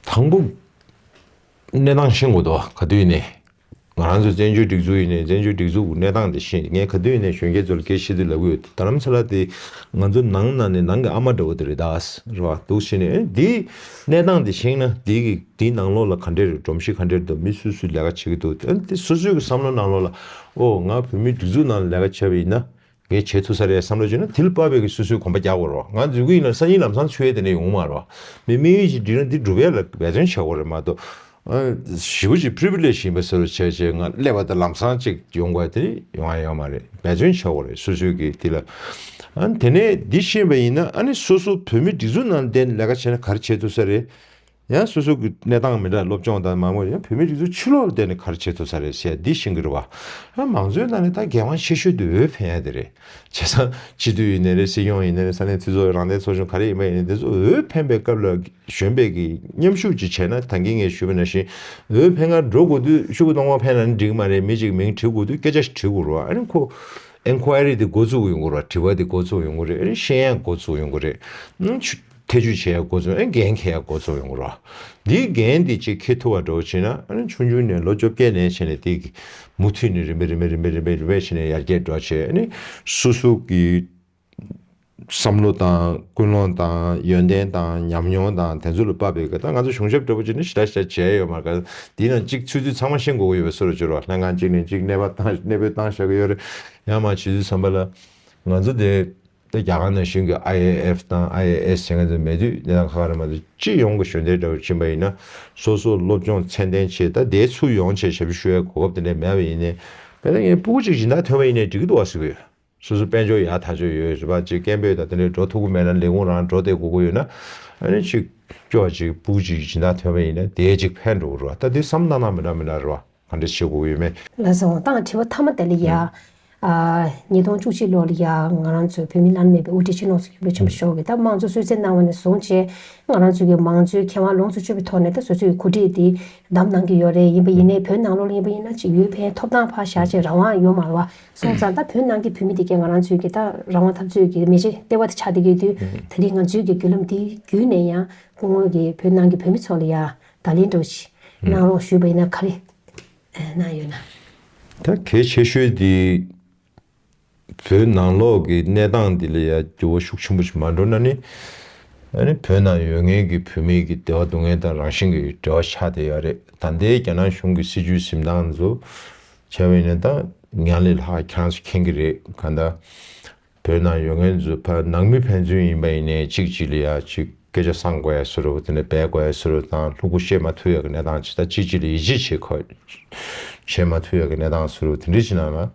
དང་པོ། གནས་སྟངས་ཤེས་དགོས་འདུག་ག་དུས་ནས། ང་རང་ཚོ་བཙན་བྱོལ་སྒྲིག་འཛུགས་ཡིན་ནའི་བཙན་བྱོལ་སྒྲིག་འཛུགས་ཀྱི་གནས་སྟངས་དེ་ཤེས། ངས་ག་དུས་ནས་གཞོན་སྐྱེས་ཚོ་ལ་སྐད་ཆ་བཤད་དུས་ལབ་ཀྱི་ཡོད། རྡ་རམ་ས་ལ་དེ་ང་ཚོ་ནང་ནང་ནས་ནང་གི་ཨ་མ་འདྲ་བོ་དེ་རེད་ད། རེད་བ། འདུག་བྱས་ནས་ཨེ་འདིའི་གནས་སྟངས་དེ་ཤེས་ན་འདི་གི་འདིའི་ནང་ལོགས་ལ་ག་འདྲས་རེད། སྒྲོམ་གཞི་ག་འདྲས་རེད་འདུག་མི་སུ་སུས་ལས་ཀ་བྱེད་ཀྱི་འདུག་ཨེ་འདི་སོ་སོའི་གི་བསམ་བློ་ནང་ལོགས་ལ་ཨོ་ང་བོད་མིའི་སྒྲིག་འཛུགས་ནང་ལ་ལས་ཀ་བྱས་པ་ཡིན་ན། ངས་བྱེད་ཐུབ་ས་རེད་བསམ་བློ་བྱུང་ན་དེ་ལ་དཔག་པའི་གི་སོ་སོའི་གོམ་པ་རྒྱག་དགོས་རེད་བ། ང་འཛུལ་གི་ཡིན་ན་སང་ཉིན་ལམ་སང་ཚུད་ཡས་དེ་འདྲ་ཡོང་མ་རེད་བ། མི་དམིགས་ཡུལ་ཅིག་བསྒྲིགས་ན་འདི་སྒྲུབ་ཡས་ལ་འབད་བརྩོན་བྱེད་དགོས་རེད་མ་གཏོགས། ཨ་ཞེ་པོ་ཅིག་པི་རི་བི་ལེ་ཇི་ཡིན་པ་བཟོ་འདྲ་བྱས་བྱས་ང་སླེབས་པ་དང་ལམ་སང་ཅིག་ཡོང་དགོས་དེ་ཡོང་ཡ་ཡོད་མ་རེད། འབད་བརྩོན་བྱེད་དགོས་རེད་སོ་སོའི་གི་དེ་ལ། ཨ་དེ་ནས་འདི་ཤེས་པ་ཡིན་ན་ཨ་ནི་སོ་སོ་བོད་མི་སྒྲིག་འཛུགས་ནང་བསྡད་ནས་ལས་ཀ་བྱས་ན་ག་རེ་བྱེད་ཐུབ་ས་རེད། ཡང་སོ་སོ་གི་གནས་སྟངས་མི་འདྲ་སློབ་སྦྱོང་དང་མང་པོ་ཡང་བོད་མི་རིགས་ཚོ་ཕྱི་ལོགས་ལ་བསྡད་ནས་ག་རེ་བྱེད་ཐུབ་ས་རེད་ཟེར་འདི་ཤེས་ཀྱི་རེད་བ། ཡང་མང་གཙོའི་ནང་ནས་ད་འགན་དབང་ཆེ་ཤོས་དེ་འོས་འཕེན་ཡ་དེ་རེད། བྱས་ཙང་སྤྱི་འཐུས་ཡིན་ནའི་རེད། སྲིད་སྐྱོང་ཡིན་ནའི་རེད། ས་གནས་འཐུས་ཚོགས་རང་བདེན་ཚོགས་ཆུང་ག་རེ་ཡིན་པ་ཡིན་ནའི་དེ་ཚོ་འོས་འཕེན་པའི་སྐབས་ལ་གཞོན་པས་ཀྱི་མཉམ་ཞུགས་ཅིག་བྱས་ན་ད་གིན་ངས་ཞུས་པ་ནང་བཞིན་འོས་འཕེན་གར་འགྲོ་དགོས་དུས་ཤོག་གུ་སྟོང་པ་འཕེན་ན་ནི་འགྲིག་གི་མ་རེད། མི་གཅིག་མིང་བྲི་དགོས་དུས་སྐད་ཆ་ཞིག་བྲི་དགོས་རེད་བ། ཨ་ནི་ཁོ་ཨེན་ཁོ་ཨེ་རི་དེ་འགོ་བཙུགས་ཡོང་གི་རེད་བ། དྲི་བ་དེ་འགོ་བཙུགས་ཡོང་གི་རེད། ཨ་ནི་ཤེས་ཡ་འགོ་བཙུགས་ཡོང་གི་རེད། ཨ་ནི་ཆུ་ཐེ་ཇུས་བྱེད་ཡ་འགོ་བཙུགས་ཨེ་འགན་འཁྱེར་ཡ་འགོ་བཙུགས་ཡོང་གི་རེད། འདིའི་འགན་འདི་ཅིག་འཁྱེར་ཐུབ་པ་འདྲ་བོ་བྱས་ན་ཨ་ནི་ཆུང་ཆུང་ནས་ལོ་བཅོ་བརྒྱད་ནས་བྱས་ནས་དེ་གི་མུ་མཐུད་ནས་རིམ་པས་རིམ་པས་རིམ་པས་རིམ་པས་རིམ་པས་བྱས་ནས་ཡར་རྒྱས་འགྲོ་བྱས་ཨ་ནི་སོ་སོ་གི་བསམ་བློ་དང་ཀུན་སློང་དང་ཡོན་ཏན་དང་ཉམས་མྱོང་དང་དེ་ཚོ་ལ་དཔག་པའི་གི་ད་ང་ཚོ་གཞུང་ཞབས་འདྲ་བོ་བྱས་ནས་ཞེ་དྲག་ཞེ་དྲག་བྱས་ཡོད་མ་རེད། འདི་ནང་གཅིག་ཚུད་ཚུད་ཚང་མ་ཤེས་དགོས་ཀྱི་ཡོད་པའི་བཟོ་འདྲ་བྱེད་རོགས། ལྷན་ཁང་གཅིག་ནས་གཅིག་གནས་པ་བཏང་གནས་སྤོས་བཏང་བཞག་གི་ཡོད་རེད། ཡང་མ་བྱེད་དུས་ཙམ་པ་ལ་ང་ཚོ་དེ། ད་རྒྱ་གར་ནང་བཞིན་གྱི་ཨའི་ཨེ་ཨེཕ་དང་ཨའི་ཨེ་ཨེས་ཟེར་མཁན་ཚོ་མེད་དུས་གནས་སྟངས་ཁག་ཁག་རེད་མ་གཏོགས། སྤྱི་ཡོངས་ཀྱི་གཞོན་སྡེ་འདྲ་བོ་ཕྱིན་པ་ཡིན་ན་སོ་སོ་སློབ་སྦྱོང་ཚད་ལྡན་བྱས། ད་དེ་ཚུར་ཡོང་བྱས་ཞབས་ཞུ་ཞུ་ཡའི་གོ་སྐབས་དེ་འདྲ་མེད་པ་ཡིན་ནའི་དཔེར་ན་ངའི་སྤུ་གུ་གཅིག་སྦྱིན་བདག་ཐོན་པ་ཡིན་ནའི་འགྲིག་གི་འདུག་བ་ཟེར་གི་ཡོད། སོ་སོ་དཔལ་འབྱོར་ཡག་ཐག་ཆོད་ཡོད་རེད་པ། ཅིག་སྐད་འབོད་དང་དེ་འདྲའི་འགྲོ་ཐུབ་ཀྱི་མེད་ན་ལས་ཁུངས་རང་འགྲོ་བསྡད་དགོས་ཀྱི་ཡོད་ན་ཨ་ནི་ཅིག་སྐྱོ་བ་ཅིག་སྤུ་གུ་གཅིག་སྦྱིན་བདག་ཐོན་པ་ཡིན་ན་དེ་ཅིག་ཕན་འགྲོ་གི་རེད་བ། ད་དེ་བསམ་བློ་བཏང་སྟངས་མི་འདྲ་མི་འདྲ་རེད་བ། ག་འདྲ་བྱེད་དགོས་ཀྱི་ཡོད་མེད། ལགས་སོ། ད་དྲི་བ་མཐའ་མ་དེ་ལ་ཡ། ཨ་ཉིས་སྟོང་བཅུ་གཅིག་ལོ་ལ་ཡ་ང་རང་ཚོའི་བོད་མི་བླ་ན་མེད་པའི་དབུ་ཁྲིད་སྤྱི་ནོར་གོང་ས་སྐྱབས་མགོན་ཆེན་པོ་མཆོག་གིས་ད་དམངས་གཙོ་གསོལ་སྩལ་གནང་བ་ནས་བཟུང་བྱས་ང་རང་ཚོའི་གི་མང་གཙོའི་ཁེ་དབང་ལོངས་སུ་སྤྱོད་པའི་ཐོག་ནས་ད་སོ་སོའི་གོ་སྒྲིག་དེ་བདམས་གནང་གི་ཡོད་རེད། ཡིན་པ་ཡིན་ནའི་བོད་ནང་ལོགས་ལ་ཡིན་པ་ཡིན་ན་ཅིག་འོས་འཕེན་ཐོབ་ཐང་ཕར་བཞག་བྱས་རང་དབང་ཡོད་མ་རེད་བ། སོང་ཙང་ད་བོད་ནང་གི་བོད་མི་དེ་གས་ང་རང་ཚོའི་གི་ད་རང་དབང་འཐབ་རྩོད་ཀྱི་མེ་ལྕེ་ལྟེ་བ་དེ་ཆགས་བསྡད་ཀྱི་དུས་ད་རིང་ང་ཚོའི་གི་བརྒྱུད་ལམ་དེ་བརྒྱུད་ནས་ཡང་སྐུ་ངོ་གིས་བོད་ནང་གི་བོད་མི་ཚོ་ལ་ཡ་བརྡ་ལན་འདྲ་བོ་ཞིག་གནང་རོགས་ཞུས་པ་ཡིན་ན་ག་རེ། ཨ་གནང་ཡོད་ན། ད་གལ་ཆེ་ཤོས་དེ། བོད་ནང་ལོགས་ཀྱི་གནས་སྟངས་འདི་ལ་ཡ་འགྱུར་བ་ཤུགས་ཆེན་པོ་ཞིག་མ་འགྲོ་ན་ནི། ཨ་ནི་བོད་ནང་ཡོད་མཁན་གྱི་བོད་མི་གི་བདེ་བ་སྡུག་བསྔལ་དང་རང་བཞིན་གྱི་འབྲེལ་བ་ཆགས་བསྡད་ཡོད་རེད། ད་ལྟའི་རྒྱ་ནག་གཞུང་གི་སྲིད་བྱུས་འཛིན་སྟངས་ཚོ་བྱས་པ་ཡིན་ན་ད་ཉག་ལས་ལྷག་ཁྱེད་རང་ཚོ་མཁྱེན་གྱི་རེད། གང་ལྟར་བོད་ནང་ཡོད་མཁན་ཚོ་ཕར་ནང་མི་ཕན་ཚུན་ཡིན་པ་ཡིན་ནའི་གཅིག་གཅིག་ལ་ཡ་གཅིག་སྐད་ཆ་གསང་དགོས་ཡ་བཟོ་འདྲ་བོ་དེ་འདྲ་འབད་དགོས་ཡ་བཟོ་འདྲ་བོ་དང་། ལྷུག་པོ་བཤད་མ་ཐུབ་ཡ་གི་གནས་སྟངས་ཅིག་དང་། གཅིག་གཅིག་ལ་ཡིད་ཆེས་བྱེད་དགོས། བྱེད་མ་ཐུབ་ཡ་གི་གནས་སྟངས་བཟོ་འདྲ་བོ་དེ་འདྲ་ཅིག་ནང་ལ་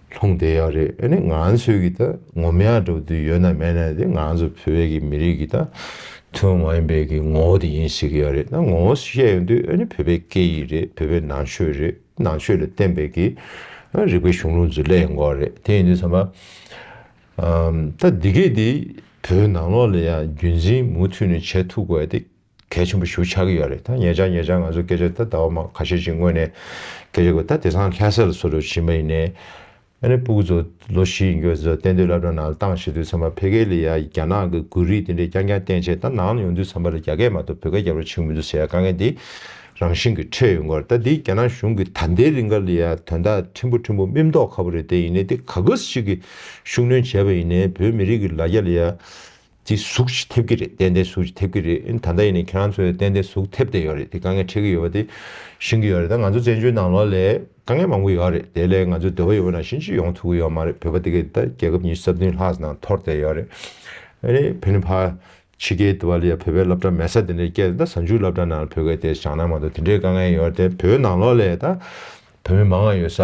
ལྷུང་བསྡད་ཡོད་རེད། ཨ་ནི་ང་ཚོས་ཀྱི་ད་ངོམ་ཡག་འདྲ་བོ་དེ་ཡོད་ན་མེད་ན་དེ་ང་ཚོ་བོད་པའི་གི་མི་རིགས་ཀྱི་ད་ཐུན་མོང་མ་ཡིན་པའི་གི་ངོ་བོ་དེ་ཡིན་སྲིད་ཀྱི་ཡོད་རེད། ད་ངོ་བོ་བཤད་ཡོང་དུས་ཨ་ནི་བོད་པའི་སྐད་ཡིག་རེད། བོད་པའི་ནང་ཆོས་རེད། ནང་ཆོས་ལ་བརྟེན་པའི་གི་རིག་པའི་གཞུང་ལུགས་ཚོ་སླེབས་ཡོང་གི་ཡོད་རེད། དེ་ཡིན་དུས་ཙམ་པ། ཨམ། ད་འདི་གས་འདི་བོད་ནང་ལོགས་ལ་ཡང་རྒྱུན་འཛིན་མུ་མཐུད་ནས་བྱེད་ཐུབ་དགོས་ཡ་དེ་གལ་ཆེན་པོ་ཞེ་པོ་ཆགས་ཀྱི་ཡོད་རེད། ད་ཉེ་ཆར་ཉེ་ཆར་ང་ཚོ་སྐད་ཆ་ད་ཟླ་བ་མ་ཁ་ཤས་ཤིག་སྔོན་ནས་སྐད་ཆ་གོ། ད་དེང་སང་ལྷ་སར་སོ་རུ་ཕྱིན་པ་ཡིན་ནའི། ཨ་ནི་སྤུ་གུ་ཚོ་ལོ་བཞི་ཡིན་རྒྱུ་ཚོ་གཏན་སྡོད་སློབ་གྲྭ་ནང་ལ་བཏང་བྱེད་དུས་ཙམ་པ་ཕ་གི་ལ་ཡ་རྒྱ་ནག་གི་འགུལ་རིས་དེ་འདྲས་རྐྱང་རྐྱང་བསྟན་བྱས། ད་ནང་ལ་ཡོང་དུས་ཙམ་པ་ལ་རྒྱ་སྐད་མ་གཏོགས་བོད་སྐད་རྒྱབ་རོགས་བྱེད་ཀྱི་མི་འདུག་ཟེར་ཡ་དཀའ་ངལ་འདི་རང་བཞིན་གྱིས་འཕྲད་ཡོང་གི་ཡོད་རེད། ད་འདི་རྒྱ་ནག་གཞུང་གིས་ད་ལྟའི་རིང་ག་ལ་ཡ་དོན་དག་ཕྲན་བུ་ཕྲན་བུ་མིན་མདོག་ཁ་པོ་རེད། དེ་ཡིན་ནའི་དེ་ག་ག་ཞིག་གི་ཤུགས་སྣོན་བྱས་པ་ཡིན་ནའི་བོད་མི་རིགས་ཀྱི་ལ་རྒྱ་ལ་ཡ་དེ་ཟུག་ཅིག་ཐེབས་ཀྱི་རེད། ཏན་ཏན་ཟུག་ཅིག་ཐེབས་ཀྱི་རེད། ཨ་ནི་ད་ལྟ་ཡིན་ནའི་ཁྱེད་རང་ཚོས་ཏན་ཏན་ཟུག་ཐེབས་བསྡད་ཡོད་རེད། དེ་དཀའ་ངལ་འཕྲད་ཀྱི་ཡོད་པ་དེ་ཤེས་ཀྱི་ཡོད་རེད། ད་ང་ཚོ་བཙན་བྱོལ་ནང་ལོགས་ལ་དཀའ་ངལ་མང་པོ་ཡོད་རེད། དེ་ལས་ང་ཚོ་འདོད་པ་ཡོད་པ་ནང་བཞིན་ཅིག་ཡོང་ཐུབ་ཀྱི་ཡོད་མ་རེད། བོད་པ་དེ་གས་ད་རྒྱལ་ཁབ་ཉི་ཤུ་རྩ་བདུན་ལྷག་ཙམ་ནང་འཐོར་བསྡད་ཡོད་རེད། ཨ་ནི་ཕ་ནི་ཕར་ཕྱི་རྒྱལ་དུ་བ་ལ་ཡ་བོད་པའི་སློབ་གྲྭ་མེད་ས་དེ་འདྲའི་སྐད། ད་གཟའ་མཇུག་སློབ་གྲྭ་ནང་ལ་བོད་སྐད་དེ་སྦྱང་ན་མ་གཏོགས་དེ་འདྲའི་དཀའ་ངལ་ཡོད་རེད། དེ་བོད་ནང་ལོགས་ལ་ད་བོད་མི་མང་བ་ཡོད་ས་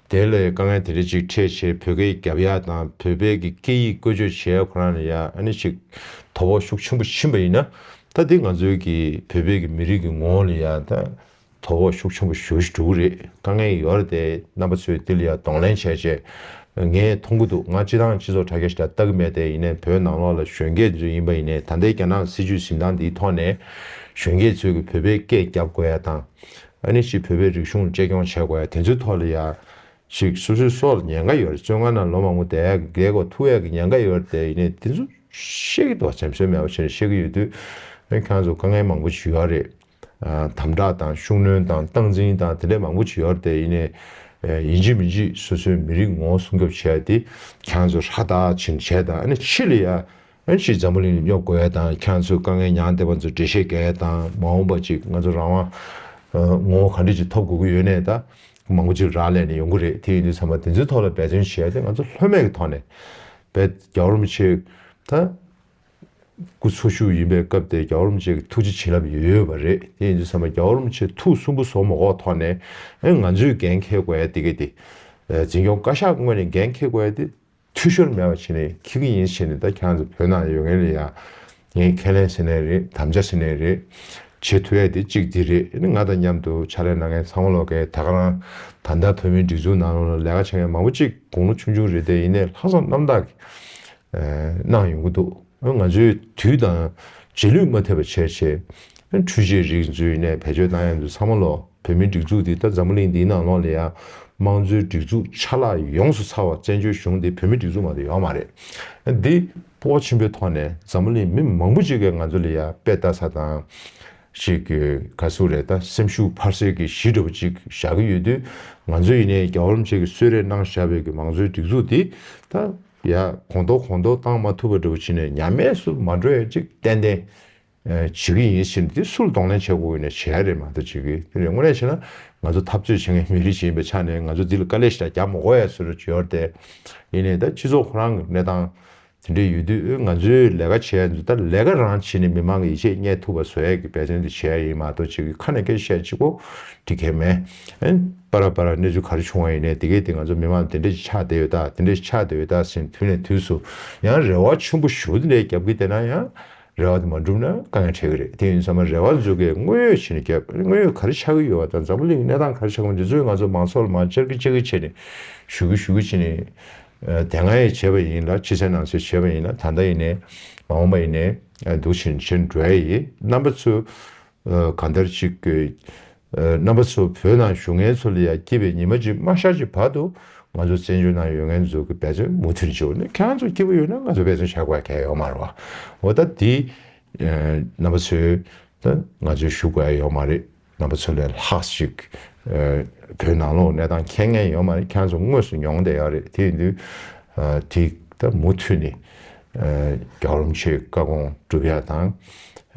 དེ་ལ་དཀའ་ངལ་དེ་འདྲ་ཅིག་འཕྲད་བྱས། བོད་སྐད་རྒྱབ་ཡ་དང་བོད་པའི་གི་སྐད་ཡིག་བཀོལ་སྤྱོད་བྱེད་ཡ་ཁོ་རང་ལ་ཡ་ཨ་ནི་ཅིག་དོ་ཕོག་ཤུགས་ཆེན་པོ་ཕྱིན་པ་ཡིན་ན། ད་དེ་ང་ཚོའི་གི་བོད་པའི་གི་མི་རིགས་ཀྱི་ངོ་བོ་ལ་ཡ་ད་དོ་ཕོག་ཤུགས་ཆེན་པོ་ཞེ་པོ་ཞིག་འགྲོ་གི་རེད། དཀའ་ངལ་ཡོད་རེད་དེ། རྣམ་པ་ཚོས་དེ་ལ་ཡ་གདོང་ལེན་བྱས་བྱས། ངས་མཐོང་གི་འདུག་ང་སྤྱི་བཏང་སྤྱི་ཚོགས་དྲ་རྒྱ་ཞིག་ལ་ལྟ་གི་མེད་དེ། ཡིན་ནའི་བོད་ནང་ལོགས་ལ་གཞོན་སྐྱེས་ཚོ་ཡིན་པ་ཡིན་ནའི་ད་ལྟའི་རྒྱ་ནག་སྲིད་བྱུས་འཛིན་སྟངས་འདིའི་ཐོག་ནས་གཞོན་སྐྱེས་ཚོས་གི་བོད་པའི་སྐད་རྒྱབ་དགོས་ཡ་དང་། ཨ་ནི་ཅིག་བོད་པའི་རིག་གཞུང་གཅེས་སྐྱོང་བྱེད་དགོས་ཡ་དེ་ཚོའི་ཐོག་ལ་ཡ་ཅིག་སོ་སོའི་སྲོག་ལ་ཉེན་ཁ་ཡོད་རེད། བཙོན་ཁང་ནང་ལོ་མང་པོ་བསྡད་ཡ་གི་བསྡད་དགོས་ཐུག་ཡ་གི་ཉེན་ཁ་ཡོད་རེད་དེ། ཡིན་ནའི་དེ་ཚོ་ཤེས་ཀྱི་འདུག་བ། བྱམས་སེམས་མེད་པ་བྱས་ནས་བཤད་ཀྱི་ཡོད་དུས། ཨ་ནི་ཁྱེད་རང་ཚོ་དཀའ་ངལ་མང་པོ་ཅིག་ཡོད་རེད། ཨ། དམ་དྲག་དང་ཤུགས་སྣོན་དང་སྟངས་འཛིན་དང་དེ་འདྲའི་མང་པོ་ཅིག་ཡོད་རེད་དེ། ཡིན་ནའི་ཡིན་གཅིག་མིན་གཅིག་སོ་སོའི་མི་རིགས་ངོ་བོ་སྲུང་སྐྱོབ་བྱས་ཏེ་ཁྱེད་རང་ཚོ་ཧྲ་ཐག་ཕྱིན་བྱས་དང་། ཨ་ནི་ཕྱི་ལ་ཡ་ཨ་ནི་ཕྱིར་འཛམ་བུ་གླིང་ལ་སྙོབ་དགོས་ཡ་དང་། ཁྱེད་རང་ཚོའི་དཀའ་ངལ་མྱངས་བསྡད་པ་ཚོ་འགྲེལ་བཤད་རྒྱག་ཡ་དང་། མ་འོངས་པ་ཅིག་ང་ཚོ་རང་དབང་ངོ་བོ་ག་འདྲ་ཅིག་ཐོབ་དགོས་ཀྱི་ཡོད་ནའི་ད་མང་པོ་ཅིག་རག་ལས་ནས་ཡོང་གི་རེད། དེ་ཡིན་དུས་ཙམ་པ་དེ་ཚོའི་ཐོག་ལ་འབད་བརྩོན་བྱས་ཏེ་ང་ཚོ་ལྷོད་མེད་ཀྱི་ཐོག་ནས་བས་རྒྱལ་བ་རིན་པོ་ཆེ་ད། སྐུ་འཚོ་བཞུགས་ཡིན་པའི་སྐབས་དེ་རྒྱལ་བ་རིན་པོ་ཆེ་གི་ཐུགས་རྗེ་བྱིན་རླབས་ཡོད་ཡོད་པ་རེད། དེ་ཡིན་དུས་ཙམ་པ་རྒྱལ་བ་རིན་པོ་ཆེ་ཐུགས་སུན་པོ་བཟོ་མ་དགོས་ཐོག་ནས། ཨེ། ང་ཚོས་འགན་འཁྱེར་དགོས་ཡ་དེ་ག་དེ། ཨེ། འཛིན་སྐྱོང་བཀའ་ཤག་ངོས་ནས་འགན་འཁྱེར་དགོས་ཡ་དེ་འཐུས་ཤོར་མེད་པ་བྱས་ནས་འཁྱེར་གྱི་ཡིན་ཟེར་ནས། ད་ཁྱེད་རང་ཚོ་བོད་ནང་ཡོད་མཁན་ལ་ཡ་ངས་ཁས་ལེན་ཟེར་ནའི་རེད། དམ་བཅའ་ཟེར་ནའི་རེད། བྱེད་ཐུབ་ཡ་དེ་གཅིག་དེ་རེད། ཨེ་ནི་ང་དང་མཉམ་དུ་ཕྱག་ལས་གནང་མཁན་ཚང་མ་ལོག་གིས། ད་ག་རང་ད་ལྟ་བོད་མིའི་སྒྲིག་འཛུགས་ནང་ལོགས་ལ་ལས་ཀ་བྱེད་མཁན་མང་པོ་ཅིག་དགུང་ལོ་ཆུང་ཆུང་རེད་དེ། ཡིན་ནའི་ལྷག་བསམ་རྣམ་དག་གིས། ཨེ། གནང་ཡོང་གི་འདུག་ང་ཚོས་དུས་དང་རྗེས་ལུས་མ་ཐེབས་པ་བྱས་བྱས། འཕྲུལ་ཆས་རིགས་ཚོའི་ནས་བེད་སྤྱོད་བཏང་ཡ་འདུག་ཚང་མ་ལོག་བོད་མིའི་སྒྲིག་འཛུགས་འདི་ད་འཛམ་བུ་གླིང་འདིའི་ནང་ལོགས་ལ་ཡ་དམངས་གཙོའི་སྒྲིག་འཛུགས་ཆ་ལག་ཡོངས་སུ་ཚང་བ་བཙན་བྱོལ་གཞུང་འདི་བོད་མིའི་སྒྲིག་འཛུགས་མ་གཏོགས་ཡོད་མ་རེད། འདི་སྤོབས་པ་ཆེན་པོའི་ཐོག་ནས་འཛམ་བུ་གླིང་མི་མང་པོ་ཅིག་གིས་ང་ཚོ་ལ་ཡ་དཔེ་ལྟ་ས་དང་། ཅིག་གི་ག་ཟེར་རེད། ད་སེམས་ཤུགས་འཕར་སའི་གི་གཞི་འདྲ་པོ་ཅིག་བཞག་གི་ཡོད་དུས། ང་ཚོ་ཡིན་ནའི་རྒྱལ་བ་རིན་པོ་ཆེ་གིས་གསོལ་རས་གནང་བཞག་པའི་གི་མང་གཙོའི་སྒྲིག་འཛུགས་འདི་ད་ཡ་གོང་མཐོར་གོང་མཐོར་བཏང་མ་ཐུབ་པ་འདྲ་པོ་བྱས་ནས་ཉམས་དམས་སུ་མ་འགྲོ་ཡ་ཅིག་ཏན་ཏན་ཨ་བྱེད་ཀྱི་ཡིན་ཟེར་ནས། དེ་སུ་ལ་གདོང་ལེན་བྱེད་དགོས་ཡིན་ན་བྱེད་ཡ་རེད་མ་གཏོགས། བྱེད་ཀྱི་དེ་རེད། དངོས་གནས་བྱས་ན་ང་ཚོ་འཐབ་རྩོད་བྱེད་མཁན་མི་རིགས་ཤིག་ཡིན་པའི་ཆ་ནས་ང་ཚོ་འདི་ལ་དཀའ་ལས་ཞེ་དྲག་རྒྱག་མ་དགོས་ཡ་བཟོ་འདྲ་ཅིག་ཡོད་རེད་དེ། ཡིན་ནའི་ད་སྤྱི་ཚོགས་ཁོ་རང་གི་གནས་སྟངས་དེ་འདྲ་ཡོད་དུས། ང་ཚོའི་ལས་ཀ་བྱེད་ཡ་ཚོ་ད་ལས་ཀ་རང་བྱས་ནས་མི་མང་གི་ཡིད་ཆེས་རྙེད་ཐུབ་པ་བཟོ་ཡ་གི་འབད་བརྩོན་དེ་བྱེད་ཡ་ཡིན་མ་གཏོགས། བྱེད་ཀྱི་ཁ་ནས་སྐད་ཆ་བཤད་གཅིག་པོ་འགྲིག་གི་མེད། ཨེ། པ་ར་པ་ར་གནས་ཚུལ་ག་རེ་བྱུང་བ་ཡིན་ནའི་དེ་གས་དེ་ང་ཚོ་མི་མང་དེ་འདྲ་ཞིག་ཆགས་བསྡད་ཡོད་ད། དེ་འདྲ་ཞིག་ཆགས་བསྡད་ཡོད་ད་ཟེར་ནས་དུས་ནས་དུས་སུ་ཡང་རེ་བ་ཆེན་པོ་ཞེ་པོ་དེ་འདྲ་རྒྱབ་ཀྱི་བསྡད་ན་ཡང་། རེ་བ་དེ་མ་འགྲུབ་ན་དཀའ་ངལ་འཕྲད་ཀྱི་རེད། དེ་ཡིན་ཙང་མ་རེ་བ་ཚོ་གིས་དངོས་ཡོད་བྱས་ནས་རྒྱབ། དངོས་ཡོད་ག་རེ་ཆགས་ཀྱི་ཡོད་པ་དང་། འཛམ་བུ་གླིང་གི་གནས་སྟངས་ག་རེ་ཆགས་ཀྱི་ཡོད་པ་འདི་ཚོས་ང་ཚོ་མང་ཚོགས་ལ་མར་བཅར་གི་བཅར་གི་བྱས་ནས་ཞུ་གི་ཞུ་གི་བྱས་ནས། ཨ། དེ་སྔ་ཡང་བྱས་པ་ཡིན་ལ། ཕྱི་གསལ་ནང་གསལ་བྱས་པ་ཡིན་ལ། ད་ལྟ་ཡིན་ནའི་མ་འོངས་པ་ཡིན་ནའི་འདུག་བྱས་ནས་བྱས་ནས་འགྲོ་ཡ་ཡིན། རྣམ་པ་ཚོ། ཨ། གང་ལྟར་ཅིག་གི། ཨ། རྣམ་པ་ཚོ་བོད་ནང་བཞུགས་མཁན་ཚོ་ལ་ཡ་སྐྱིད་པའི་ཉི་མ་ཅིག་མ་ཤར་གྱི་བར་དུ་ང་ཚོ་བཙན་བྱོལ་ནང་ཡོད་མཁན་ཚོ་གི་འབད་བརྩོན་མུ་མཐུད་བྱེད་འོ་ན། ཁྱེད་རང་ཚོ་སྐྱིད་པོ་ཡོད་ན་ང་ཚོ་འབད་བརྩོན་བྱ་དགོས་གལ་ཡོད་མ་རེད་བ། འོ་ད་དེ། ཨ། རྣམ་པ་ཚོས་ད་ང་ཚོས་ཞུ་དགོས་ཡ་ཡོད་མ་རེད། རྣམ་པ་ཚོ་ལས་ལྷག་ཅིག་ཨ་བོད་ནང་ལོགས་གནས་སྟངས་མཁྱེན་མཁན་ཡོད་མ་རེད། ཁྱེད་རང་ཚོ་དངོས་སུ་མྱོང་བསྡད་ཡོད་རེད། དེ་ཡིན་དུས་ཨ་དེ་ད་མུ་མཐུད་ནས་ཨ་རྒྱལ་བ་རིན་པོ་ཆེའི་བཀའ་དགོངས་སྒྲུབ་ཡ་དང་།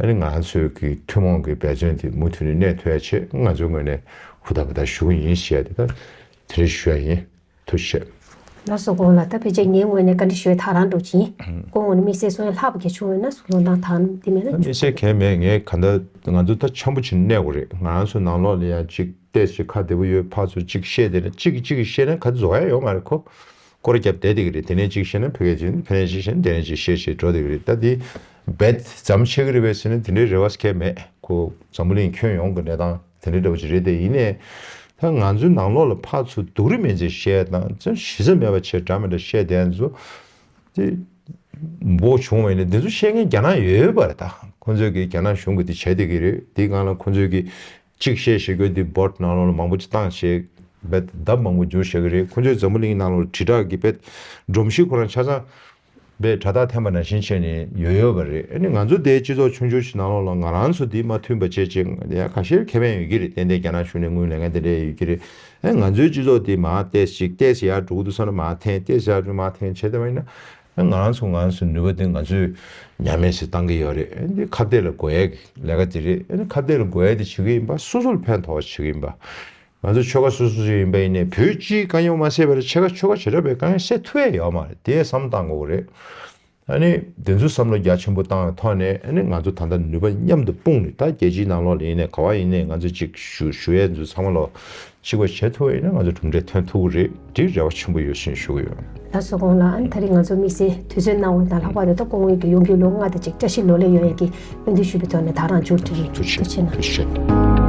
ཨ་ནི་ང་ཚོའི་གི་ཐུན་མོང་གི་འབད་བརྩོན་དེ་མུ་མཐུད་ནས་གནས་ཐུབ་ཡ་ཆེད་ང་ཚོའི་ངོས་ནས་ཧུར་ཐག་འབད་ཐག་ཞུ་གི་ཡིན་ཞེས་དེ་ད་དེ་རིང་ཞུ་ཡ་ཡིན། ཐུགས་རྗེ་ཆེ། ལགས་སོ། དགོངས་ལ་ད་ཕལ་ཆེར་ངའི་ངོས་ནས་བཀའ་འདྲི་ཞུ་ཡ་ཐག་རང་འགྲོ་གི་ཡིན། ཁོང་ངོས་ནས་དམིགས་བསལ་གསུང་ཡ་ལྷག་པ་གལ་ཆུང་ཡོད་ན་གསུང་རོགས་གནང་། ཐག་དེ་མེད་ན་དམིགས་བསལ་གལ་མེད། ངས་ག་འདྲ་ང་ཚོ་ད་འཆམ་པོ་བྱས་ནས་གནས་དགོས་རེད། ང་རང་ཚོ་ནང་ལོགས་ལ་ཡང་ཅིག་ཏོག་ཙམ་ཁ་བདེ་པོ་ཡོད། ཕར་ཚུར་ཅིག་བཤད་བསྡད་ན་ཅིག་གིས་ཅིག་གིས་བཤད་ན་ག་རྫོགས་ཡ་ཡོད་མ་རེད། ཁོ་སྐོར་ར་བརྒྱབ་བསྡད་བསྡད་ཀྱི་རེད། དེ་ནས་ཅིག་བཤད་ན་བོད་སྐད་ཅིག་ཕ་ནས་ཅིག་བཤད་ན་དེ་ནས་ཅིག་བཤད་བཤད་འགྲོ་བསྡད་ཀྱི་རེད། ད་དེ་རྦད་ཙམ་བྱེད་ཀྱི་རེད་པས་ཟེར་ན་དེ་འདྲའི་རེ་བ་གལ་མེད། ཁོ་འཛམ་བུ་གླིང་ཁྱོན་ཡོངས་ཀྱི་གནས་སྟངས་དེ་འདྲའི་འདྲ་བོ་ཅིག་རེད། དེ་ཡིན་ནའི་ད་ང་ཚོའི་ནང་ལོགས་ལ་ཕར་ཚུར་སྡུག་རུས་མེད་ཚེ་བཤད་དང་ཅང་གཞི་རྩ་མེད་པ་བྱས་འདྲ་མི་འདྲ་བཤད་བསྡད་ཚོ་དེ་འབོ་བྱུང་བ་ཡིན་ན་དེ་ཚོ་བཤད་མཁན་རྒྱ་ནག་ཡོད་པ་རེད། ད་ཁོ་ཚོས་ཀྱི་རྒྱ་ནག་གཞུང་གི་དེ་བྱས་བསྡད་ཀྱི་རེད། དེའི་སྒང་ལ་ཁོ་ཚོས་ཀྱི་གཅིག་བཤད་བཤད་དགོས་དེ་བོད་ནང་ལོགས་ལ་མང་པོ་ཅིག་བཏང་བྱས་བས་ལྡབ་མང་པོ་འགྱུར་བཞག་གི་རེད། ཁོ་ཚོས་འཛམ་བུ་གླིང་ནང་ལོགས་ལ་དྲིལ་བསྒྲགས་ཀྱི་བས་སྒྲོམ་གཞི་ཁོ་རང་ཆ་ཚང་བས་དྲ་ཐག་འཐེན་པ་ནང་བཞིན་བྱས་ནས་ཡོད་ཡོད་པ་རེད། ཨ་ནི་ང་ཚོ་དེའི་སྤྱི་ཚོགས་ཆུང་ཆུང་ཞིག་ནང་ལོགས་ལ་ང་རང་ཚོ་དེ་མ་མཐུན་པ་བྱས་བྱས་ཡང་ཁ་ཤས་ཁེ་ཕན་ཡོད་ཀྱི་རེད། ཏན་ཏན་རྒྱ་ནག་གཞུང་ནས་དངུལ་ལེན་མཁན་དེ་འདྲ་ཡོད་ཀྱི་རེད། ཨ་ང་ཚོའི་སྤྱི་ཚོགས་དེ་མར་ཏོག་ཙམ་ཅིག་ཏོག་ཙམ་ཡར་འགྲོ་གི་འདུག་བསམ་ན་མར་འཐེན། ཏོག་ཙམ་ཡར་འགྲོ་མར་འཐེན་བྱས་བསྡད་པ་ཡིན་ན། ཨ་ང་རང་ཚོ་ང་རང་ཚོ་ནུས་པ་དེ་ང་ཚོས་ཉམས་དམས་སུ་བཏང་གི་ཡོད་རེད། ཨ་འདི་ཁ་གཏད་ལ་དགོས་ཡས་ཀྱི་ལས་ཀ་དེ་རེད། ཨ་ནི་ཁ་གཏད་ལ་དགོས་ཡས་དེ་བྱེད་ཀྱི་ཡིན་པ། སོ་སོ་ལ་ཕན་ཐོགས་པ་བྱེད་ཀྱི་ཡིན་པ། ང་ཚོ་ཆོལ་ཁ་སོ་སོ་ཞིག་ཡིན་པ་ཡིན་ནའི་བོད་སྤྱིའི་དཀའ་རྙོག་མ་སེལ་བར་ཕྱེད་ཀ་ཆོལ་ཁ་བྱེ་བྲག་པའི་དཀའ་རྙོག་སེལ་ཐུབ་ཡས་ཡོད་མ་རེད། དེ་བསམ་བློ་བཏང་དགོས་ཀྱི་རེད། ཨ་ནི་དེ་ཚོ་བསམ་བློ་རྒྱ་ཆེན་པོ་བཏང་བའི་ཐོག་ནས། ཨ་ནི་ང་ཚོ་ད་ལྟ་ནུས་པ་མཉམ་དུ་སྤུངས་ནས། ད་རྒྱལ་སྤྱིའི་ནང་ལོགས་ལ་ཡིན་ནའི་ག་བ་ཡིན་ནའི་ང་ཚོ་གཅིག་ཞུ་ཞུ་ཡས་ཚོ་ཚང་མ་ལོ་གཅིག་པ་བྱེད་ཐུབ་པ་ཡིན་ན་ང་ཚོ་གྲུབ་འབྲས་ཐོན་ཐུབ་ཀྱི་རེད། དེ་རེ་བ་ཆེན་པོ་ཡོད་ཅེས་ཞུ་གི་ཡོད། ལགས་སོ། དགོངས་ལགས། ཨ་ནི་ད་རེས་ང་ཚོ་དམིགས་བསལ་དུས་ཚོད་གནང་བ་དང་ལྷག་པར་དུ་ད་སྐུ་ངོ་གི་ཡོང་རྒྱུའི་ལོ་ལྔ་དང་གཅིག་བཀྲ་ཤིས་ལོ་ལེགས་ཡོང་ཡས་ཀྱི་སྨོན་འདུན་ཞུ་བའི་ཐོག་ནས་ད་རང་མཇུག་སྒྲིལ་རེད། ཐུགས་རྗེ་ཆེ་གནང་། ཐུགས་རྗེ་ཆེ།